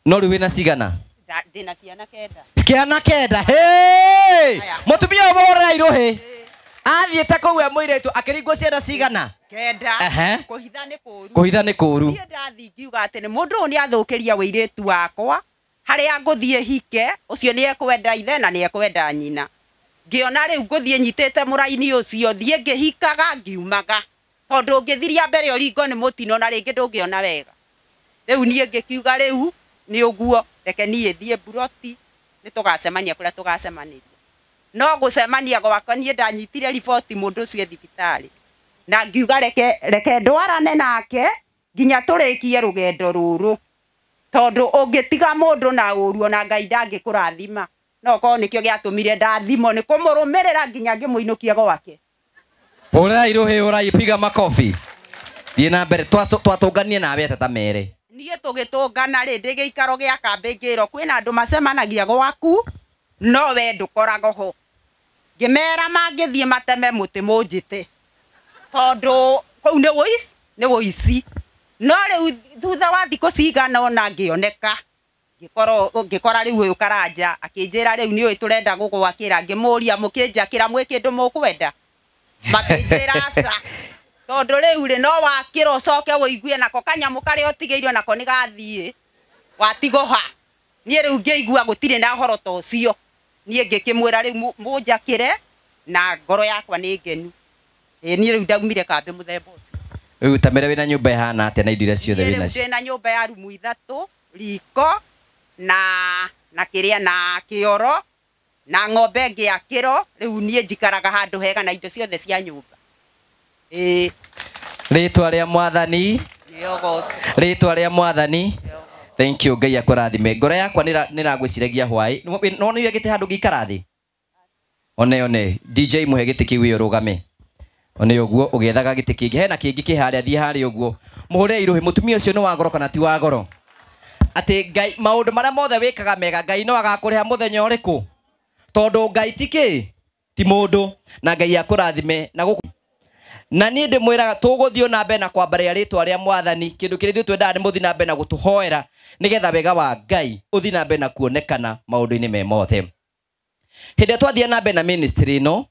No rĩu wĩna cigana? Ndĩna ciana 9. Ciana 9. Hey! Mũtumia ũyũ mũhũrĩra irũhĩ. Athiĩte kũu e mũirĩtu akĩringwo ciana cigana? 9. Kũhitha nĩ kũũru. Kũhitha nĩ kũũru. Niĩ ndathiĩ ngiuga atĩ nĩ mũndũ ũyũ nĩ athũkĩria wĩirĩtu wakwa, harĩa ngũthiĩ hike, ũcio nĩ ekwenda ithe na nĩ ekwenda nyina. Ngĩona rĩu ngũthiĩ nyitĩte mũraini ũcio, thiĩ ngĩhikaga ngiumaga, tondũ ũngĩthiria mbere ũringo nĩ mũtino na rĩngĩ ndũngĩona wega. Rĩu niĩ ngĩkiuga rĩu nĩ ũguo, reke niĩ thiĩ mburoti, nĩ tũgacemania kũrĩa tũgacemanĩria. No gũcemania gwakwa niĩ ndanyitire riboti mũndũ ũcio e thibitarĩ, na ngiuga reke ndwarane nake nginya tũrĩkie rũgendo rũrũ, tondũ ũngĩtiga mũndũ na ũru ona Ngai ndangĩkũrathima. No korwo nĩkĩo gĩatũmire ndathimwo nĩ kũmũrũmĩrĩra nginya ngĩmũinũkia gwake. Hũrai rũhĩ, hũrai, piga makobi. Thiĩ na mbere, twatũnganie nawe atĩa ta mere? Niĩ tũgĩtũngana rĩ, ndĩ gĩikaro gĩa kambĩ ngĩrwo kwĩna andũ macemanagia gwaku no we ndũkoragwo ho. Ngĩmera mangĩthiĩ mateme mũtĩ mũnjĩte, tondũ kũu nĩ wũici, nĩ wũici. No rĩu thutha wa thikũ cigana ũna ngĩoneka, ngĩkora rĩu ũyũ Karanja akĩnjĩra rĩu nĩ ũĩ tũrenda gũgwakĩra. Ngĩmũria mũkĩnjakĩra mwĩ kĩndũ mũkwenda? Makĩnjĩra aca, tondũ rĩu rĩ no wakĩra ũcoke wũigue nako kanyamũ karĩa ũtigĩirwo nako nĩ gathiĩ watigwo ha. Niĩ rĩu ngĩigua gũtirĩ na ũhoro ta ũcio. Niĩ ngĩkĩmwĩra rĩu mũnjakĩre na ngoro yakwa nĩ ngenu. Ĩĩ niĩ rĩu ndaumire kambĩ mũthemba ũcio. Rĩu ta mere wĩna nyũmba ĩhana atĩa na indo iria ciothe Niĩ wĩna rĩu nacio? ndĩna nyũmba ya rumu 3, riko na kĩrĩa na kĩoro na ng'ombe ngĩakĩro. Rĩu niĩ njikaraga handũ hega na indo ciothe cia nyũmba. Ĩĩ. Rĩtwa rĩa Mwathani Nĩogocwo. Rĩtwa rĩa Mwathani. Thank you, Ngai akũrathime. Ngoro yakwa nĩragwĩciragia hwaĩ. Nonire gĩtĩ handũ ngĩikara thĩ? One one, DJ mũhe gĩtĩ kĩu wĩ ũrũgame. One ũguo ũgĩethaga gĩtĩ kĩngĩ. Hena kĩngĩ kĩ harĩa, thiĩ harĩa ũguo. Mũhũre irũhĩ, mũtumia ũcio nĩ wa goro kana ti wa goro? Atĩ Ngai, maũndũ marĩa mothe wĩkaga mega, Ngai no agakũrĩha mũthenya ũrĩkũ? Tondũ Ngai ti kĩ? Ti mũndũ. Na Ngai akũrathime na gũkũ. Na niĩ ndĩmwĩraga tũgũthiĩ na mbere na kwambaria rĩtwa rĩa mwathani. Kĩndũ kĩrĩa ithuĩ twendaga nĩ mũthiĩ na mbere na gũtũhoera nĩgetha wega wa Ngai ũthiĩ na mbere na kuonekana maũndũ-inĩ me mothe. Hĩndĩ ĩrĩa twathiĩ na mbere na ministry ĩno,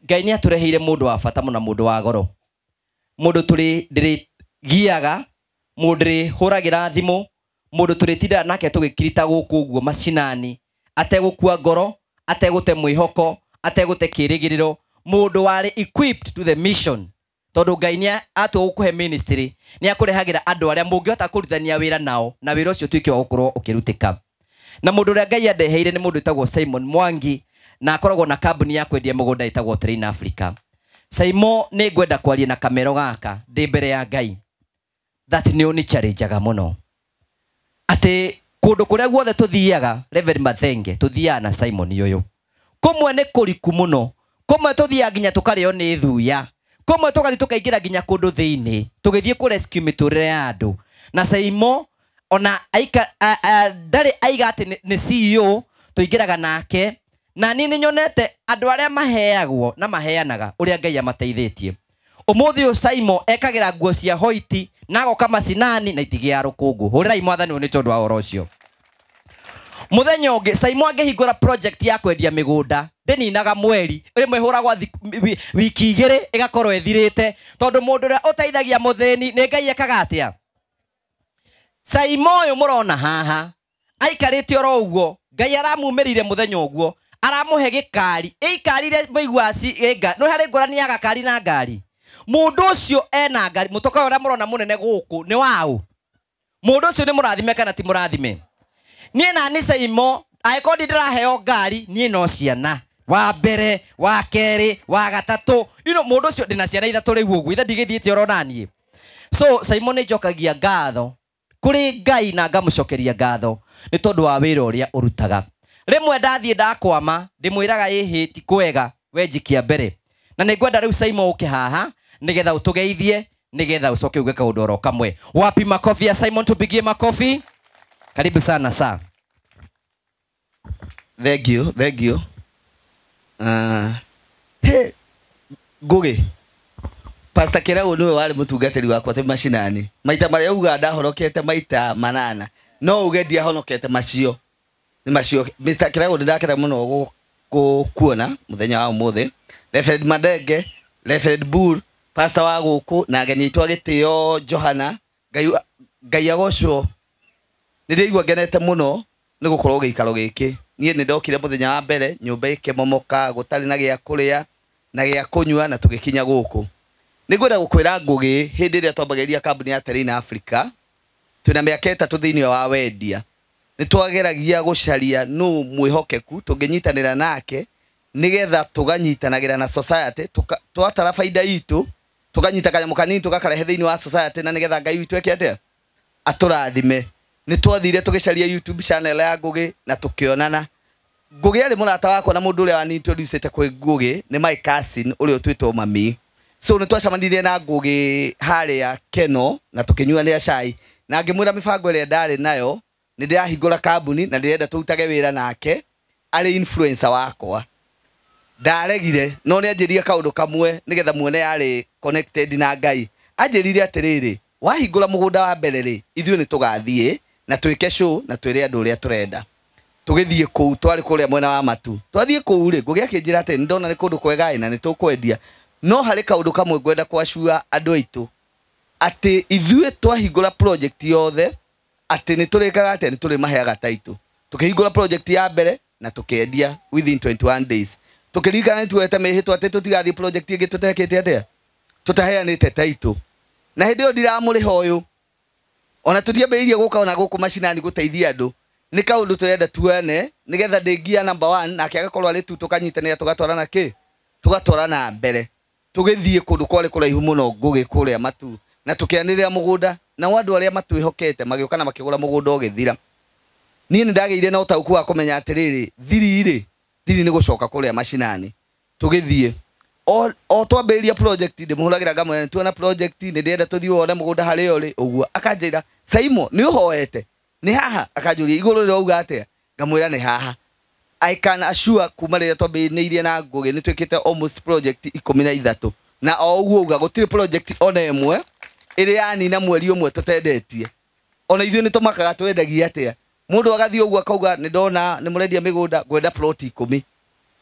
Ngai nĩ atũreheire mũndũ wa bata mũno, mũndũ wa goro, mũndũ tũrĩ ndĩrĩgiaga, mũndũ ndĩrĩhũragĩra thimũ, mũndũ tũrĩtindaga nake tũgĩkirita gũkũ ũguo macinani, ategũkua ngoro, ategũte mwĩhoko, ategũte kĩĩrĩgĩrĩro, mũndũ warĩ equipped to the mission. Tondũ Ngai nĩ atua gũkũhe ministry, nĩ akũrehagĩra andũ arĩa mũngĩhota kũrutithania wĩra nao, na wĩra ũcio ũtuĩke wa gũkorwo ũkĩrutĩka. Na mũndũ ũrĩa Ngai andeheire nĩ mũndũ wĩtagwo Simon Mwangi, na akoragwo na kambuni ya kwendia mũgũnda ĩtagwo Train Africa. Simon, nĩ ngwenda kwaria na kamero gaka ndĩ mbere ya Ngai that nĩ ũnĩ-challengeaga mũno, atĩ kũndũ kũrĩa guothe tũthiaga, Reverend Mathenge, tũthiaga na Simon ũyũ. Kũmwe nĩ kũriku mũno, kũmwe tũthiaga nginya tũkarĩo nĩ thuya, kũmwe tũgathiĩ tũkaingĩra nginya kũndũ thĩinĩ, tũgĩthiĩ kũ rescue mĩtũrĩre ya andũ. Na Simon ona aika, ndarĩ aiga atĩ nĩ CEO, tũingĩraga nake. Na niĩ nĩ nyonete andũ arĩa maheagwo na maheanaga ũrĩa Ngai amateithĩtie. Ũmũthĩ ũyũ Simon ekagĩra nguo cia hoiti na agoka macinani na itigĩa rũkũngũ. Hũrĩrai mwathani ũyũ nĩ tondũ wa ũhoro ũcio. Mũthenya ũngĩ Simon angĩhingũra project ya kwendia mĩgũnda, ndĩninaga mweri, rĩmwe ĩhũragwo wiki igĩrĩ ĩgakorwo ĩthirĩte, tondũ mũndũ ũrĩa ũteithagia mũthĩni nĩ Ngai ekaga atĩa? Simon ũyũ mũrona haha aikarĩte oro ũguo, Ngai aramumĩrire mũthenya ũguo, aramũhe gĩkari. Ĩikarire mũigua no harĩ ngũrani ya gakari na ngari. Mũndũ ũcio ena ngari, mũtoka ũrĩa mũrona mũnene gũkũ nĩ waũ? Mũndũ ũcio nĩ mũrathime kana ti mũrathime? Niĩ na nĩ Simon, angĩkorwo ndĩraheo ngari, niĩ no ciana. Wa mbere, wa kerĩ, wa gatatũ. Ino mũndũ ũcio ndĩna ciana ithatũ rĩu ũguo, ithe ndigĩthiĩte oro naniĩ. So Simon nĩ njokagia ngatho kũrĩ Ngai na ngamũcokeria ngatho nĩ tondũ wa wĩra ũrĩa ũrutaga. Rĩmwe ndathiĩ ndakwama, ndĩmwĩraga ĩhĩ ti kwega, we njikia mbere. Na nĩ ngwenda rĩu Simon ũke haha nĩgetha ũtũgeithie, nĩgetha ũcoke uge kaũndũ oro kamwe. Wapi makofi ya Simon, tupigie makofi. Karibu sana sa. Thank you, thank you. He Ngugi, Pastor Kĩraũ nĩwe warĩ mũtungatĩri wakwa twĩ macinani. Maita marĩa uga ndahonokete maita manana, no uge ndiahonokete macio. Nĩ macio. Mr. Kĩraũ nĩndakena mũno gũkuona mũthenya wa ũmũthĩ. Reverend Madenge, Reverend Bull, Pastor wa gũkũ na ageni aitũ a gĩtĩo Johana, Ngai agocwo. Nĩndĩraigua ngenete mũno nĩ gũkorwo gĩikaro gĩkĩ. Niĩ nĩndokire mũthenya wa mbere, nyũmba ĩkĩmomoka, gũtarĩ na gĩa kũrĩa na gĩa kũnyua, na tũgĩkinya gũkũ. Nĩngwenda gũkwĩra Ngugi, hĩndĩ ĩrĩa twambagĩrĩria kambuni ya Terrain Africa, twĩna mĩaka 3 thĩinĩ wa wendia. Nĩtwageragia gũcaria nũ mwĩhokeku tũngĩnyitanĩra nake, nĩgetha tũganyitanagĩra na society, twatara baida itũ, tũkanyita kanyamũ kanini tũgakarehe thĩinĩ wa society, na nĩgetha Ngai witũ eke atĩa? Atũrathime. Nĩtwathire tũgĩcaria YouTube channel ya Ngugi na tũkĩonana. Ngugi arĩ mũrata wakwa na mũndũ ũrĩa wani-introducĩte kwĩ Ngugi nĩ my cousin ũrĩa ũtuĩtwo mami. So nĩtwacemanirie na Ngugi harĩa Keno na tũkĩnyuanĩra cai, na ngĩmwĩra mĩbango ĩrĩa ndarĩ nayo, nĩndĩrahingũra kambuni na ndĩrenda tũrutage wĩra nake arĩ influencer wakwa. Ndaregire, no nĩanjĩrire kaũndũ kamwe nĩgetha muone yarĩ connected na Ngai. Anjĩrire atĩrĩrĩ, wahingũra mũgũnda wa mbere rĩ, ithuĩ nĩtũgathiĩ na twĩke show na twĩre andũ ũrĩa tũrenda. Tũgĩthiĩ kũu, twarĩ kũrĩa mwena wa Matu. Twathiĩ kũu rĩ, Ngugi akĩnjĩra atĩ nĩndona nĩ kũndũ kwega ĩ na nĩtũkwendia. No harĩ kaũndũ kamwe ngwenda kwacua andũ aitũ, atĩ ithuĩ twahingũra project yothe, atĩ nĩtũrĩkaga atĩa, nĩtũrĩmaheaga title. Tũkĩhingũra project ya mbere na tũkĩendia within 21 days. Tũkĩririkana nĩtuoete mĩhĩtwa atĩ tũtigathiĩ project ĩngĩ tũtekĩte atĩa, tũtaheanĩte title. Na hĩndĩ ĩyo ndiramũrĩha ũyũ, ona tũtiambĩrĩirie gũka ona gũkũ macinani gũteithia andũ. Nĩ kaũndũ tũrenda tuone nĩgetha ndĩngia number 1 nake agakorwo arĩ tu, tũkanyitanĩra tũgatwarana kĩ, tũgatwarana mbere. Tũgĩthiĩ kũndũ kwarĩ kũraihu mũno Ngugi kũrĩa Matu, na tũkĩanĩrĩra mũgũnda Nao andũ arĩa matwĩhokete magĩũka na makĩgũra mũgũnda ũgĩthira. Niĩ nĩ ndagĩire na ũtaũku wa kũmenya atĩrĩrĩ, thiri rĩ, thiri nĩ gũcoka kũrĩa macinani. Tũgĩthiĩ o twambĩrĩria project, ndĩmũhũragĩra ngamwĩra nĩ tuona project, nĩ ndĩrenda tũthiĩ wone mũgũnda harĩa ũrĩ ũguo. Akanjĩra, Saimo, nĩ ũhoete? Nĩ haha? Akanjũria igũrũ rĩrauga atĩa? Ngamwĩra nĩ haha. I can assure kuma rĩrĩa twambĩrĩirie na Ngũgĩ nĩ twĩkĩte almost project 13, na o ũguo uga gũtirĩ project ona ĩmwe ĩrĩ yanina mweri ũmwe tũtendetie. Ona ithuĩ nĩ tũmakaga twendagia atĩa. Mũndũ agathiĩ ũguo akauga nĩ ndona nĩ mũrendia mĩgũnda ngwenda plot 10,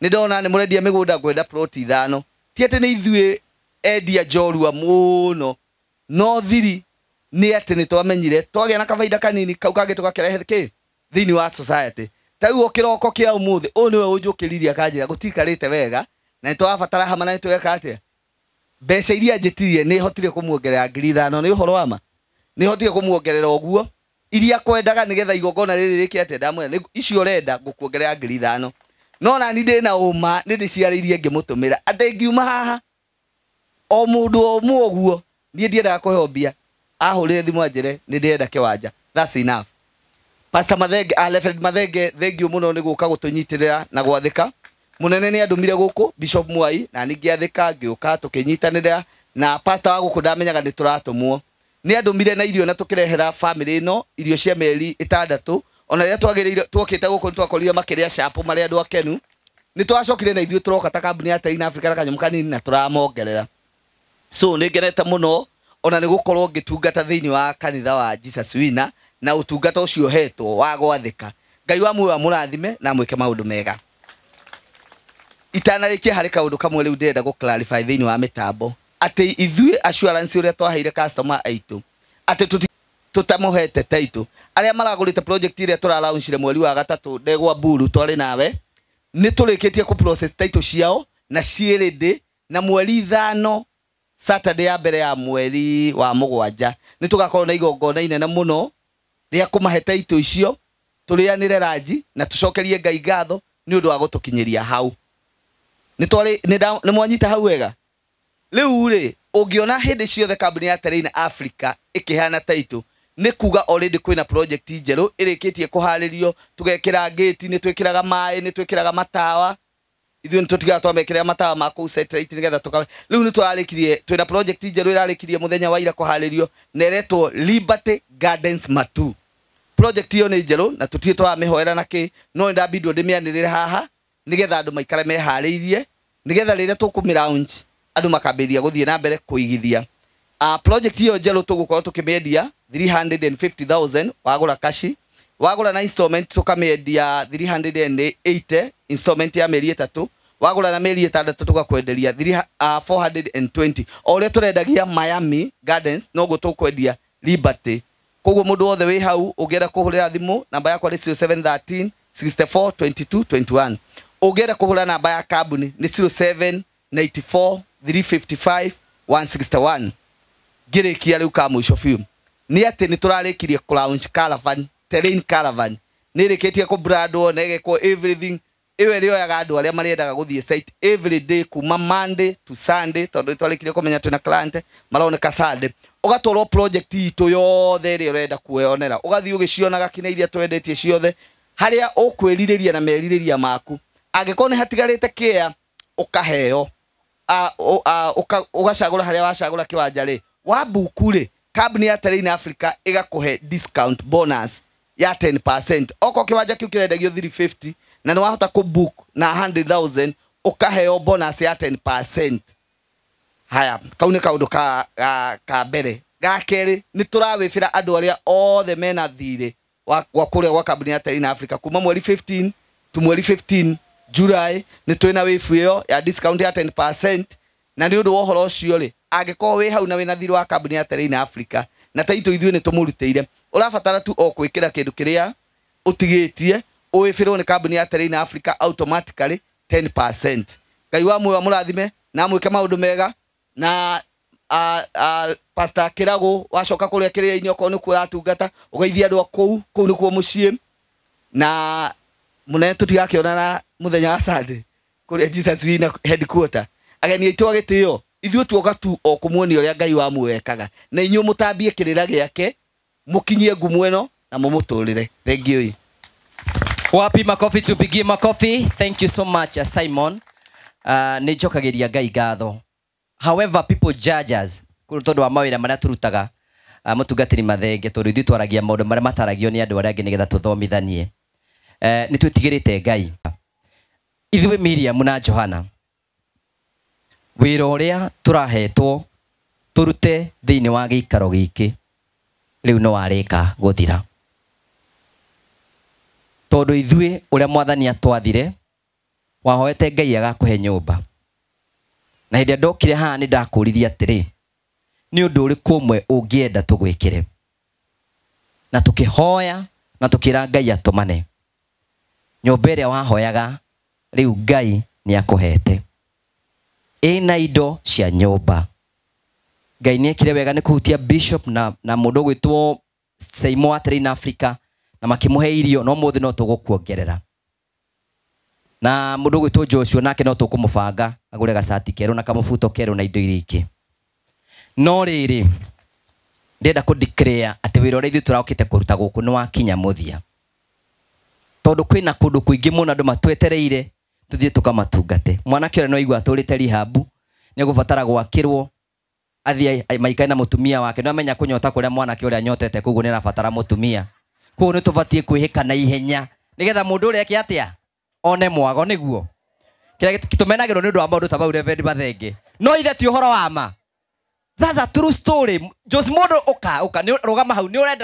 nĩ ndona nĩ mũrendia mĩgũnda ngwenda plot 5. Ti atĩ nĩ ithuĩ endia njorua mũno, no thiri nĩ atĩ nĩ twamenyire twagĩa na kabaida kanini kau kangĩ tũgakĩrehe kĩ thĩinĩ wa society. Ta rĩu o kĩroko kĩa ũmũthĩ ũyũ nĩwe ũnjũkĩririe akanjĩra gũtikarĩte wega na nĩ tũrabatara hama na nĩ tweka atĩa. Mbeca iria njĩtirie nĩ hotire kũmuongerera 5,000, nĩ ũhoro wa ma, nĩ hotire kũmuongerera ũguo iria kwendaga nĩgetha igongona rĩrĩ rĩke atĩa. Ndamwĩra icio ũrenda ngũkuongerera 5,000, no nani ndĩ na ũma nĩ ndĩciarĩirie ngĩmũtũmĩra atĩ ngiuma haha o mũndũ o ũmwe ũguo niĩ ndiendaga kũheo mbia, ahũrĩre thimũ anjĩre nĩ ndĩrenda kĩwanja. That's enough. Pastor Mathenge, Reverend Mathenge, thengiũ mũno nĩ gũka gũtũnyitĩrĩra na gwathĩka. Mũnene nĩ andũmire gũkũ Bishop Mwai na niĩ ngĩathĩka ngĩũka tũkĩnyitanĩra na pastor wa gũkũ ndamenyaga nĩ tũratũmwo. Nĩ andũmire na irio na tũkĩrehera family ĩno irio cia mĩeri 6. Ona rĩrĩa twagĩrĩire twokĩte gũkũ nĩ twakorire makĩrĩa chapo marĩa andũ akenu. Nĩ twacokire na ithuĩ tũroka ta kambuni ya Terrain Africa na kanyamũ kanini na tũramongerera. So nĩ ngenete mũno ona nĩ gũkorwo ngĩtungata thĩinĩ wa kanitha wa Jesus Winner na ũtungata ũcio hetwo wa gwathĩka. Ngai wa muoyo amũrathime na amwĩke maũndũ mega. Itanarĩkia harĩ kaũndũ kamwe rĩu ndĩrenda gũ clarify thĩinĩ wa mĩtambo atĩ ithuĩ assurance ũrĩa twaheire customer aitũ atĩ tũtamũhete title. Arĩa maragũrĩte project ĩrĩa tũralaunchire mweri wa 3 ndegwa Mburu twarĩ nawe, nĩ tũrĩkĩtie kũ process title ciao na ciĩ ready, na mweri 5 Saturday ya mbere ya mweri wa 7 nĩ tũgakorwo na igongona inene mũno rĩa kũmahe title icio, tũrĩanĩre ranji na tũcokerie Ngai ngatho nĩ ũndũ wa gũtũkinyĩria hau. Nĩ twarĩ nĩ mwanyita hau wega. Rĩu rĩ ũngĩona hĩndĩ ciothe kambuni ya Terrain Africa ĩkĩheana title nĩ kuga already kwĩna project njerũ ĩrĩkĩtie kũharĩrio, tũgekĩra gate, nĩ twĩkĩraga maĩ, nĩ twĩkĩraga matawa. Ithuĩ nĩ tũtigaga twamekĩra matawa ma kũu satellite nĩgetha tũka. Rĩu nĩ tũrarĩkirie, twĩna project njerũ ĩrarĩkirie mũthenya wa ira kũharĩrio na ĩretwo Liberty Gardens Matu. Project ĩyo nĩ njerũ na tũtirĩ tũramĩhoera na kĩ, no nĩndambindwo ndĩmĩanĩrĩre haha nĩgetha andũ maikare meharĩirie nĩgetha rĩrĩa tũkũmĩ launch andũ makambĩrĩria gũthiĩ na mbere kũigithia. Project ĩyo njerũ tũgũkorwo tũkĩmĩendia 350,000 wagũra kashi, wagũra na installment tũkamĩendia 380 installment ya mĩeri 3, wagũra na mĩeri 6 tũgakwenderia 420. O ũrĩa tũrendagia Miami Gardens noguo tũkwendia Liberty. Koguo mũndũ wothe wĩ hau ũngĩenda kũhũrĩra thimũ namba yakwa nĩ 0713 64 22 21. Ũngĩenda kũhũra namba ya kambuni nĩ 0794 355 161. Ngĩrĩkia rĩu ka mũico biũ nĩ atĩ nĩ tũrarĩkirie launch caravan, Terrain caravan nĩ ĩrĩkĩtie kũbrandwo na ĩgekwo everything. Ĩyo ĩrĩoyaga andũ arĩa marĩendaga gũthiĩ site every day kuma Monday to Sunday, tondũ nĩ twarĩkirie kũmenya twĩna client maroneka Sunday. Ũgatwarwo project itũ yothe ĩrĩa ũrenda kuonera, ũgathiĩ ũgĩcionaga kinya iria twendetie ciothe harĩa ũkwĩrirĩria na merirĩria maku. Angĩkorwo nĩ hatigarĩte kĩa ũkaheo, ũgacagũra harĩa wacagũra kĩwanja rĩ, wa buku rĩ, kambuni ya Terrain Africa ĩgakũhe discount bonus ya 10%. Okorwo kĩwanja kĩu kĩrendagio 350 na nĩ wahota kũ book na 100,000 ũkaheo bonus ya 10%. Haya, kau nĩ kaũndũ ka mbere. Ga kerĩ nĩ tũrawĩbĩra andũ arĩa othe mena thirĩ wa kũrĩa gwa kambuni ya Terrain Africa kuma mweri 15 to mweri 15 July nĩ twĩna wĩbu ĩyo ya discount ya 10%. Na nĩ ũndũ wa ũhoro ũcio rĩ, angĩkorwo wĩ hau na wĩna thirĩ wa kambuni ya Terrain Africa na taitũ ithuĩ nĩ tũmũrutĩire, ũrabatara tu o gwĩkĩra kĩndũ kĩrĩa ũtigĩtie ũwĩbĩrwo nĩ kambuni ya Terrain Africa automatically 10%. Ngai wa muoyo amũrathime na amwĩke maũndũ mega. Na Pastor Kĩrago wacoka kũrĩa kĩrĩa-inĩ okorwo nĩkuo ũratungata ũgeithie andũ a kũu, kũu nĩkuo mũciĩ. Na mũnene tũtigakĩonana mũthenya wa Sunday kũrĩa Jesus Winner headquarter. Ageni aitũ a gĩtĩo, Ithuĩ tuoka tu o kũmuonia ũrĩa Ngai wa muoyo ekaga, na inyuĩ mũtambie kĩrĩra gĩake, mũkinyie ngumo ĩno na mũmũtũrĩre. Thank you. Wapi makofi, tupigie makofi. Thank you so much, Simon. Nĩ njokagĩria Ngai ngatho. However people judge us tondũ wa mawĩra marĩa tũrutaga, mũtungatĩri Mathenge, tondũ ithuĩ twaragia maũndũ marĩa mataragio nĩ andũ arĩa angĩ nĩgetha tũthomithanie. Nĩ twĩtigĩrĩte Ngai. Ithuĩ Miriam na Johana, wĩra ũrĩa tũrahetwo tũrute thĩinĩ wa gĩikaro gĩkĩ rĩu no warĩka gũthira, tondũ ithuĩ ũrĩa mwathani atwathire, wahoete Ngai agakũhe nyũmba. Na hĩndĩ ĩrĩa ndokire haha nĩ ndakũririe atĩrĩ, nĩ ũndũ ũrĩkũ ũmwe ũngĩenda tũgwĩkĩre? Na tũkĩhoya na tũkĩra Ngai atũmane nyũmba ĩrĩa wahoyaga, rĩu Ngai nĩ akũhete ĩna indo cia nyũmba. Ngai nĩ ekire wega nĩ kũhutia bishop na mũndũ ũgwĩtwo Seimo wa Train Africa, na makĩmũhe irio, no mũthĩ no tũgũkuongerera. Na mũndũ ũgwĩtwo Joshua nake no tũkũmũbanga agũre gacati kerũ na kamũbuto kerũ na indo iria ingĩ. No rĩrĩ, ndĩrenda kũ declare atĩ wĩra ũrĩa ithuĩ tũraũkĩte kũruta gũkũ nĩ wakinya mũthia, tondũ kwĩna kũndũ kũingĩ mũno andũ matwetereire tũthiĩ tũkamatungate. Mwanake ũrĩa no aigua atũrĩte rehab, nĩ egũbatara gwakĩrwo athiĩ maikare na mũtumia wake. Nĩ amenya kũnyota kũrĩa mwanake ũrĩa anyotete, koguo nĩ arabatara mũtumia. Koguo nĩ tũbatiĩ kwĩhĩka na ihenya nĩgetha mũndũ ũrĩa eke atĩa, one mwago. Nĩguo kĩrĩa tũmenagĩrwo nĩ ũndũ wa maũndũ ta mau, Reverend Mathenge. No ithe ti ũhoro wa ma. That's a true story. Jos mũndũ ũka ũka nĩ rũgama hau, nĩ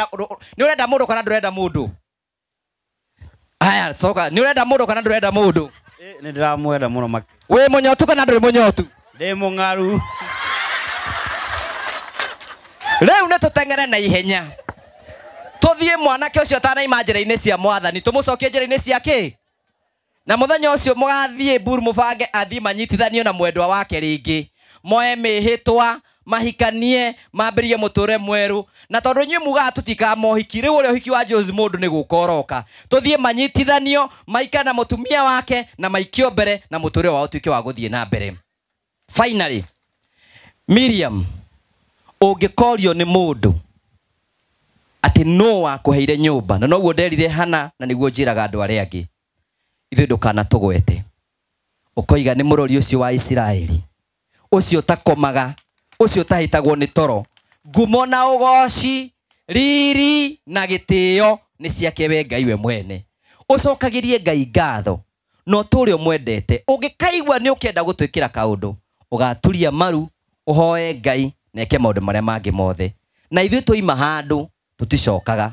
ũrenda mũndũ kana ndũrenda mũndũ? Haya, coka, nĩ ũrenda mũndũ kana ndũrenda mũndũ? Nĩ ndĩramwenda mũno makĩria. Wĩ mũnyotu kana ndũrĩ mũnyotu? Ndĩ mũng'aru. Rĩu nĩ tũteng'ere na ihenya tũthiĩ mwanake ũcio atanaima njĩra-inĩ cia mwathani, tũmũcokie njĩra-inĩ cia kĩ? Na mũthenya ũcio mũgathiĩ Mburu mũbange athiĩ manyitithanio na mwendwa wake rĩngĩ, moe mĩhĩtwa, mahikanie, mambĩrĩrie mũtũrĩre mwerũ. Na tondũ inyuĩ mugaga tũtikaga mohiki, rĩu ũrĩa ũhiki wa Jose mũndũ nĩ gũka ũroka, tũthiĩ manyitithanio, maikare na mũtumia wake na maikio mbere na mũtũrĩre wao ũtuĩke wa gũthiĩ na mbere. Finally, Miriam, ũngĩkorio nĩ mũndũ atĩ nũ wakũheire nyũmba, na noguo nderire Hana na nĩguo njĩraga andũ arĩa angĩ, ithuĩ ndũkanatũgwete, ũkoiga nĩ mũrori ũcio wa Isiraeli, ũcio ũtakomaga, ũcio ũtahĩtagwo nĩ toro, ngumo na ũgoci, riri na gĩtĩo nĩ ciake we Ngai we mwene. Ũcokagĩrie Ngai ngatho na ũtũũre ũmwendete. Ũngĩkaigua nĩ ũkĩenda gũtwĩkĩra kaũndũ, ũgaturia maru, ũhoe Ngai na eke maũndũ marĩa mangĩ mothe. Na ithuĩ twoima handũ tũticokaga.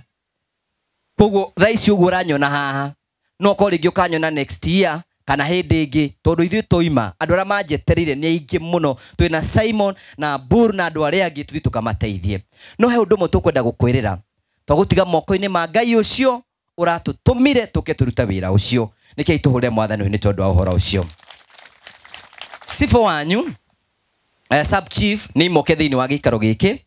Koguo thaa ici ũguo ũranyona haha, no korwo rĩngĩ ũkanyona next year kana hĩndĩ ĩngĩ, tondũ ithuĩ twoima andũ arĩa manjetereire nĩ aingĩ mũno. Twĩna Simon na Mburu na andũ arĩa angĩ, tũthiĩ tũkamateithie. No he ũndũ ũmwe tũkwenda gũkwĩrĩra, twagũtiga moko-inĩ ma Ngai ũcio ũratũtũmire tũke tũrute wĩra ũcio. Nĩkĩo tũhũre mwathani ũyũ nĩ tondũ wa ũhoro ũcio. Cibũ wanyu, sub chief nĩ imoke thĩinĩ wa gĩikaro gĩkĩ,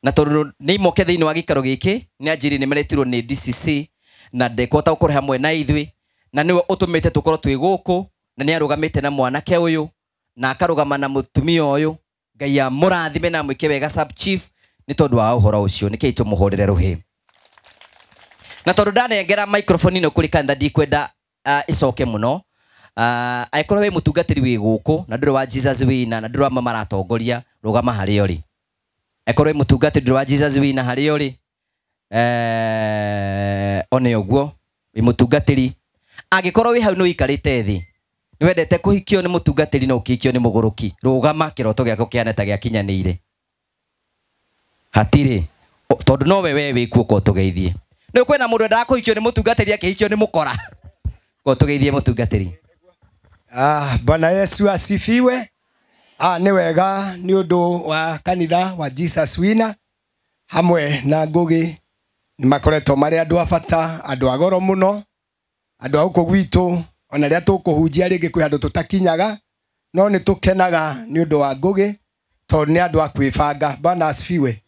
na tondũ nĩ imoke thĩinĩ wa gĩikaro gĩkĩ, nĩ anjĩrire nĩ maretirwo nĩ DCC na ndekũhota gũkorwo hamwe na ithuĩ, na nĩwe ũtũmĩte tũkorwo twĩ gũkũ, na nĩ arũgamĩte na mwanake ũyũ na akarũgama na mũtumia ũyũ. Ngai amũrathime na amwĩke wega sub chief nĩ tondũ wa ũhoro ũcio. Nĩkĩo tũmũhũrĩre rũhĩ. Na tondũ ndanengera microphone ĩno kũrĩ kanitha, ndikwenda ĩcoke mũno. Angĩkorwo wĩ mũtungatĩri wĩ gũkũ na ndũrĩ wa Jesus Winner na ndũrĩ wa maratongoria, rũgama harĩa ũrĩ. Angĩkorwo wĩ mũtungatĩri ndũrĩ wa Jesus Winner harĩa ũrĩ, one ũguo wĩ mũtungatĩri. Angĩkorwo wĩ hau nĩ ũikarĩte thĩ, nĩ wendete kũhikio nĩ mũtungatĩri na ũkĩhikio nĩ mũgũrũki, rũgama kĩroto gĩaku kĩhane ta gĩakinyanĩire. Hatirĩ, tondũ nowe we wĩkuo ko tũgeithie. Nĩ kwĩna mũndũ wendaga kũhikio nĩ mũtungatĩri akĩhikio nĩ mũkora. Ko tũgeithie mũtungatĩri. Bwana Yesu asifiwe. Nĩ wega nĩ ũndũ wa kanitha wa Jesus Winner hamwe na Ngũgĩ nĩ makoretwo marĩ andũ a bata, andũ a goro mũno, andũ a gũkũ gwitũ. Ona rĩrĩa tũkũhunjia rĩngĩ kwĩ handũ tũtakinyaga, no nĩ tũkenaga nĩ ũndũ wa Ngũgĩ tondũ nĩ andũ a kwĩbanga. Bwana asifiwe.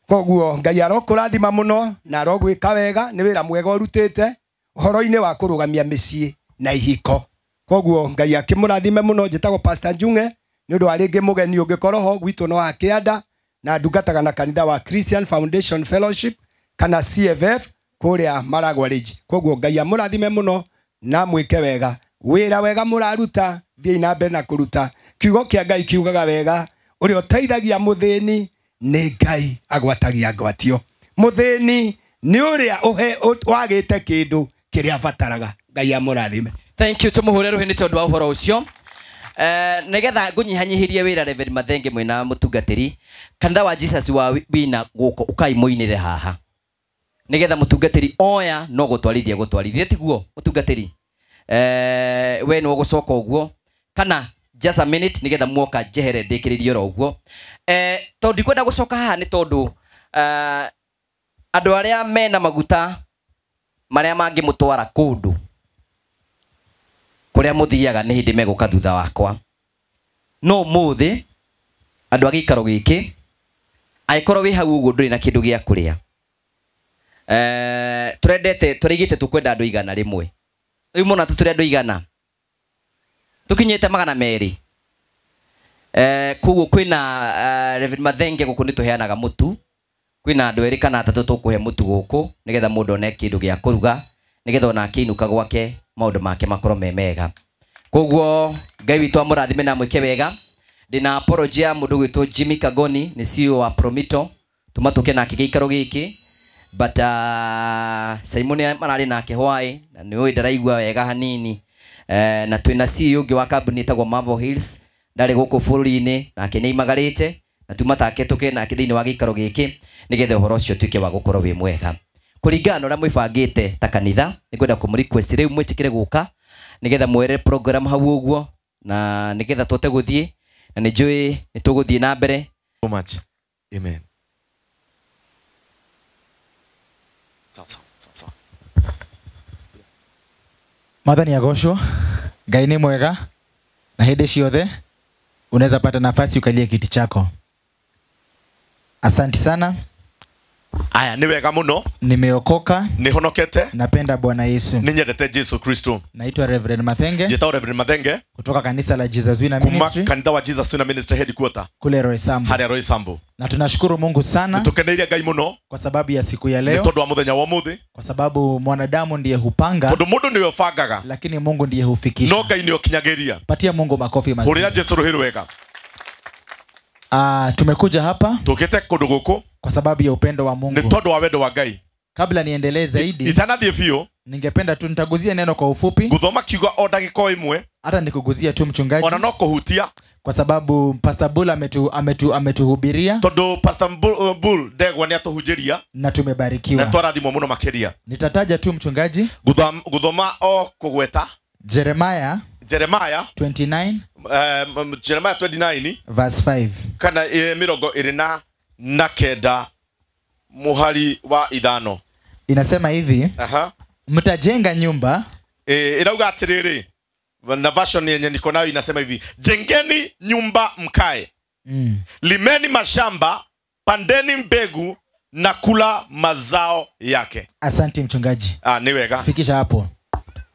Koguo Ngai arokũrathima mũno na arogwĩka wega, nĩ wĩra mwega ũrutĩte ũhoro-inĩ wa kũrũgamia mĩciĩ na ihiko. Koguo Ngai akĩmũrathime mũno. Njĩtagwo Pastor Njung'e, Nĩ ũndũ wa rĩngĩ mũgeni ũngĩkorwo ho gwitũ no Hakĩanda na ndungataga na kanitha wa Christian Foundation Fellowship kana CFF kũrĩa Maragwa Ridge. Koguo Ngai amũrathime mũno na mwĩke wega. Wĩra wega mũraruta, thiĩi na mbere na kũruta. Kiugo kĩa Ngai kiugaga wega, ũrĩa ũteithagia mũthĩni nĩ Ngai agwatagia ngwatio. Mũthĩni nĩ ũrĩa wagĩte kĩndũ kĩrĩa abataraga. Ngai amũrathime. Thank you, tumuhure ruhi nĩ tondũ wa ũhoro ũcio. Nĩgetha ngũnyihanyihirie wĩra Reverend Mathenge mwĩna mũtungatĩri, kanitha wa Jesus wa Wina gũkũ ũkai mũinĩre haha nĩgetha mũtungatĩri oya no gũtwarithia gũtwarithia, tiguo mũtungatĩri? We nĩ ũgũcoka ũguo kana just a minute nĩgetha muoka njehere ndĩkĩrĩrie oro ũguo. Tondũ ndikwenda gũcoka haha nĩ tondũ andũ arĩa mena maguta marĩa mangĩmũtwara kũndũ kũrĩa mũthiaga nĩ hĩndĩ megũka thutha wakwa. No ũmũthĩ andũ a gĩikaro gĩkĩ, angĩkorwo wĩ hau ũguo ndũrĩ na kĩndũ gĩa kũrĩa, tũrendete tũrĩigĩte tũkwenda andũ 100. Rĩu mona tũtũrĩ andũ 100 tũkinyĩte 200. Koguo kwĩna Reverend Mathenge gũkũ nĩ tũheanaga mũtu, kwĩna andũ 2 kana 3 tũkũhe mũtu gũkũ nĩgetha mũndũ one kĩndũ gĩa kũruga nĩgetha ona akĩinũka gwake maũndũ make makorwo me mega. Koguo Ngai witũ amũrathime na amwĩke wega. Ndĩna apology ya mũndũ gwĩtwo Jimmy Kagoni, nĩ CEO wa Promito, tuma tũke nake gĩikaro gĩkĩ, but Simon mararĩ nake hwaĩ na nĩ ũĩ ndaraigua wega hanini. Na twĩna CEO ũngĩ wa kambuni ĩtagwo Marvel Hills, ndarĩ gũkũ bũrũri-inĩ nake nĩ imagarĩte, na tuma take tũke nake thĩinĩ wa gĩikaro gĩkĩ nĩgetha ũhoro ũcio ũtuĩke wa gũkorwo wĩ mwega. Kũringana na ũrĩa mwĩbangĩte ta kanitha, nĩngwenda kũmũ request rĩu mwĩtĩkĩre gũka nĩgetha mwere program hau ũguo na nĩgetha tũhote gũthiĩ, na nĩ njũĩ nĩ tũgũthiĩ na mbere. So much. Amen. Sawa sawa sawa. Mwathani agocwo, Ngai nĩ mwega na hĩndĩ ciothe unaweza pata nafasi ukalie kiti chako. Asante sana. Aya, ni wega muno. Nimeokoka. Nihonokete. Napenda Bwana Yesu. Ninyendete Jesu Kristo. Naitwa Reverend Mathenge. Njĩtagwo Reverend Mathenge. Kutoka kanisa la Jesus Winner Ministry. Kuma kanitha wa Jesus Winner Ministry headquarter. Kule Roysambu. Harĩa Roysambu. Na tunashukuru Mungu sana. Nĩtũkeneire Ngai muno. Kwa sababu ya siku ya leo. Nĩ tondũ wa mũthenya wa ũmũthĩ. Kwa sababu mwanadamu ndiye hupanga. Tondũ mũndũ nĩwe ũbangaga. Lakini Mungu ndiye hufikisha. No Ngai nĩwe ũkinyagĩria. Patia Mungu makofi mazuri. Hũrĩra Jesu rũhĩ rwega. Tumekuja hapa. Tũkĩte kũndũ gũkũ. Kwa sababu ya upendo wa Mungu. Nĩ tondũ wa wendo wa Ngai. Kabla niendelee zaidi, itanathiĩ biũ, ningependa tu nitaguzia neno kwa ufupi. Guthoma kiugo o ndagĩka o ĩmwe. Hata nikuguzia tu mchungaji. Ona no kũhutia. Kwa sababu Pastor Bull ametuhubiria. Tondũ Pastor Bull Ndegwa nĩ atũhunjĩria. Na tumebarikiwa. Na twarathimwo mũno makĩria. Nitataja tu mchungaji. Guthoma o kũgweta. Jeremiah 29. Jeremiah 29 verse 5. Kana 29 muhari wa 5. Inasema hivi. Aha. Mtajenga nyumba. Irauga atiriri. Na version yenye niko nayo inasema hivi: jengeni nyumba mkae. Limeni mashamba, pandeni mbegu na kula mazao yake. Asante mchungaji. Ni wega. Fikisha hapo.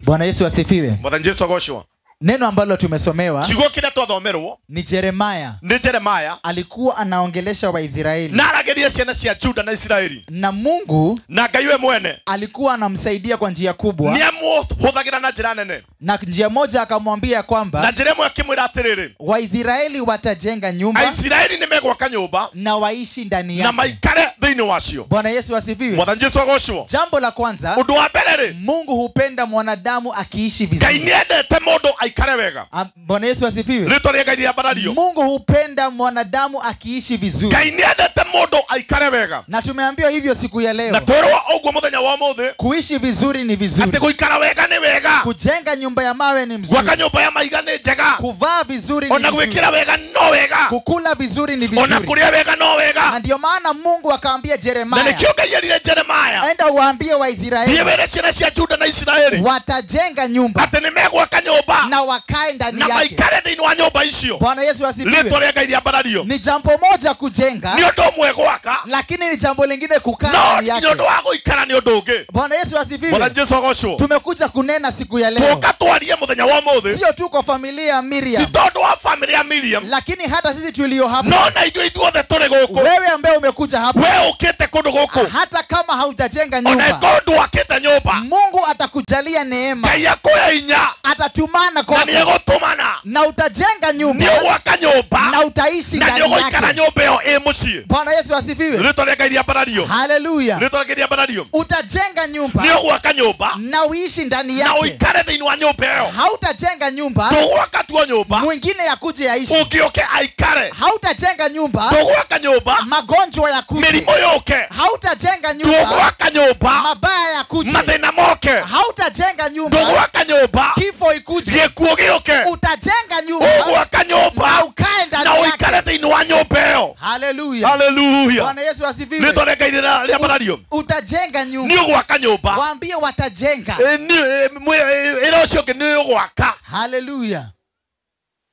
Bwana Yesu asifiwe. Mwathani Jesu agocwo. Neno ambalo tumesomewa kiugo kĩrĩa twathomerwo ni Jeremiah. Ni Jeremiah alikuwa anaongelesha Waisraeli. Na arageria ciana cia Juda na Israeli. Na Mungu na Ngai we mwene alikuwa anamsaidia kwa njia kubwa. Nĩamũhũthagĩra na njĩra nene. Na njia moja akamwambia kwamba na njĩra ĩmwe akĩmwĩra atĩrĩrĩ, Waisraeli watajenga nyumba. Aisraeli nĩmegwaka nyũmba na waishi ndani yake. Na maikare thĩinĩ wacio. Bwana Yesu asifiwe. Mwathani Jesu agocwo. Jambo la kwanza, ũndũ wa mbere rĩ, Mungu hupenda mwanadamu akiishi vizuri. Ngai nĩendete mũndũ aikare wega. Bwana Yesu asifiwe. Rĩtwa rĩa Ngai rĩambarario. Mungu hupenda mwanadamu akiishi vizuri. Ngai nĩendete mũndũ aikare wega. Na tumeambiwa hivyo siku ya leo. Na twerwo ũguo mũthenya wa ũmũthĩ. Kuishi vizuri ni vizuri. Atĩ gũikara wega nĩ wega. Kujenga nyumba ya mawe ni mzuri. Gwaka nyumba ya maiga nĩ njega. Kuvaa vizuri ni Ona vizuri. gwĩkĩra wega no wega. Kukula vizuri ni vizuri. Ona kũrĩa wega no wega. Na ndio maana Mungu akaambia Jeremiah. Na nĩkĩo Ngai erire Jeremiah. Enda uambie Waisraeli. Thiĩ wĩre ciana cia Juda na Israeli. Watajenga nyumba. Atĩ nĩmegwaka nyũmba. Na wakae ndani Na yake. maikare thĩinĩ wa nyũmba icio. Bwana Yesu asifiwe. Rĩtwa rĩa Ngai rĩambarario. Ni jambo moja kujenga. Ni ũndũ ũmwe gwaka. Lakini ni jambo lingine kukaa No, ndani yake. ni ũndũ wa gũikara ũgũikara nĩ ũndũ ũngĩ. Bwana Yesu asifiwe. Bwana Yesu agocwo. Tumekuja kunena siku ya leo. Tuka twarie muthenya wa umuthi. Sio tu kwa familia ya Miriam. Ti tondu wa familia ya Miriam. Lakini hata sisi tulio hapa. No na ithuĩ ithuothe tũrĩ gũkũ. Wewe ambaye umekuja hapa. Wewe ukite kundu gũkũ. Hata kama haujajenga nyumba. Ona ndwakĩte nyũmba. Mungu atakujalia neema. Ngai akuhe inya. Atatumana kwako. Na nĩegũtũmana. Na utajenga nyumba. Nĩũgwaka nyũmba. Na utaishi ndani yake. Na nĩũgũikara nyũmba ĩyo ĩ mũciĩ. Bwana Yesu asifiwe. Rĩtwa rĩa Ngai rĩambarario. Haleluya. Rĩtwa rĩa Ngai rĩambarario. Utajenga nyumba. Nĩũgwaka nyũmba. Na uishi ndani yake. Na uikare thĩinĩ wa nyũmba ĩyo. Hautajenga nyumba. Ndũgwaka tuo nyũmba. Mwingine akuje aishi. Ũngĩ aikare. Hautajenga nyumba. Ndũgwaka nyũmba. Magonjwa yakuje. Mĩrimũ yũke. Hautajenga nyumba. Ndũgwaka nyũmba. Mabaya yakuje. Mathĩna moke. Hautajenga nyumba. Ndũgwaka nyũmba. Kifo ikuje. Gĩkuũ gĩũke. Utajenga nyumba. Ũgwaka nyũmba. Na ukae ndani Na yake. ũikare thĩinĩ wa nyũmba ĩyo. Haleluya. Haleluya. Bwana Yesu asifiwe. Rĩtwa rĩa Ngai rĩambarario. Utajenga nyumba. Nĩũgwaka nyũmba. Waambie watajenga. Ĩra ũcio ũngĩ nĩũgwaka. Haleluya.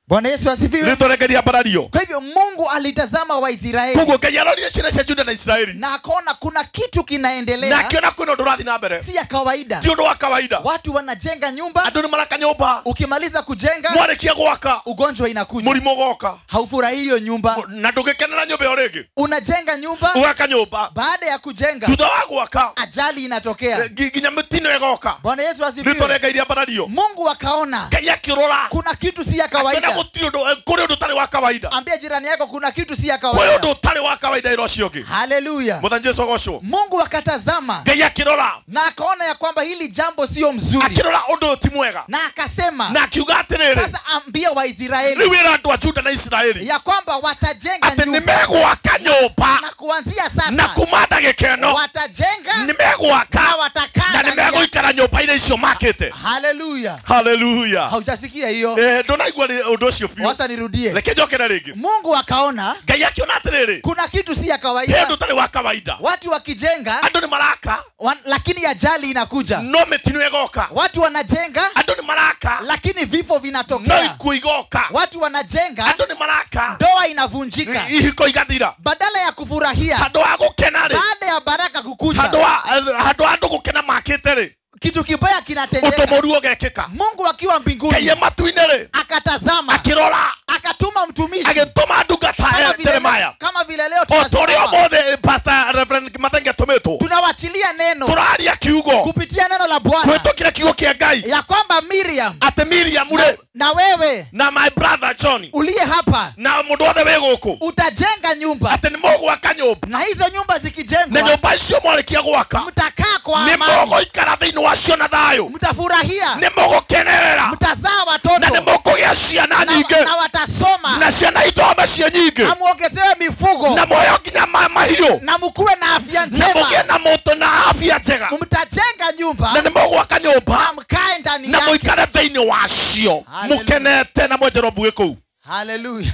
Bwana Yesu asifiwe. Rĩtwa rĩa Ngai rĩambarario. Kwa hivyo Mungu alitazama Waisraeli. Koguo Ngai arorire ciana cia Juda na Israeli. Na akaona kuna kitu kinaendelea. Na akiona kwĩna ũndũ ũrathiĩ na mbere. Si ya kawaida. Ti ũndũ wa kawaida. Watu wanajenga nyumba. Andũ nĩ maraka nyũmba. Ukimaliza kujenga, mwarĩkia gwaka, ugonjwa inakuja. Mũrimũ ũgoka. Haufurahii hiyo nyumba. Na ndũgĩkenera nyũmba ĩyo rĩngĩ. Unajenga nyumba. Ũgaka nyũmba. Baada ya kujenga, thutha wa gwaka, ajali inatokea. Nginya mĩtino ĩgoka. Bwana Yesu asifiwe. Rĩtwa rĩa Ngai rĩambarario. Mungu akaona Ngai akĩrora kuna kitu si ya kawaida. Gũtirĩ ũndũ, kũrĩ ũndũ ũtarĩ wa kawaida. Ambia jirani yako kuna kitu si ya Kũrĩ kawaida. ũndũ ũtarĩ wa kawaida ĩra ũcio ũngĩ. Haleluya. Mwathani Jesu agocwo. Mungu akatazama. Ngai akĩrora. Na akaona ya kwamba hili jambo sio mzuri. Akĩrora ũndũ ti mwega. Na akasema. Na akiuga atĩrĩrĩ. Sasa ambia Waisraeli. Rĩu ĩra andũ a Juda na Israeli. Ya kwamba watajenga Atĩ nyumba. nĩmegwaka nyũmba. Na kuanzia sasa. Na kuma ndagĩka ĩno. Watajenga. Nĩmegwaka. Na watakaa. Na nĩmegũikara nyũmba-inĩ icio makĩte. Haleluya. Haleluya. Haujasikia hiyo? Ndũnaigua ũndũ ũcio biũ. Wacha nirudie. Reke njokere rĩngĩ. Mungu akaona Ngai akiona atĩrĩrĩ. kuna kitu si ya kawaida. He ũndũ ũtarĩ wa kawaida. Watu wakijenga, andũ nĩ maraka, lakini ajali inakuja. No mĩtino ĩgoka. Watu wanajenga, andũ nĩ maraka, lakini vifo vinatokea. No ikuũ igoka. Watu wanajenga, andũ nĩ maraka, ndoa inavunjika. Ihiko igathira. Badala ya kufurahia, handũ ha gũkena rĩ, baada ya baraka kukuja, handũ ha andũ gũkena makĩte rĩ, kitu kibaya kinatendeka. Ũndũ mũũru ũgekĩka. Mungu akiwa mbinguni, Ngai matu-inĩ rĩ, akatazama, akĩrora, akatuma mtumishi, agĩtũma ndungata Jeremiah. Kama vile leo O ta ũrĩa ũmũthĩ Pastor Reverend Mathenge atũmĩtwo. Tunawachilia neno. Tũraria kiugo. Kupitia neno la Bwana. Kũhĩtũkĩra kiugo kĩa Ngai. Ya kwamba Miriam, atĩ Miriam rĩ, na wewe, na my brother John, uliye hapa, na mũndũ wothe wĩ gũkũ, utajenga nyumba. Atĩ nĩ mũgwaka nyũmba. Na hizo nyumba zikijengwa, na nyũmba icio mwarĩkia gwaka, mtakaa kwa amani. Nĩ mũgũikara thĩinĩ wacio na thayũ. Mtafurahia. Nĩ mũgũkenerera. Mtazaa watoto. Na nĩ mũkũgĩa ciana nyingĩ. Na watasoma. Na ciana ithome ciĩ nyingĩ. Na muongezewe mifugo. Na muoyo nginya mahiũ. Na mkuwe na afya njema. Na mũgĩe na mũtũ na afya njega. Mtajenga nyumba. Na nĩ mũgwaka nyũmba. Na mkae ndani yake. Na mũikare thĩinĩ wacio. Mũkenete na mwenjerwo mbuĩ kũu. Haleluya.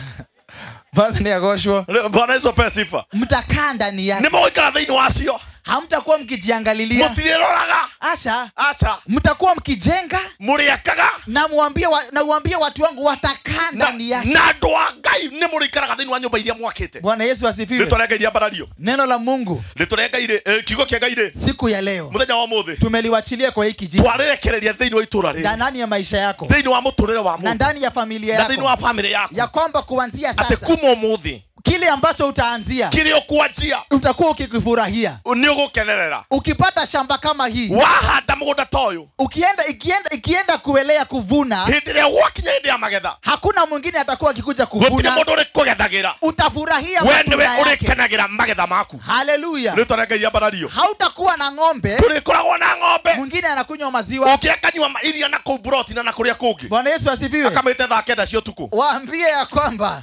Bwana ni agocwo. Bwana Yesu apewe sifa. Mtakaa ndani yake. Nĩ mũgũikara thĩinĩ wacio. Hamtakuwa mkijiangalilia. Mũtirĩroraga. Acha. Acha. Mtakuwa mkijenga. Mũrĩakaga. Na muambie na uambie watu wangu watakaa ndani yake. Na andũ a Ngai nĩ mũrĩikaraga thĩinĩ wa nyũmba iria mwakĩte. Bwana Yesu asifiwe. Rĩtwa rĩa Ngai rĩambarario. Neno la Mungu. Rĩtwa rĩa Ngai rĩ, kiugo kĩa Ngai rĩ. Siku ya leo. Mũthenya wa ũmũthĩ. Tumeliwachilia kwa hiki kijiji. Twarĩrekereria thĩinĩ wa itũũra rĩrĩ. Ndani ya maisha yako. Thĩinĩ wa mũtũrĩre wa mũndũ. Na ndani ya familia yako. Na thĩinĩ wa family yako. Ya kwamba kuanzia sasa. Atĩ kuma ũmũthĩ. Kile ambacho utaanzia, kile ukuanzia, utakuwa ukikifurahia. Ni ugukenerera. Ukipata shamba kama hii, wahanda mugunda toyo, ukienda ikienda kuelea kuvuna, hindi ria gwakinya hindi ya magetha, hakuna mwingine atakuwa akikuja kuvuna. Gutire mundu urikugethagĩra. Utafurahia we matunda niwe yake. Urikenagĩra magetha maku. Haleluya. Rĩtwa rĩa Ngai rĩambarario. Hautakuwa na ng'ombe. Turikoragwo na ng'ombe. Mwingine anakunywa maziwa. Ũngĩ akanyua iria na kũu broti na kũrĩa kũngĩ. Bwana Yesu asifiwe. Akamĩte thaa 9 cia ũtukũ. Waambie ya kwamba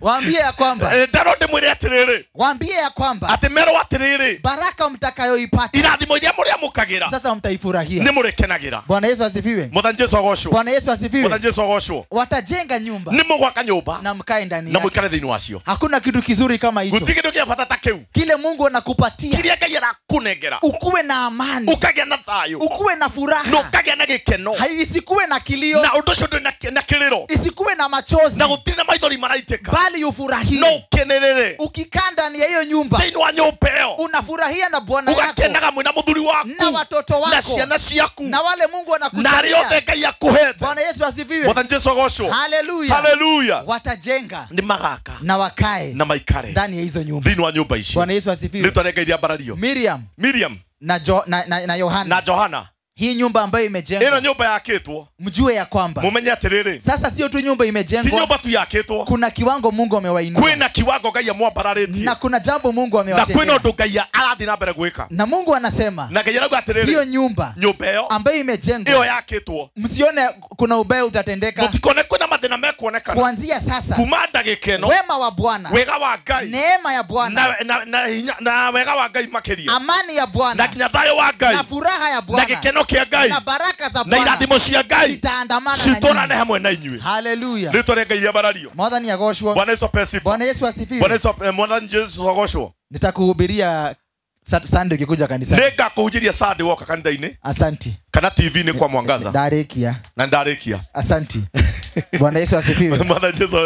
Waambie ya kwamba ndaro ndimwire atiriri. Waambie ya kwamba ati merwo atiriri, baraka mtakayoipata, irathimo iria muriamukagira, sasa mtaifurahia, ni murikenagira. Bwana Yesu asifiwe. Mwathani Jesu agocwo. Bwana Yesu asifiwe. Mwathani Jesu agocwo. Watajenga nyumba, ni mugwaka nyumba, na mkae ndani na yake, muikare thiini wacio. Hakuna kitu kizuri kama hicho. Gutiri kindu kia bata ta kiu. Kile Mungu anakupatia, kiria Ngai arakunengera, ukuwe na amani, ukagia na thayo, ukuwe na furaha, na ukagia na gikeno, isikuwe na kilio, na undu ucio nduri na kiriro, isikuwe na machozi, na gutiri na maithori maraitika, bali Bali ufurahie. No ukenerere. Ukikaa ndani ya hiyo nyumba, thĩinĩ wa nyũmba ĩyo, unafurahia na bwana yako, ugakenaga mwĩna mũthuri waku na watoto wako, na ciana ciaku, na wale Mungu anakujalia, na arĩa othe Ngai akũhete. Bwana Yesu asifiwe. Mwathani Jesu agocwo. Haleluya. Haleluya. Watajenga, nĩ magaka na wakae na maikare ndani ya hizo nyumba, thĩinĩ wa nyũmba icio. Bwana Yesu asifiwe. Rĩtwa rĩa Ngai rĩambarario. Miriam na Yohana. Na Johana. Hii nyumba ambayo imejengwa, ino nyumba yakitwo, mjue ya kwamba, mumenye atiriri, sasa sio tu nyumba imejengwa, ti nyumba tu yakitwo, kuna kiwango Mungu amewainua, kwina kiwango Ngai amwambararitie, na kuna jambo Mungu amewatendea, na kwina undu Ngai arathi na mbere gwika, na Mungu anasema, na Ngai arauga atiriri, hiyo nyumba ĩyo ambayo imejengwa, iyo yakitwo, msione kuna ubaya utatendeka, mutikone kwina mathina mekuonekana. Kuanzia sasa, kuma ndagika ĩno, wema wa Bwana, wega wa Ngai, neema ya Bwana, na wega wa Ngai makiria, amani ya Bwana, na kinya thayo wa Ngai, na furaha ya Bwana, na gikeno kia Ngai, na baraka za na Bwana, irathimo cia Ngai zitaandamana na citorane hamwe na inyuĩ. Haleluya. Rĩtwa rĩa Ngai rĩambarario. Mwathani agocwo. Bwana Yesu apewe sifa. Bwana Yesu asifiwe. Bwana Yesu, Mwathani Yesu agocwo. Nitakuhubiria Sunday ukikuja kanisani. Nĩngakũhunjĩria Sunday woka kanitha-inĩ. Asanti. Kana TV-inĩ kwa Mwangaza. Ndarikia. Na ndarikia. Asanti. Bwana Yesu asifiwe. Mwathani Yesu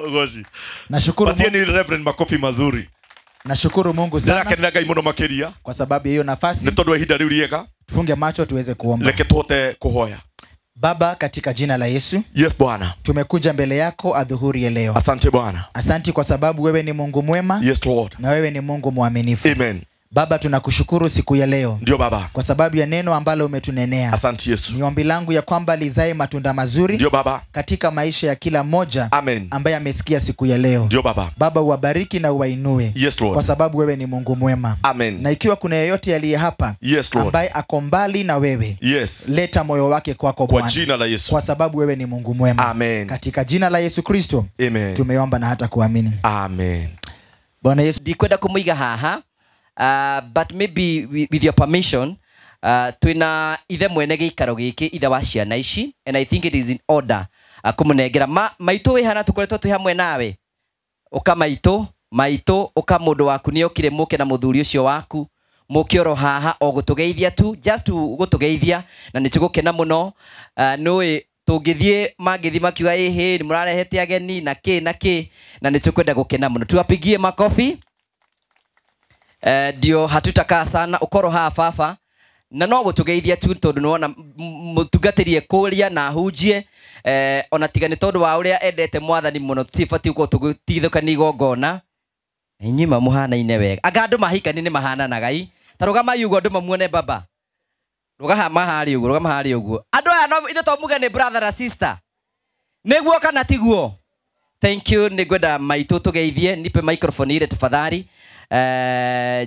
agoci. Nashukuru. Patieni Reverend makofi mazuri. Nashukuru Mungu sana. Ndĩrakenera Ngai mũno makĩria kwa sababu ya hiyo nafasi. Nĩ tondũ wa ihinda rĩu rĩega. Tufunge macho tuweze kuomba. Leke tuhote kuhoya. Baba, katika jina la Yesu. Yes Bwana. Tumekuja mbele yako adhuhuri ya leo. Asante Bwana. Asante kwa sababu wewe ni Mungu mwema. Yes Lord. Na wewe ni Mungu mwaminifu. Amen. Baba, tunakushukuru siku ya leo. Ndio Baba. Kwa sababu ya neno ambalo umetunenea. Asante Yesu. Ni ombi langu ya kwamba lizae matunda mazuri. Ndio Baba. Katika maisha ya kila mmoja. Amen. Ambaye amesikia siku ya leo. Ndio Baba. Baba, uwabariki na uwainue. Yes Lord. Kwa sababu wewe ni Mungu mwema. Amen. Na ikiwa kuna yeyote aliye hapa, yes Lord, ambaye ako mbali na wewe, yes, leta moyo wake kwako Bwana. Kwa jina la Yesu. Kwa sababu wewe ni Mungu mwema. Amen. Katika jina la Yesu Kristo. Amen. Tumeomba na hata kuamini. Amen. Bwana Yesu. Ndikwenda kumuiga haha. But maybe with your permission, twina ithe mwene gĩikaro gĩkĩ, ithe wa ciana ici, and I think it is in order kũmũnengera maitũ wĩ hana tũkoretwo twĩ hamwe nawe, ũka maitũ ũka mũndũ waku nĩ okire mũke na mũthuri ũcio waku mũke oro haha o gũtũgeithia tu, just gũtũgeithia, na nĩ tũgũkena mũno. Nũĩ tũngĩthiĩ mangĩthiĩ makiuga ĩhĩ nĩ mũrarehete ageni na kĩ na kĩ, na nĩ tũkwenda gũkena mũno. Tuwapigie makofi. Ndio hatutakaa sana, ukorwo haha baba na no gutugeithia tu tondu nĩwona mũtungatĩrie kũria na hunjie, ona tiga nĩ tondu wa ũrĩa endete mwathani mũno, tũtibatiĩ gũkorwo tũgĩtigithũkania igongona. Inyuĩ mamũhanaine wega, anga andũ mahikani nĩ mahananaga i ta rũgamai ũguo andũ mamuone baba, rũgama harĩa ũguo, rũgama harĩa ũguo. Andũ aya no ithuĩ to muge nĩ brother na sister, nĩguo kana tiguo? Thank you. Nĩngwenda maitũ tũgeithie, nipe microphone ile tafadhali.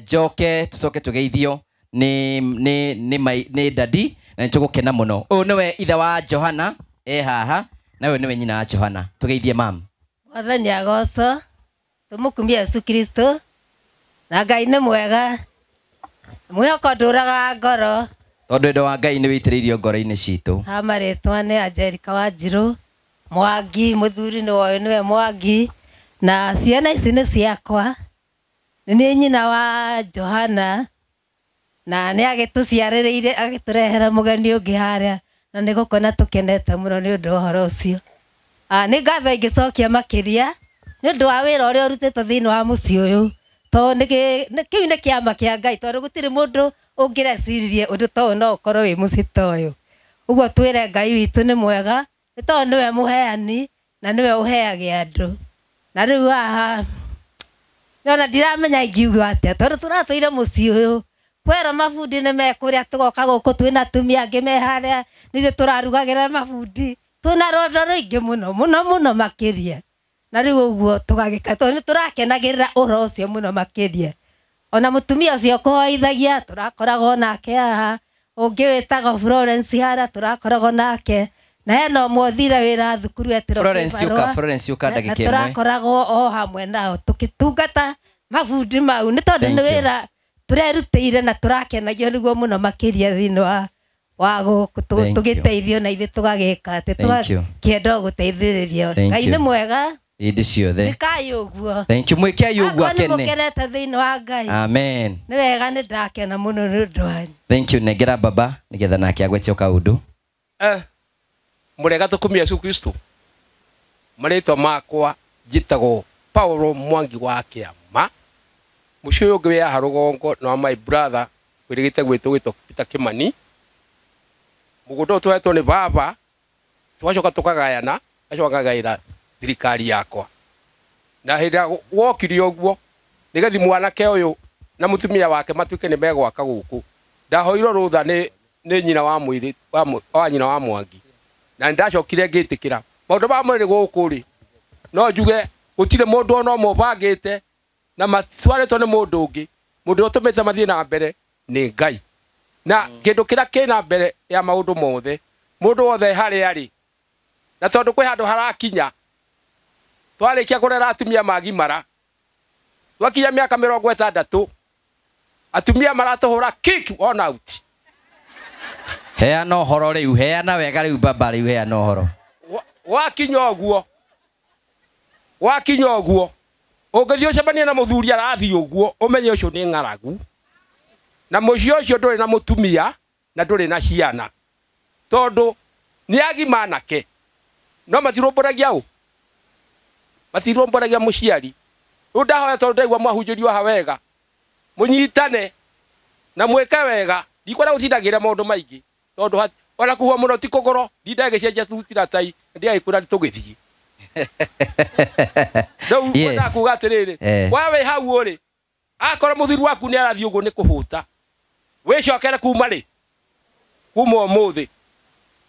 Njoke tucoke tugeithio nĩ dadi, na nĩtũgũkena mũno. Ũyũ nĩwe ithe wa Johana e haha, na ũyũ nĩwe nyina wa Johana. Tugeithie mam. Mwathani agocwo, tũmũkumie Yesu Kristo, na Ngai nĩ mwega, mwĩhoko ndũraga ngoro, tondũ wendo wa Ngai nĩ wĩitĩrĩirio ngoro-inĩ citũ. Ha marĩtwa nĩ Angelica Wanjirũ Mwangi, mũthuri nĩ woyũ nĩwe Mwangi, na ciana ici nĩ ciakwa. Nĩ nyina wa Johana, na nĩ agĩtũciarĩrĩire agĩtũrehera mũgeni ũngĩ harĩa, na nĩ gũkona tũkenete mũno nĩ ũndũ wa ũhoro ũcio. Nĩ ngatho ingĩcokia makĩria nĩ ũndũ wa wĩra ũrĩa ũrutĩtwo thĩinĩ wa mũciĩ ũyũ, tondũ kĩu nĩ kĩama kĩa Ngai, tondũ gũtirĩ mũndũ ũngĩreciririe ũndũ ta ũyũ no ũkorwo wĩ mũciĩ ta ũyũ. Ũguo twĩre Ngai witũ nĩ mwega, nĩ tondũ nĩwe mũheani na nĩwe ũheage andũ. Na rĩu haha nona ndiramenya ingiuga atĩa, tondũ tũratũire mũciĩ ũyũ kwera mabundi nĩ mekũrĩa, tũgoka gũkũ twĩna atumia angĩ me harĩa, nithuĩ tũrarugagĩra mabundi, twĩna rondo rũingĩ mũno mũno mũno makĩria. Na rĩu ũguo tũgagĩka, tondũ nĩ tũrakenagĩrĩra ũhoro ũcio mũno makĩria. Ona mũtumia ũcio kũhoithagia tũrakoragwo nake haha, ũngĩ wĩtagwo Florence harĩa tũrakoragwo nake, na hena ũmwe ũthire wĩra thukuru etĩrwo Florence ũka ndagĩka ĩmwe. Tũrakoragwo o hamwe nao tũkĩtungata mabundi mau, nĩ tondũ nĩ wĩra tũrerutĩire na tũrakenagio nĩguo mũno makĩria thĩinĩ wa gũkũ, tũgĩteithio na ithuĩ tũgagĩka atĩ tũgakĩenda gũteithĩrĩrio. Ngai nĩ mwega hĩndĩ ciothe. Ndĩkai ũguo. Thank you. Mwĩkei ũguo akene. Nĩmũkenete thĩinĩ wa Ngai. Amen. Nĩ wega, nĩ ndakena mũno nĩ ũndũ wanyu. Thank you. Nengera baba nĩgetha nake agwete o kaũndũ. Mũrega tũkumia Yesu Kristo. Marĩtwa makwa njĩtagwo Paulo Mwangi wa Kĩama. Mũciĩ ũyũ ũngĩ wĩ haha rũgongo nĩ wa my brother wĩrĩgĩte gwĩtwo gwĩtwo Peter Kimani. Mũgũnda ũyũ tũhetwo nĩ baba, tũgacoka tũkagayana, ngacoka ngagaĩra thirikari yakwa. Na hĩndĩ ĩrĩa wokire ũguo, nĩgethi mwanake ũyũ na mũtumia wake matuĩke nĩ megwaka gũkũ. Ndahoirwo rũtha nĩ nyina wa mwĩrĩ wa nyina wa Mwangi. Na nĩndacokire ngĩtĩkĩra. Maũndũ ma mwĩrĩ gũkũ rĩ, no njuge gũtirĩ mũndũ ona ũmwe ũbangĩte na matwarĩtwo nĩ mũndũ ũngĩ. Mũndũ ũrĩa ũtũmĩte mathiĩ na mbere nĩ Ngai. Na kĩndũ kĩrĩa kĩna mbere ya maũndũ mothe, mũndũ wothe harĩa arĩ. Na tondũ kwĩ handũ harakinya, twarĩkia kũrera atumia magimara, twakinya mĩaka 60, atumia maratũhũra kick one out. Heana ũhoro rĩu, heana wega rĩu baba rĩu, heana ũhoro. Wakinya ũguo, ũngĩthiĩ ũcemanie na mũthuri arathiĩ ũguo, ũmenye ũcio nĩ ng'aragu. Na mũciĩ ũcio ndũrĩ na mũtumia na ndũrĩ na ciana. Tondũ nĩ agima anake, no matirũmbũragia ũ? Matirũmbũragia mũciari. Rĩu ndahoya tondũ ndaigua mwahunjĩrio haha wega, mũnyitane na mwĩke wega. Ndikwenda gũtindagĩra maũndũ maingĩ tondũ ona kuhua mũno ti kũgoro, ndindagĩcenjia thuti na tai, ndigagĩkwĩra tũgĩthiĩ. Rĩu ngwendaga kuga atĩrĩrĩ, we wĩ hau ũrĩ, akorwo mũthuri waku nĩ arathiĩ ũguo nĩ kũhũta, wĩcokere kuma rĩ? Kuma ũmũthĩ.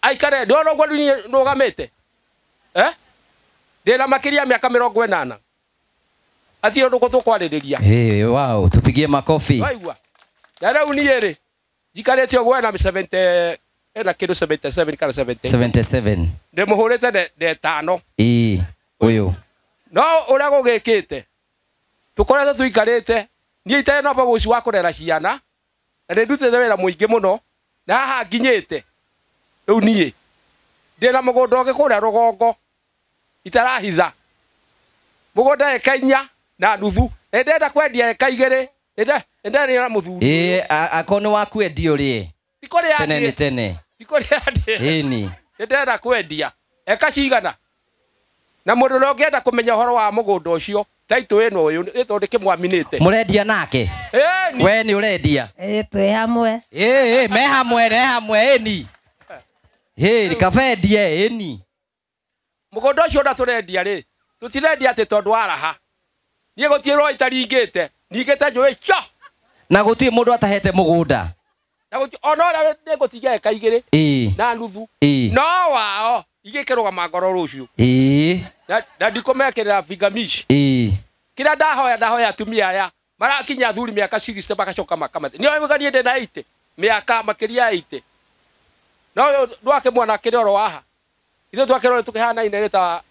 Aikare, ndĩrona ũguo niĩ nũgamĩte. Ndĩna makĩria mĩaka 80. Athiĩ ũndũ tũkwarĩrĩria. Hey, wow, tupigie makofi. Waigua. Na rĩu niĩ rĩ, njikarĩte ũguo ena 70, ena kĩndũ 77 kana 78. 77. Ndĩmũhũrĩte ndetano. Ĩĩ, ũyũ. No ũrĩa gũgĩkĩte, tũkoretwo tũikarĩte, niĩ itarĩ na ũbaguci wa kũrera ciana, na nĩndutĩte wĩra mũingĩ mũno, na haha nginyĩte, rĩu niĩ ndĩna mũgũnda ũngĩ kũrĩa rũgongo, itarahitha. Mũgũnda eka 4.5, na ndĩrenda kwendia eka 2, nĩnderanĩra na mũthuri. Ĩĩ, akorwo nĩ waku endio rĩ? Ti kũrĩa Tene ndĩ. nĩ tene. Ti kũrĩa ndĩ. Ĩni. Nĩndĩrenda kwendia eka cigana. Na mũndũ ũrĩa ũngĩenda kũmenya ũhoro wa mũgũnda ũcio, taitũ ĩno ũyũ, nĩ tondũ ndĩkĩmwaminĩte. Mũrendia nake? Ĩni. We nĩ ũrendia? Ĩĩ, twĩ hamwe. Ĩĩ, me hamwe, me hamwe, ĩni. Ĩĩ, kaba endie, ĩni. Mũgũnda ũcio ona tũrendia rĩ, tũtirendia atĩ tondũ wa raha. Niĩ gũtirĩ rũĩ itaringĩte, ningĩte njũĩ cio. Na gũtirĩ mũndũ atahete mũgũnda. Na gũtirĩ, ona ũrĩa nĩngũtigia eka 2 Ĩĩ. na nuthu. Ĩĩ. No wao igĩkĩrũgama ngoro rũciũ. Ĩĩ. Na ndikũmekĩrĩra vingamishi. Ĩĩ. Kĩrĩa ndahoya atumia aya marakinya athuri mĩaka 60 magacoka makamate. Nĩ ũĩ niĩ ndĩna 80, mĩaka makĩria ya 80. No ũyũ ndwake mwana akĩrĩ oro haha. Ithuĩ twakĩrwo tũkĩhanaine nĩ ta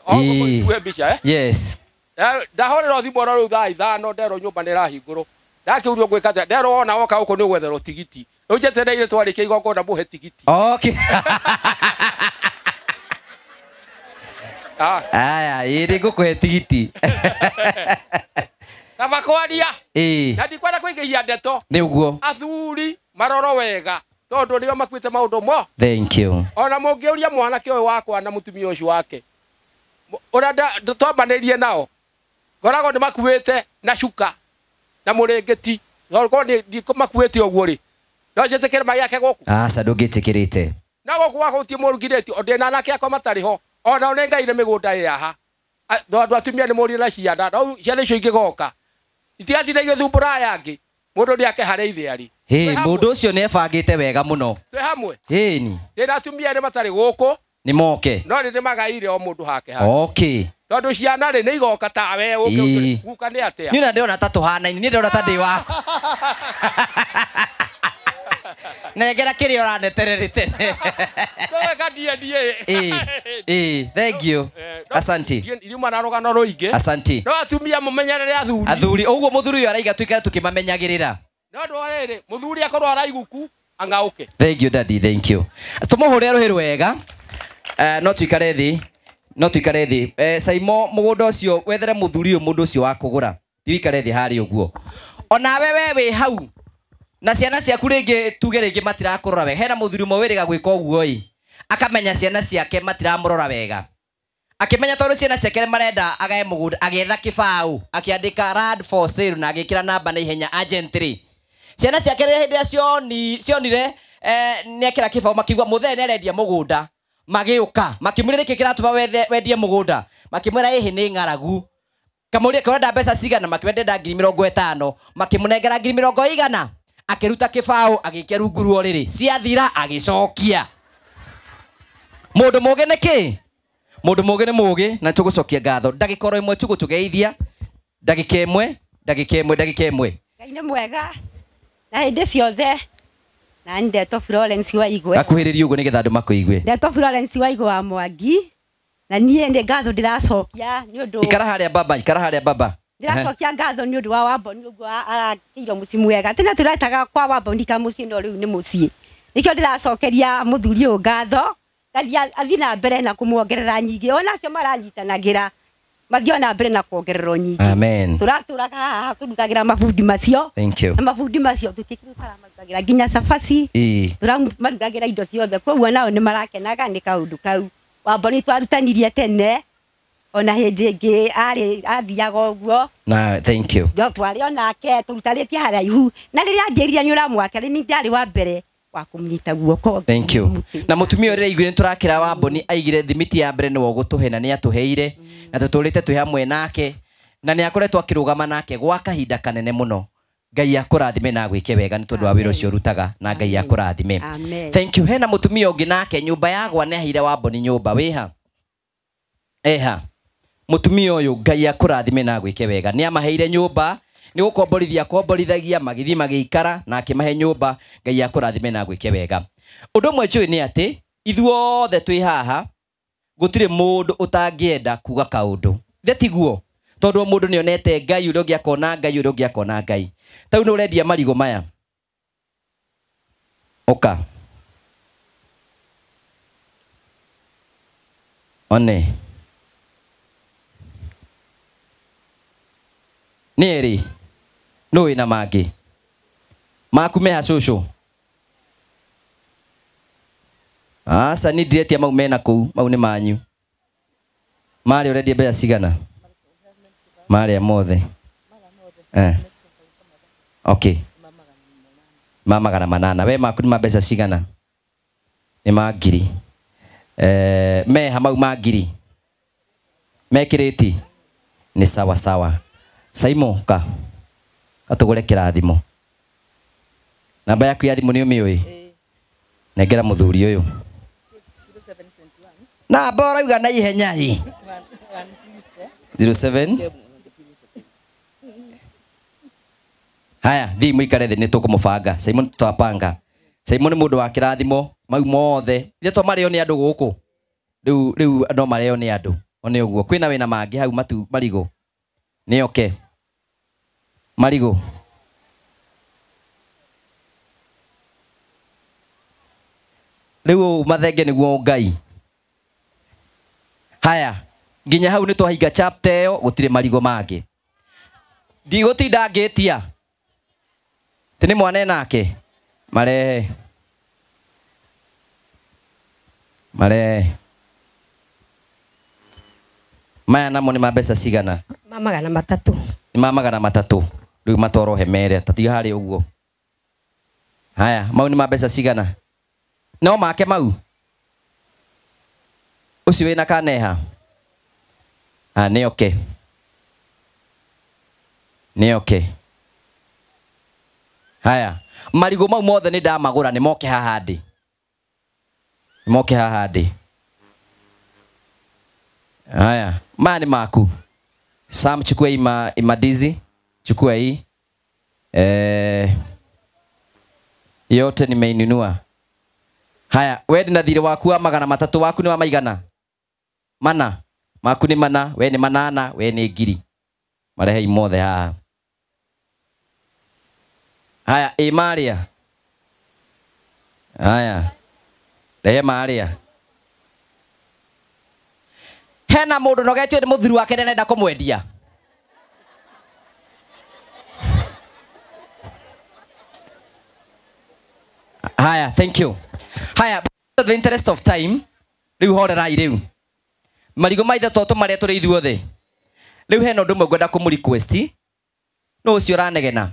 Ĩĩ. mbica, eh? Yes. Ndahũrĩrwo thimũ oro rĩu thaa 5 nderwo nyũmba nĩ ĩrahingũrwo. Ndakĩũrio ngwĩka atĩa? Nderwo wona woka gũkũ nĩ ũgwetherwo tigiti. Rĩu njetereire twarĩkia igongona mũhe tigiti. Okay. Aya, ĩĩ nĩngũkũhe tigiti. Kaba kwaria. Ĩĩ. Na ndikwenda kũingĩhia ndeto. Nĩ ũguo. Athuri maroro wega tondũ nĩo makuĩte maũndũ mo. Thank you. Ona mũngĩũria mwanake ũyũ wakwa na mũtumia ũcio wake, ũrĩa twambanĩirie nao, ngoragwo nĩ makuĩte na cuka na mũrĩngĩti. Korwo ndikũmakuĩte ũguo rĩ, no njĩtĩkĩre magĩake gũkũ? Aca, ndũngĩtĩkĩrĩte. Na gũkũ gwakwa gũtirĩ mũrugirĩtio, ndĩna anake akwa matarĩ ho, ona nĩ ngaire mĩgũnda ĩ haha. Tondũ atumia nĩ mũrire na ciana, no ciana icio ingĩgoka, itigatinda igĩthumbũra aya angĩ, mũndũ nĩake harĩa ithe arĩ. Hĩ, mũndũ ũcio nĩebangĩte wega mũno. Twĩ hamwe? Ĩni. Ndĩna atumia erĩ matarĩ gũkũ. Nĩ moke. No nĩ ndĩmagaire o mũndũ hake hake. Okay. Tondũ ciana rĩ, nĩ igoka tawe ũke Ĩĩ. guka nĩ atĩa? Niĩ na ndĩrona ta tũhanaine, niĩ ndĩrona ta ndĩ waku. Nengera kĩrĩa ũranetererete. Ndoweka DNA. Ĩĩ, ĩĩ, thank you. Asante. Iriuma na rũgano rũingĩ. Asante. No atumia mũmenyerere athuri. Athuri, ũguo mũthuri ũyũ araiga tũikare tũkĩmamenyagĩrĩra. No ũndũ wa rĩrĩ, mũthuri akorwo araiguku, ang'aũke. Thank you daddy, thank you. Tũmũhũre rũhĩ rwega. No tuikare thĩ. No tuikare thĩ. Saimo, mũgũnda ũcio wethere mũthuri ũyũ mũndũ ũcio wa kũgũra. Thiĩ ũikare thĩ harĩa ũguo. Onawe we wĩ hau na ciana ciaku rĩngĩ tuge rĩngĩ matirakũrora wega. Hena mũthuri ũmwe wĩrĩga gwĩka ũguo ĩ, akamenya ciana ciake matiramũrora wega. Akĩmenya tondũ ciana ciake marenda agae mũgũnda, agĩetha kĩbaũ, akĩandĩka land for sale na agĩkĩra namba na ihenya agent 3. Ciana ciake rĩrĩa hĩndĩ ĩrĩa cionire nĩekĩra kĩbaũ makiuga mũthee nĩarendia mũgũnda. Magĩũka makĩmwĩra nĩkĩ kĩratũma wendie mũgũnda, makĩmwĩra ĩhĩ nĩ ng'aragu. Kamũria kĩrenda mbeca cigana, makĩmwĩra ndenda 50,000, makĩmũnengera 100,000. Akĩruta kĩbaũ agĩikia rungu rwa ũrĩrĩ, ciathira agĩcokia. Mũndũ mũũgĩ nĩ kĩ? Mũndũ mũũgĩ nĩ mũũgĩ na tũgũcokia ngatho. Ndagĩka oro ĩmwe tũgũtũgeithia, ndagĩka ĩmwe, ndagĩka ĩmwe, ndagĩka ĩmwe. Ngai nĩ mwega na hĩndĩ ciothe. Na ndetwo Florence Waigwe. Akuhĩrĩrie ũguo nĩgetha andũ makũigue. Ndetwo Florence Waigwe wa Mwangi. Na niĩ nĩ ngatho ndĩracokia nĩ ũndũ. Ikara harĩa baba, ikara harĩa baba. Ndĩracokia ngatho nĩ ũndũ wa Wamboni ũguo arakĩirwo mũciĩ mwega. Tene tũretaga kwa Wamboni kamũciĩ no rĩu nĩ mũciĩ. Nĩkĩo ndĩracokeria mũthuri ũyũ ngatho. Athiĩ na mbere na kũmuongerera nyingĩ. Ona acio maranyitanagĩra mathiĩ na mbere na kuongererwo nyingĩ. Amen. Tũratũraga haha tũrutagĩra mabundi macio. Thank you. Na mabundi macio tũtikĩrutagĩra nginya cabaci. Tũramarugagĩra indo ciothe. Koguo nao nĩ marakenaga nĩ kaũndũ kau. Wamboni twarutanirie tene ona hĩndĩ ĩngĩ arĩ athiaga ũguo. Na thank you. No twarĩ onake tũrutarĩtie haraihu. Na rĩrĩa anjĩrire nĩ ũramwaka nĩ ndarĩ wa mbere wa kũmũnyita guoko. Thank you. Na mũtumia ũrĩa aiguire nĩtũrakĩra Wamboni aigire thimiti ya mbere nĩwe ũgũtũhe na nĩatũheire na tũtũrĩte twĩ hamwe nake na nĩakoretwo akĩrũgama nake gwa kahinda kanene mũno. Ngai akũrathime na agwĩke wega nĩ tondũ wa wĩra ũcio ũrutaga na Ngai akũrathime. Thank you. Hena mũtumia ũngĩ nake nyũmba yagwa nĩaheire Wamboni nyũmba wĩha. Eha. Mũtumia ũyũ Ngai akũrathime na agwĩke wega. Nĩamaheire nyũmba nĩ gũkomborithia akomborithagia magĩthiĩ magĩikara na akĩmahe nyũmba. Ngai akũrathime na agwĩke wega. Ũndũ ũmwe njũĩ nĩ atĩ ithuothe twĩ haha gũtirĩ mũndũ ũtangĩenda kuga kaũndũ. Ithe tiguo? Tondũ o mũndũ nĩonete Ngai ũrĩa ũngĩ akona Ngai ũrĩa ũngĩ akona Ngai. Ta rĩu nĩ ũrendia marigũ maya. Ũka. One. Nĩ erĩ. Nũ wĩna mangĩ? Maku meha cũcũ? Aca niĩ ndiretia mau mena kũu, mau nĩ manyu. Marĩa ũrendia mbeca cigana? Marĩa mothe. Okay. Ma 800. We maku nĩ ma mbeca cigana? Nĩ ma 1,000. Meha mau ma 1,000. Mekĩrĩti? Nĩ sawa sawa. Saimo ka. Katũgũre kĩrathimo. Namba yaku ya thimũ nĩ ũmĩũĩ? Nengera mũthuri ũyũ. Namba ũrauga na ihenya ĩ. 07 Haya, thiĩ mũikare thĩ nĩ tũkũmũbanga. Simon twapanga. Simon nĩ mũndũ wa kĩrathimo mau mothe. Ithe to marĩo nĩ andũ gũkũ. Rĩu no marĩo nĩ andũ. One ũguo. Kwĩna wĩna mangĩ hau matu marigũ. Nĩ oke. Marigũ. Rĩu mathenge nĩguo Ngai. Haya, nginya hau nĩ twahinga chapter ĩyo gũtirĩ marigũ mangĩ. Ndigũtinda ngĩtia. Tĩ nĩ mwana nake. Marehe. Marehe. Maya namo nĩ ma mbeca cigana? Ma 300. Nĩ ma 300. Rĩu matwarwo hemere, tatiga harĩ ũguo. Haya, mau nĩ ma mbeca cigana? No make mau. Ũcio wĩna kaneha? Ah, nĩ oke. Nĩ oke. Haya, marigũ mau mothe nĩ ndamagũra nĩ moke haha ndĩ. Nĩ moke haha ndĩ. Haya, maya nĩ maku. Sam, chukua hii madizi, chukua hii. Yote nimeinunua. Haya, we ndĩ na thirĩ waku wa 300 waku nĩ wa maigana? Mana. Maku nĩ mana, we nĩ 800, we nĩ 1,000. Marehei mothe haha. Haya, ĩ marĩa. Haya. Rehe marĩa. Hena mũndũ nogetio nĩ mũthuri wake ndarenda kũmwendia. Haya, thank you. Haya, the interest of time, rĩu horerai rĩu. Marigũ ma ithe to tũmarĩa tũrĩ ithuothe. Rĩu hena ũndũ ũmwe ngwenda kũmũ request. No ũcio ũranegena.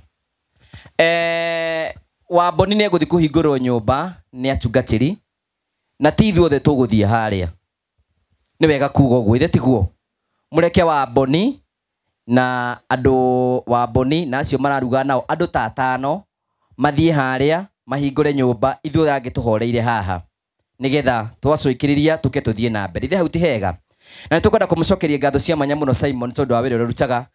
Wamboni nĩ egũthiĩ kũhingũrwo nyũmba nĩ atungatĩri na ti ithuothe tũgũthiĩ harĩa. Nĩ wega kuga ũguo, ithe tiguo. Mũreke Wamboni na andũ Wamboni na acio mararuga nao andũ ta atano mathiĩ harĩa mahingũre nyũmba, ithuothe angĩ tũhoreire haha nĩgetha twacũikĩrĩria tũke tũthiĩ na mbere. Ithe hau ti hega. Na nĩtũkwenda kũmũcokeria ngatho cia mwanya mũno Simon tondũ wa wĩra ũrĩa ũrutaga.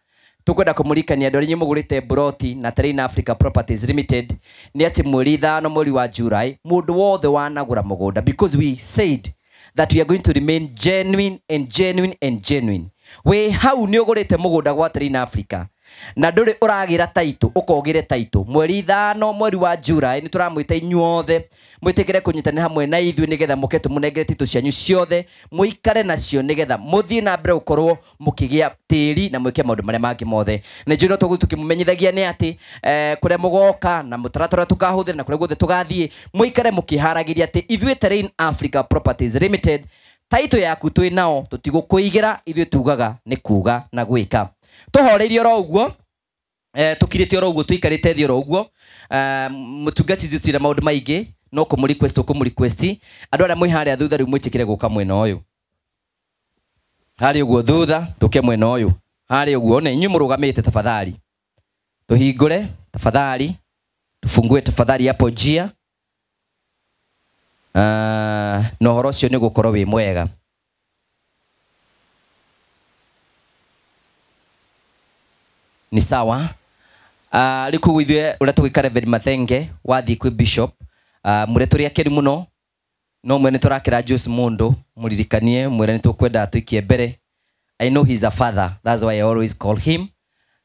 Tũkwenda kũmũririkania andũ arĩa inyuĩ mũgũrĩte mburoti na Terrain Africa Properties Limited nĩ atĩ mweri 5 mweri wa July mũndũ wothe wanagũra mũgũnda, because we said that we are going to remain genuine and genuine and genuine. We hau nĩ ũgũrĩte mũgũnda gwa Terrain Africa na ndũrĩ ũragĩra taitũ, ũkogĩre taitũ mweri 5 mweri wa July nĩ tũramwĩta inyuothe mwĩtĩkĩre kũnyitanĩra hamwe na ithuĩ nĩgetha mũke tũmũnengere titũ cianyu ciothe mũikare nacio nĩgetha mũthiĩ na mbere gũkorwo mũkĩgĩa tĩri na mwĩke maũndũ marĩa mangĩ mothe. Na njũĩ no tũgũthiĩ tũkĩmũmenyithagia nĩ atĩ kũrĩa mũgoka na mũtaratara tũkahũthĩra na kũrĩa guothe tũgathiĩ mũikare mũkĩharagĩria atĩ ithuĩ Terrain Africa Properties Limited taitũ yaku twĩ nao tũtigũkũigĩra, ithuĩ tugaga nĩ kuga na gwĩka. Tũhoreirie oro ũguo, tũkirĩte oro ũguo, tũikarĩte thĩ oro ũguo. Mũtungati njutire maũndũ maingĩ no kũmũ request ũkũmũ request andũ arĩa mwĩ harĩa thutha rĩu mwĩtĩkĩre gũka mwena ũyũ harĩa ũguo thutha, tũke mwena ũyũ harĩa ũguo, na inyuĩ mũrũgamĩte tafadhali tũhingũre tafadhali, tufungue tafadhali hapo njia. Na ũhoro ũcio nĩ gũkorwo wĩ mwega. Ni sawa. Rĩu koguo ithuĩ ũrĩa tũgwĩka Reverend Mathenge wathiĩ kwĩ Bishop, mwĩre tũrĩ akenu mũno, no mwĩre nĩ tũrakĩra Jose mũndũ, mũririkanie mwĩre nĩ tũkwenda tũikie mbere. I know he's a father, that's why I always call him,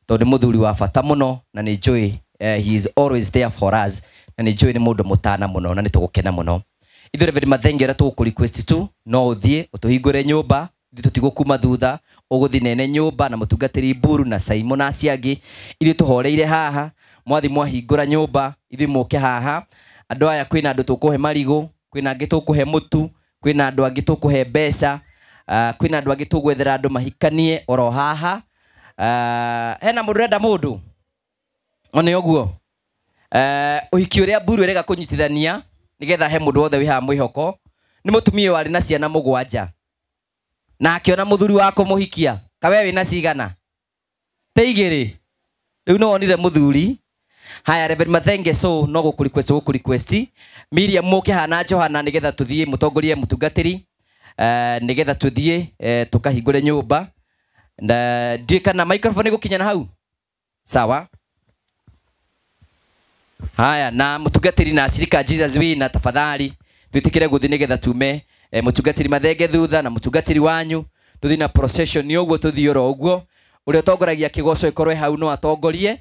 tondũ nĩ mũthuri wa bata mũno na nĩ njũĩ, he is always there for us, na nĩ njũĩ nĩ mũndũ mũtana mũno na nĩ tũgũkena mũno. Ithuĩ Reverend Mathenge ũrĩa tũgũkũ request tu no ũthiĩ ũtũhingũre nyũmba, ithuĩ tũtigũkuma thutha, ũgũthiĩ nene nyũmba na mũtungatĩri Mburu na Simon na acio angĩ. Ithuĩ tũhoreire haha, mwathi mwahingũra nyũmba, ithuĩ mũke haha. Andũ aya kwĩna andũ tũkũhe marigũ, kwĩna angĩ tũkũhe mũtu, kwĩna andũ angĩ tũkũhe mbeca, kwĩna andũ angĩ tũgwethera andũ mahikanie oro haha. Hena mũndũ ũrenda mũndũ? One ũguo. Ũhiki ũrĩa Mburu ĩrega kũnyitithania nĩgetha he mũndũ wothe wĩ haha mwĩhoko nĩ mũtumia warĩ na ciana 7 na akĩona mũthuri wa kũmũhikia. Kawe wĩna cigana? Te 2. Rĩu nĩ wonire mũthuri. Haya Reverend Mathenge, so no gũkũ request, gũkũ request Miriam mũke haha na Johana nĩgetha tũthiĩ mũtongorie mũtungatĩri, nĩgetha tũthiĩ tũkahingũre nyũmba. Na ndiũĩ kana microphone ĩgũkinya na hau. Sawa. Haya na mũtungatĩri na ashirika Jesus wina tafadhali twĩtĩkĩre gũthiĩ nĩgetha tume mũtungatĩri Mathenge thutha na mũtungatĩri wanyu tũthiĩ na procession ũguo, tũthiĩ oro ũguo. Ũrĩa ũtongoragia kĩgoco ĩkorwo hau no atongorie,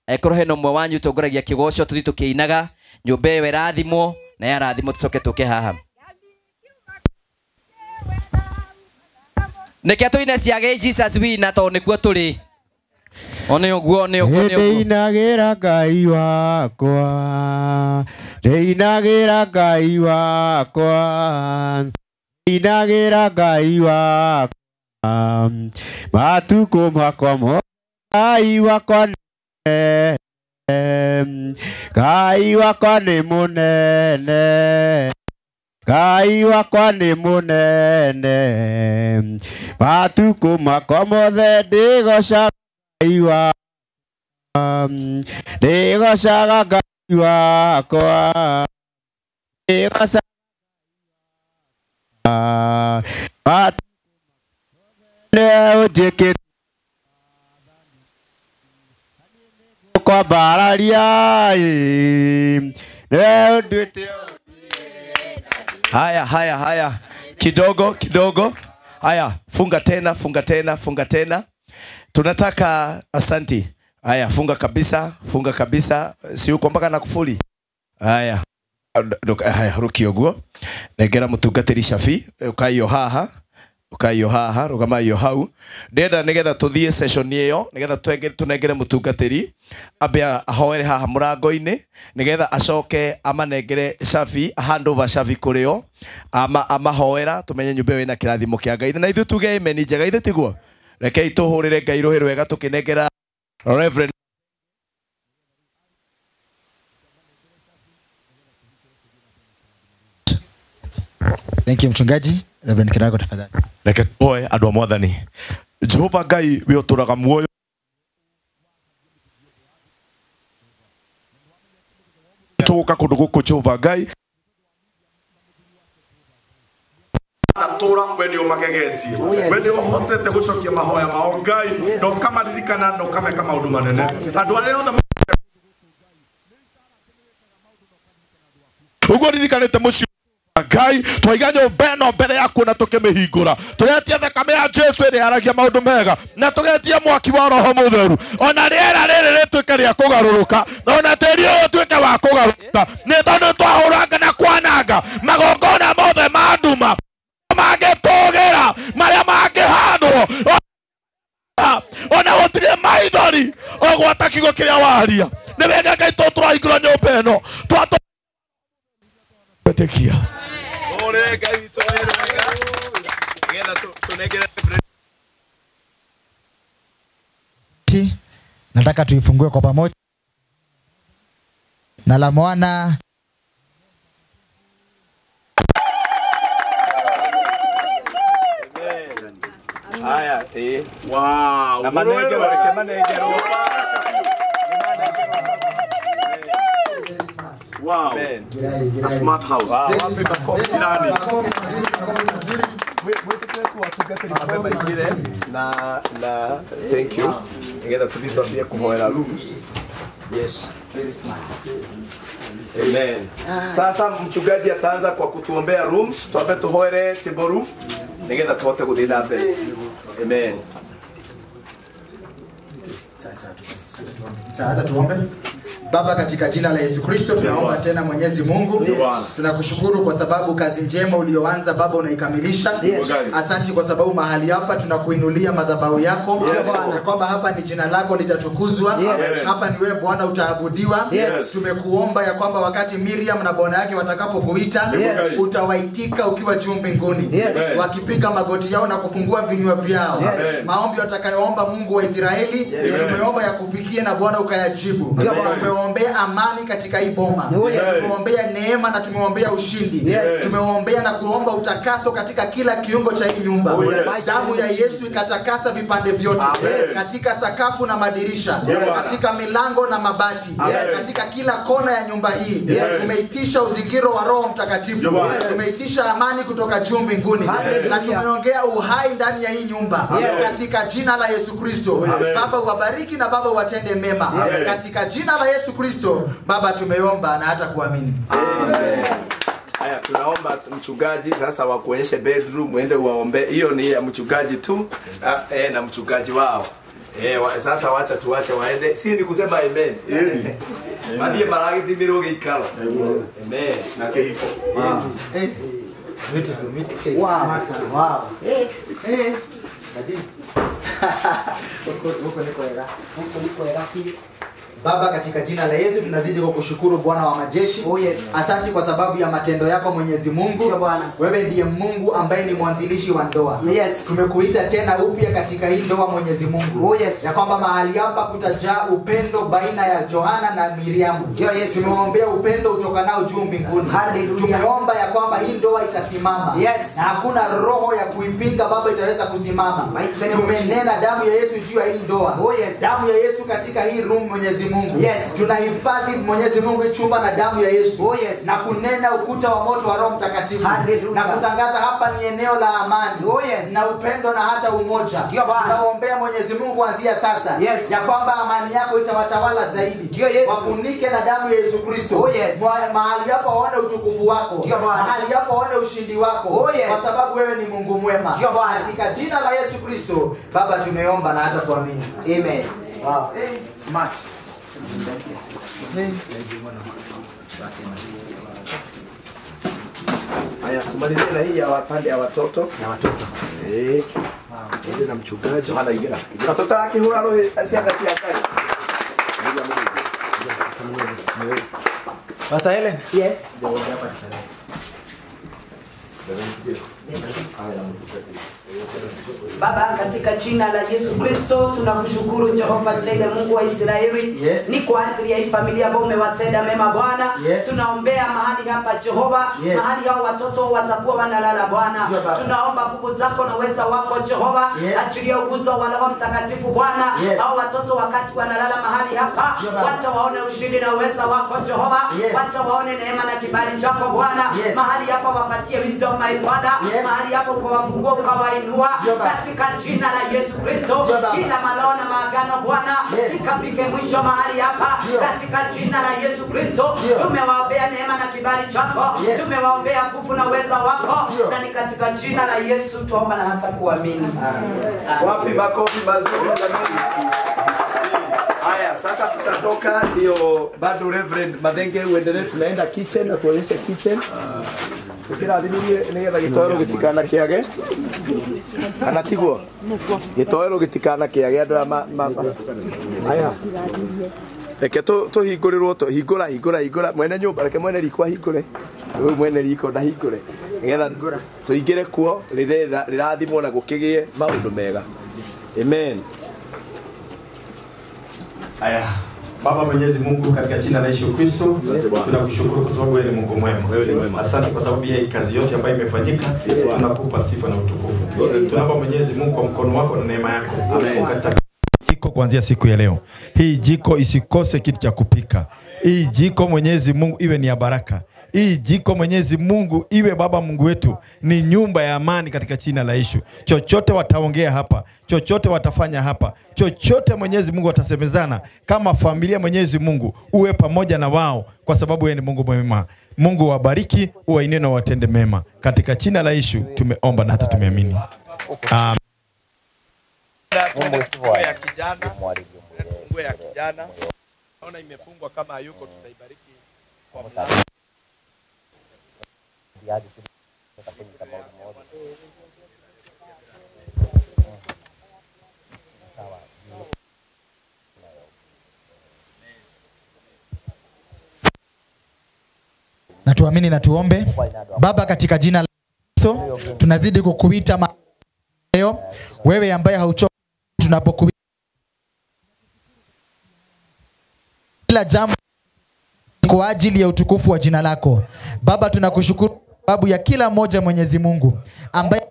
ĩkorwo hena ũmwe wanyu ũtongoragia kĩgoco, tũthiĩ tũkĩinaga nyũmba ĩyo ĩrathimwo na yarathimwo tũcoke tũke haha. Nĩkĩo tũine ciage Jesus wina tondũ nĩkuo tũrĩ. One ũguo, one ũguo, one ũguo. Ndĩinagĩra Ngai wakwa, ndĩinagĩra Ngai wakwa, ndĩinagĩra Ngai wakwa, matukũ makwa mothe Ngai wakwa nĩ Ngai wakwa nĩ mũnene, Ngai wakwa nĩ mũnene, matukũ makwa mothe ndĩgocaga Ngai wakwa, ndĩgocaga Ngai wakwa, ndĩgocaga nĩ ũnjĩkĩte kwambararia, nĩwe ũnduĩte. Haya, haya, haya, kidogo kidogo. Haya, funga tena, funga tena, funga tena. Tunataka asanti. Haya, funga kabisa, funga kabisa. Si uko mpaka na kufuli. Haya. Haya, ruki oguo. Negera mutungatĩri Shafi, ukaiyo haha. Ũkai haha rũgamai o hau. Ndĩrenda nĩgetha tũthiĩ session ĩyo nĩgetha tũnengere mũtungatĩri ambe ahoere haha mũrango-inĩ nĩgetha acoke amanengere cabi, hand over cabi kũrĩ o, amahoera tũmenye nyũmba ĩyo ĩna kĩrathimo kĩa Ngai. Na ithuĩ tuge amen njega, ithuĩ tiguo? Rekei tũhũrĩre Ngai rũhĩ rwega tũkĩnengera Reverend. Thank you mchungaji. Reverend Kirago tafadhali. Reke tuhoe andũ a Mwathani. Jehova Ngai we ũtũraga muoyo tũgũka kũndũ gũkũ Jehova Ngai natũra we nĩ ũmagegetie, we nĩ ũhotete gũcokia mahoya mao Ngai, na ũkamaririkana na ũkameka maũndũ manene. Andũ arĩa othe ũguo ririkanĩte mũciĩ Ngai, twaiga nyũmba ĩno mbere yaku na tũkĩmĩhingũra, tũgetia thakame ya Jesu ĩrĩa yaragia maũndũ mega, na tũgetia mwaki wa Roho Mũtheru, ona rĩera rĩrĩ rĩtuĩke rĩa kũgarũrũka, ona tĩri ũyũ ũtuĩke wa kũgarũrũka, nĩ tondũ twahũranga na kwananga magongona mothe ma nduma mangĩtũgĩra, marĩa mangĩhandwo, ona gũtirĩ maithori ũgwata kiugo kĩrĩa waria. Nĩ wega Ngai tondũ tũrahingũra nyũmba ĩno twatwĩtĩkia. Nataka tuifungue kwa pamoja. Na la Mwana Haya, wow. Na manengero, reke manengero. Wow. A smart house. Wow. Nani? Na thank you. Nĩgetha tũthiĩ twambie kũhoera rooms. Yes. Very smart. Amen. Sasa mchungaji ataanza kwa kutuombea rooms, tuambe tuhoere table room nĩgetha tũhote gũthiĩ na mbere. Amen. Sasa tuombe. Baba, katika jina la Yesu Kristo tunaomba tena Mwenyezi Mungu. Yes. Tunakushukuru kwa sababu kazi njema ulioanza Baba unaikamilisha. Yes. Asanti kwa sababu mahali hapa tunakuinulia madhabahu yako. Yes. Na kwamba hapa ni jina lako litatukuzwa. Yes. Hapa ni wewe Bwana utaabudiwa. Yes. Tumekuomba ya kwamba wakati Miriam na bwana yake watakapokuita, yes, utawaitika ukiwa juu mbinguni. Yes. Wakipiga magoti yao na kufungua vinywa vyao. Yes. Maombi watakayoomba Mungu wa Israeli, yes, tumeomba yakufikie na Bwana ukayajibu. Yes. Tumeombea amani katika hii boma. Yes. Tumeombea neema na tumeombea ushindi. Yes. Tumeombea na kuomba utakaso katika kila kiungo cha hii nyumba. Oh, yes. Damu ya Yesu ikatakasa vipande vyote. Yes. Katika sakafu na madirisha, yes, katika milango na mabati, yes, katika kila kona ya nyumba hii. Yes. Tumeitisha uzingiro wa Roho Mtakatifu. Yes. Tumeitisha amani kutoka juu mbinguni. Yes. Na tumeongea uhai ndani ya hii nyumba. Yes. Katika jina la Yesu Kristo. Yes. Baba uwabariki na Baba uwatende mema. Yes. Katika jina la Yesu Kristo Baba tumeomba na hata kuamini. Amen. Haya, tunaomba mchungaji sasa wakuonyeshe bedroom uende uwaombe. Hiyo ni ya mchungaji tu na mchungaji wao. Sasa wacha tuache waende. Si ni kusema amen. Mani maragithimirwo gĩikaro. Amen. Na kĩhiko. Beautiful, beautiful. Wow. Wow. Daddy. Huko ni kwega. Huko ni kwega. Baba, katika jina la Yesu tunazidi kukushukuru Bwana wa majeshi. Oh, yes. Asante kwa sababu ya matendo yako Mwenyezi Mungu. Wewe ndiye Mungu ambaye ni mwanzilishi wa ndoa. Yes. Tumekuita tena upya katika hii ndoa Mwenyezi Mungu. Oh, yes. Ya kwamba mahali hapa kutajaa upendo baina ya Johana na Miriamu. Yes. Tumeombea upendo utokanao juu mbinguni. Tumeomba ya kwamba hii ndoa itasimama. Yes. Na hakuna roho ya kuipinga Baba itaweza kusimama. Tumenena damu ya Yesu juu ya hii ndoa. Oh, yes. Damu ya Yesu katika hii room Mwenyezi Mungu. Yes. Tunahifadhi Mwenyezi Mungu chumba na damu ya Yesu. Oh, yes. Na kunena ukuta wa moto wa Roho Mtakatifu. Na kutangaza hapa ni eneo la amani. Oh, yes. Na upendo na hata umoja. Tunaombea Mwenyezi Mungu kuanzia sasa. Yes. Ya kwamba amani yako itawatawala zaidi. Yes. Wafunike na damu ya Yesu Kristo. Oh, yes. Mahali hapo waone utukufu wako. Mahali hapo waone ushindi wako. Oh, yes. Kwa sababu wewe ni Mungu mwema. Katika jina la Yesu Kristo Baba tumeomba na hata kuamini. Amen. Wow. Smart. Haya, tumalizie na hii ya pande ya watoto. Ya watoto. Eh. Ende na mchungaji. Hana ingira. Watoto akihura roho ciana cia Ngai. Pastor Helen. Yes. Baba, katika jina la Yesu Kristo tunakushukuru Jehova Jireh, Mungu wa Israeli. Yes. Ni kwa ajili ya hii familia ambao umewatenda mema Bwana. Yes. Tunaombea mahali hapa Jehova, Yes. mahali hao watoto watakuwa wanalala Bwana. Ndio, Baba. Tunaomba nguvu zako na uweza wako Jehova. Yes. Achilia uguzo wa Roho Mtakatifu Bwana. Yes. Hao watoto wakati wanalala mahali hapa, Ndio, Baba. wacha waone ushindi na uweza wako Jehova. Yes. Wacha waone neema na kibali chako Bwana. Yes. Mahali hapa wapatie wisdom my Father. Yes. Mahali hapo ukawafungua ukawainua Ndio, Baba. katika jina la Yesu Kristo. Ndio, Baba. Kila malao na maagano Bwana Yes. sikafike mwisho mahali hapa Ndio. katika jina la Yesu Kristo. Ndio. Tumewaombea neema na kibali chako. Yes. Tumewaombea nguvu na uweza wako. Ndio. Na ni katika jina la Yesu tuomba na hata kuamini. Amen. Wapi makofi mazuri jamani. Haya, sasa tutatoka ndio bado Reverend Mathenge uendelee, tunaenda kitchen na kuonyesha kitchen. Tukirathimirie nigetha gitoero gitikana kiage. Kana tiguo? Gitoero gitikana kiage andu aya ma Haya. Reke tuhingũrĩrwo hingũra hingũra hingũra mwene nyũmba, reke mwene riko ahingũre. Ũyũ mwene riko ndahingũre. Nigetha tũingĩre kuo rĩrathimwo na gũkĩgĩe maũndũ mega. Amen. Haya. Baba Mwenyezi Mungu, katika jina la Yesu Kristo tunakushukuru kwa sababu wewe ni Mungu mwema. Asante kwa sababu ya kazi yote ambayo imefanyika. Tunakupa sifa na utukufu. Tunaomba Mwenyezi Mungu kwa mkono wako na neema yako jiko kuanzia siku ya leo. Hii jiko isikose kitu cha kupika. Hii jiko Mwenyezi Mungu iwe ni ya baraka. Hii jiko Mwenyezi Mungu iwe Baba Mungu wetu ni nyumba ya amani katika jina la Yesu. Chochote wataongea hapa, chochote watafanya hapa, chochote Mwenyezi Mungu watasemezana kama familia, Mwenyezi Mungu uwe pamoja na wao kwa sababu wewe ni Mungu mwema. Mungu wabariki, uwainue na watende mema. Katika jina la Yesu tumeomba na hata tumeamini. Amen. Funguo ya kijana, funguo ya kijana. Naona imefungwa, kama hayuko tutaibariki kwa mlango. Na tuamini na tuombe. Baba, katika jina la Yesu tunazidi kukuita leo, wewe ambaye hauchoki tunapokuita kila jambo kwa ajili ya utukufu wa jina lako. Baba, tunakushukuru sababu ya kila mmoja Mwenyezi Mungu ambaye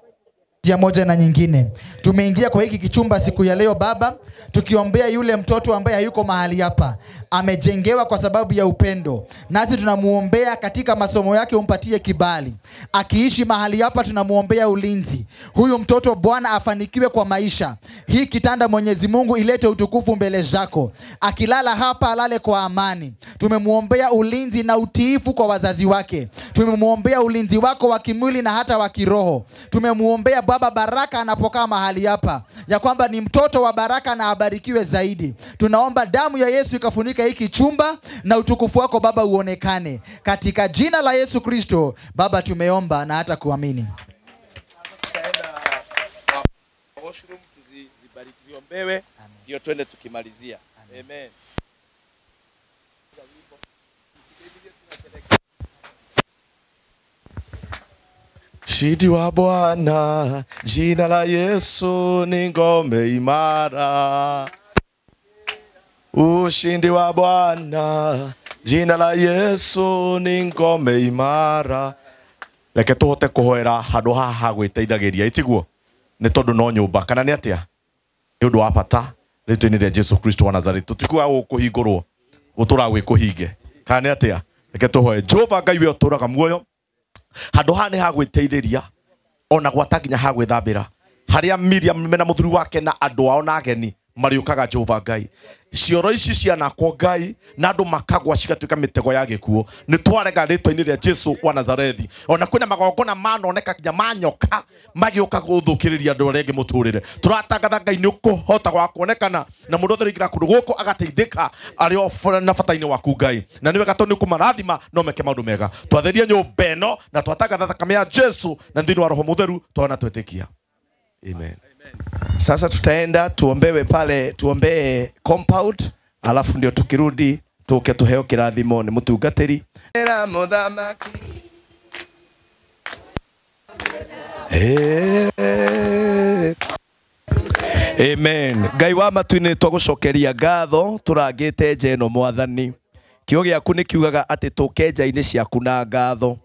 njia moja na nyingine tumeingia kwa hiki kichumba siku ya leo Baba, tukiombea yule mtoto ambaye hayuko mahali hapa, amejengewa kwa sababu ya upendo, nasi tunamuombea katika masomo yake, umpatie kibali. Akiishi mahali hapa, tunamuombea ulinzi huyu mtoto Bwana, afanikiwe kwa maisha. Hii kitanda Mwenyezi Mungu ilete utukufu mbele zako, akilala hapa alale kwa amani. Tumemuombea ulinzi na utiifu kwa wazazi wake, tumemuombea ulinzi wako wa kimwili na hata wa kiroho. Tumemuombea Baba baraka anapokaa mahali hapa, ya kwamba ni mtoto wa baraka na abarikiwe zaidi. Tunaomba damu ya Yesu ikafunika hiki chumba na utukufu wako Baba uonekane. Katika jina la Yesu Kristo Baba tumeomba na hata kuamini. Washroom tuzibariki, ziombewe ndio twende tukimalizia. Amen. Shindi wa Bwana, jina la Yesu ni ngome imara. Ushindi wa Bwana, jina la Yesu ni ngome imara. Reke tuhote kuhoera handu haha gwiteithagiria itiguo ni tondu no nyumba kana ni atia ni undu wa bata ritwa-ini ria Jesu Kristo wa Nazareti tutikuga gukuhingurwo gutura gwikuhinge kana ni atia. Reke tuhoe. Jehova Ngai we uturaga muoyo, handu haha ni ha gwiteithiria ona gwata nginya ha gwithambira haria Miriam mena muthuri wake na andu ao na ageni Marĩũkaga Jehova Ngai cioro ici cianakwo Ngai na andũ makagwa cigatuĩka mĩtego ya gĩkuũ nĩ twarega rĩtwa-inĩ rĩa Jesu wa Nazarethi. Ona kwĩna magongona manoneka nginya manyoka magĩũka gũthũkĩrĩria andũ arĩa angĩ mũtũrĩre. Tũratangatha Ngai nĩ ũkũhota gwa kuonekana na mũndũ othe ũraingĩra kũndũ gũkũ agateithĩka arĩ o na bata-inĩ waku Ngai, na nĩ wega tondũ nĩ ũkũmarathima no meke maũndũ mega. Twatheria nyũmba ĩno na twatangatha thakame ya Jesu na thĩinĩ wa Roho Mũtheru twana twĩtĩkia. Amen. Sasa tutaenda tuombewe pale, tuombee compound, alafu ndio tukirudi tuke tuheo kirathimo ni mutungatiri. Amen. Ngai wa matu-inĩ twagucokeria ngatho turangite nja ĩno mwathani. Kiugo gĩaku nĩ kiugaga atĩ tũke nja-inĩ ciaku na ngatho.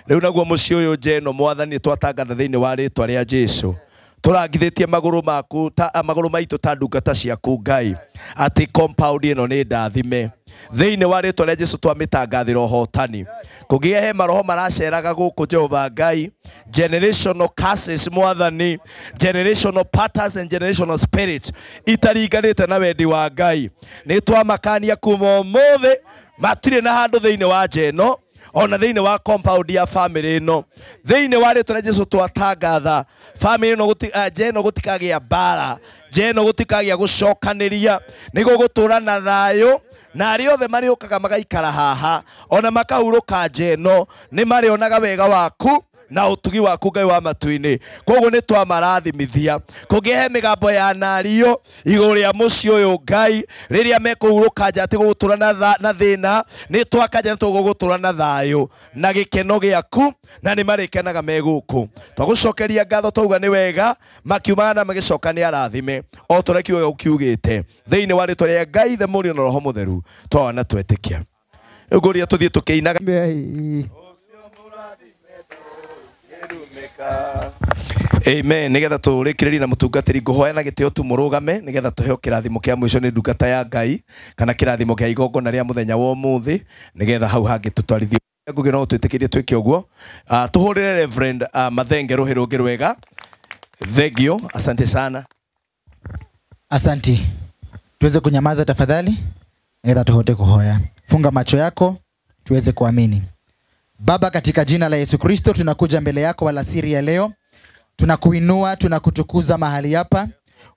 Rĩu naguo mũciĩ ũyũ nja ĩno mwathani twatangatha thĩinĩ wa rĩtwa rĩa Jesu. Turangithĩtie magũrũ maku ta magũrũ maitũ ta ndungata ciaku Ngai atĩ compound ĩno nĩ ndathime thĩinĩ wa rĩtwa rĩa Jesu twamĩtangathĩra ũhotani. Kũgĩe he maroho maraceraga gũkũ Jehova Ngai, generational curses mwathani, generational patterns and generational spirit itaringanĩte na wendi wa Ngai nĩ twamakania kuma ũmũthĩ matirĩ na handũ thĩinĩ wa nja ĩno ona thĩinĩ wa compound ya family ĩno. Thĩinĩ wa rĩtwa rĩa Jesu twatangatha family ĩno nja ĩno gũtikagĩa mbara, nja ĩno gũtikagĩa gũcokanĩria, nĩguo gũtũra na thayũ na arĩa othe marĩũkaga magaikara haha ona makahurũka nja ĩno nĩ marĩonaga wega waku na utugi waku Ngai wa matu-inĩ. Koguo nĩ twamarathimithia kũngĩhe mĩgambo ya nario igũrũ rĩa mũciĩ ũyũ Ngai rĩrĩa mekũhurũka nja atĩ gũgũtũra na thĩna nĩ twaka nja tũgũgũtũra na thayũ na gĩkeno gĩaku na nĩ marĩkenaga me gũkũ. Twagũcokeria ngatho twauga nĩ wega makiumaga na magĩcoka nĩ arathime o ta ũrĩa kiugo kiugĩte thĩinĩ wa rĩtwa rĩa Ngai the Mũriũ na Roho Mũtheru twaona twetĩkia. Rĩu ngũria tũthiĩ tũkĩinaga. Amen. Nigetha tũrĩkĩrĩrie na mũtungatĩri ngũhoya na gĩtĩo tu mũrũgame nigetha tũheo kĩrathimo kĩa mũico nĩ ndungata ya Ngai kana kĩrathimo kĩa igongona rĩa mũthenya wa ũmũthĩ nigetha hau hangĩ tũtwarithie. Ngũgĩ no twĩtĩkĩrie twĩke ũguo. Tũhũrĩre Reverend Mathenge rũhĩ rũngĩ rwega. Thank you. Asante sana. Asante. Tuweze kunyamaza tafadhali nigetha tuhote kuhoya. Funga macho yako tuweze kuamini. Baba, katika jina la Yesu Kristo tunakuja mbele yako alasiri ya leo. Tunakuinua, tunakutukuza mahali hapa.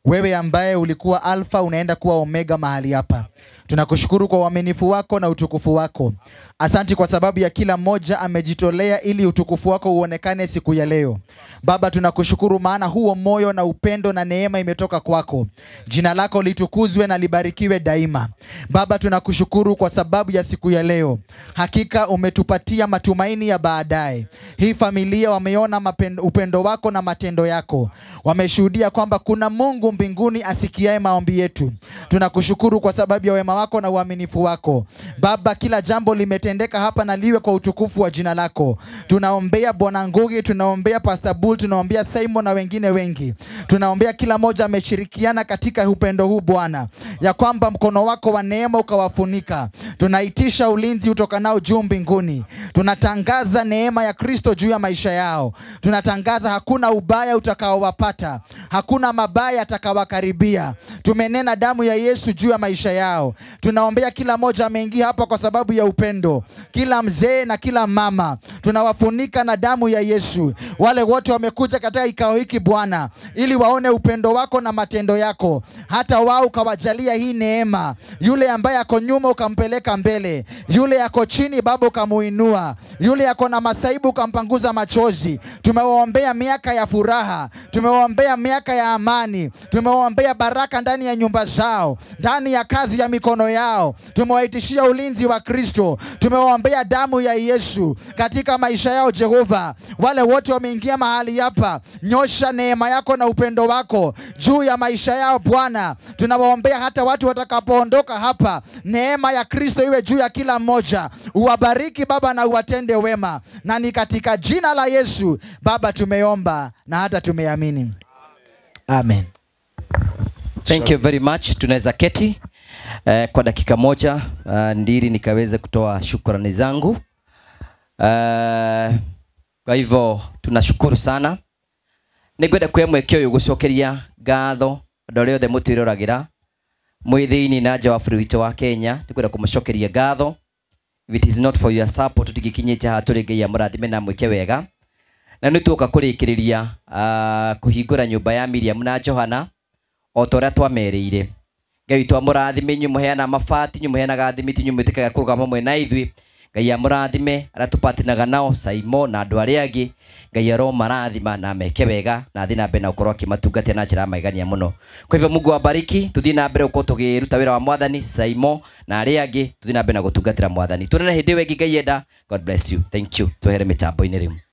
Wewe ambaye ulikuwa Alfa unaenda kuwa Omega mahali hapa. Tunakushukuru kwa uaminifu wako na utukufu wako. Asanti kwa sababu ya kila mmoja amejitolea ili utukufu wako uonekane siku ya leo. Baba, tunakushukuru maana huo moyo na upendo na neema imetoka kwako. Jina lako litukuzwe na libarikiwe daima. Baba, tunakushukuru kwa sababu ya siku ya leo. Hakika umetupatia matumaini ya baadaye. Hii familia wameona upendo wako na matendo yako. Wameshuhudia kwamba kuna Mungu mbinguni asikiaye maombi yetu. Tunakushukuru kwa sababu ya wema wako na uaminifu wako. Baba, kila jambo limetendeka hapa na liwe kwa utukufu wa jina lako. Tunaombea Bwana Ngugi, tunaombea Pastor Bull, tunaombea Simon na wengine wengi. Tunaombea kila moja ameshirikiana katika upendo huu Bwana, ya kwamba mkono wako wa neema ukawafunika. Tunaitisha ulinzi utokanao juu mbinguni. Tunatangaza neema ya Kristo juu ya maisha yao. Tunatangaza hakuna ubaya utakaowapata, hakuna mabaya atakawakaribia. Tumenena damu ya Yesu juu ya maisha yao. Tunaombea kila moja ameingia hapa kwa sababu ya upendo, kila mzee na kila mama tunawafunika na damu ya Yesu. Wale wote wamekuja katika kikao hiki Bwana, ili waone upendo wako na matendo yako, hata wao ukawajalia hii neema. Yule ambaye ako nyuma ukampeleka mbele, yule ako chini Baba ukamuinua, yule ako na masaibu ukampanguza machozi. Tumewaombea miaka ya furaha, tumewaombea miaka ya amani, tumewaombea baraka ndani ya nyumba zao, ndani ya kazi ya mikono yao. Tumewaitishia ulinzi wa Kristo, tumewaombea damu ya Yesu katika maisha yao Jehova. Wale wote wameingia mahali hapa, nyosha neema yako na upendo wako juu ya maisha yao Bwana. Tunawaombea hata watu watakapoondoka hapa, neema ya Kristo iwe juu ya kila mmoja. Uwabariki Baba na uwatende wema, na ni katika jina la Yesu Baba tumeomba na hata tumeamini. Amen. Thank you very much. Tunaweza keti kwa dakika moja ndiri nikaweze kutoa shukrani zangu. Kwa hivyo tunashukuru sana. Nĩngwenda kwĩ mweke ũyũ gũcokeria ngatho andũ arĩa othe mũtwĩroragira Mwĩ thĩinĩ na nja wa bũrũri witũ wa Kenya, nĩ kwenda kũmũcokeria ngatho. If it is not for your support, tũtingĩkinyĩte haha tũrĩ. Ngai amũrathime na mwĩke wega. Na nĩ tuoka kũrĩkĩrĩria kũhingũra nyũmba ya Miriam na Johana o ta ũrĩa twamerĩire. Ngai witũ amũrathime inyuĩ mũheanaga mabati, inyuĩ mũheanaga thimiti, inyuĩ mwĩtĩkaga kũrũgama hamwe na ithuĩ. Ngai amũrathime arĩa tũpatinaga nao, Saimo na andũ arĩa angĩ. Ngai aromarathima na meke wega na athiĩ na mbere na gũkorwo akĩmatungatia na njĩra ya magegania mũno. Kwa hivyo Mungu awabariki, tuthiĩ na mbere gũkorwo tũkĩruta wĩra wa Mwathani, Saimo na arĩa angĩ, tuthiĩ na mbere na gũtungatĩra Mwathani. Tuonane hĩndĩ ĩyo ĩngĩ Ngai enda. God bless you. Thank you. Twehere mĩtambo-inĩ rĩu.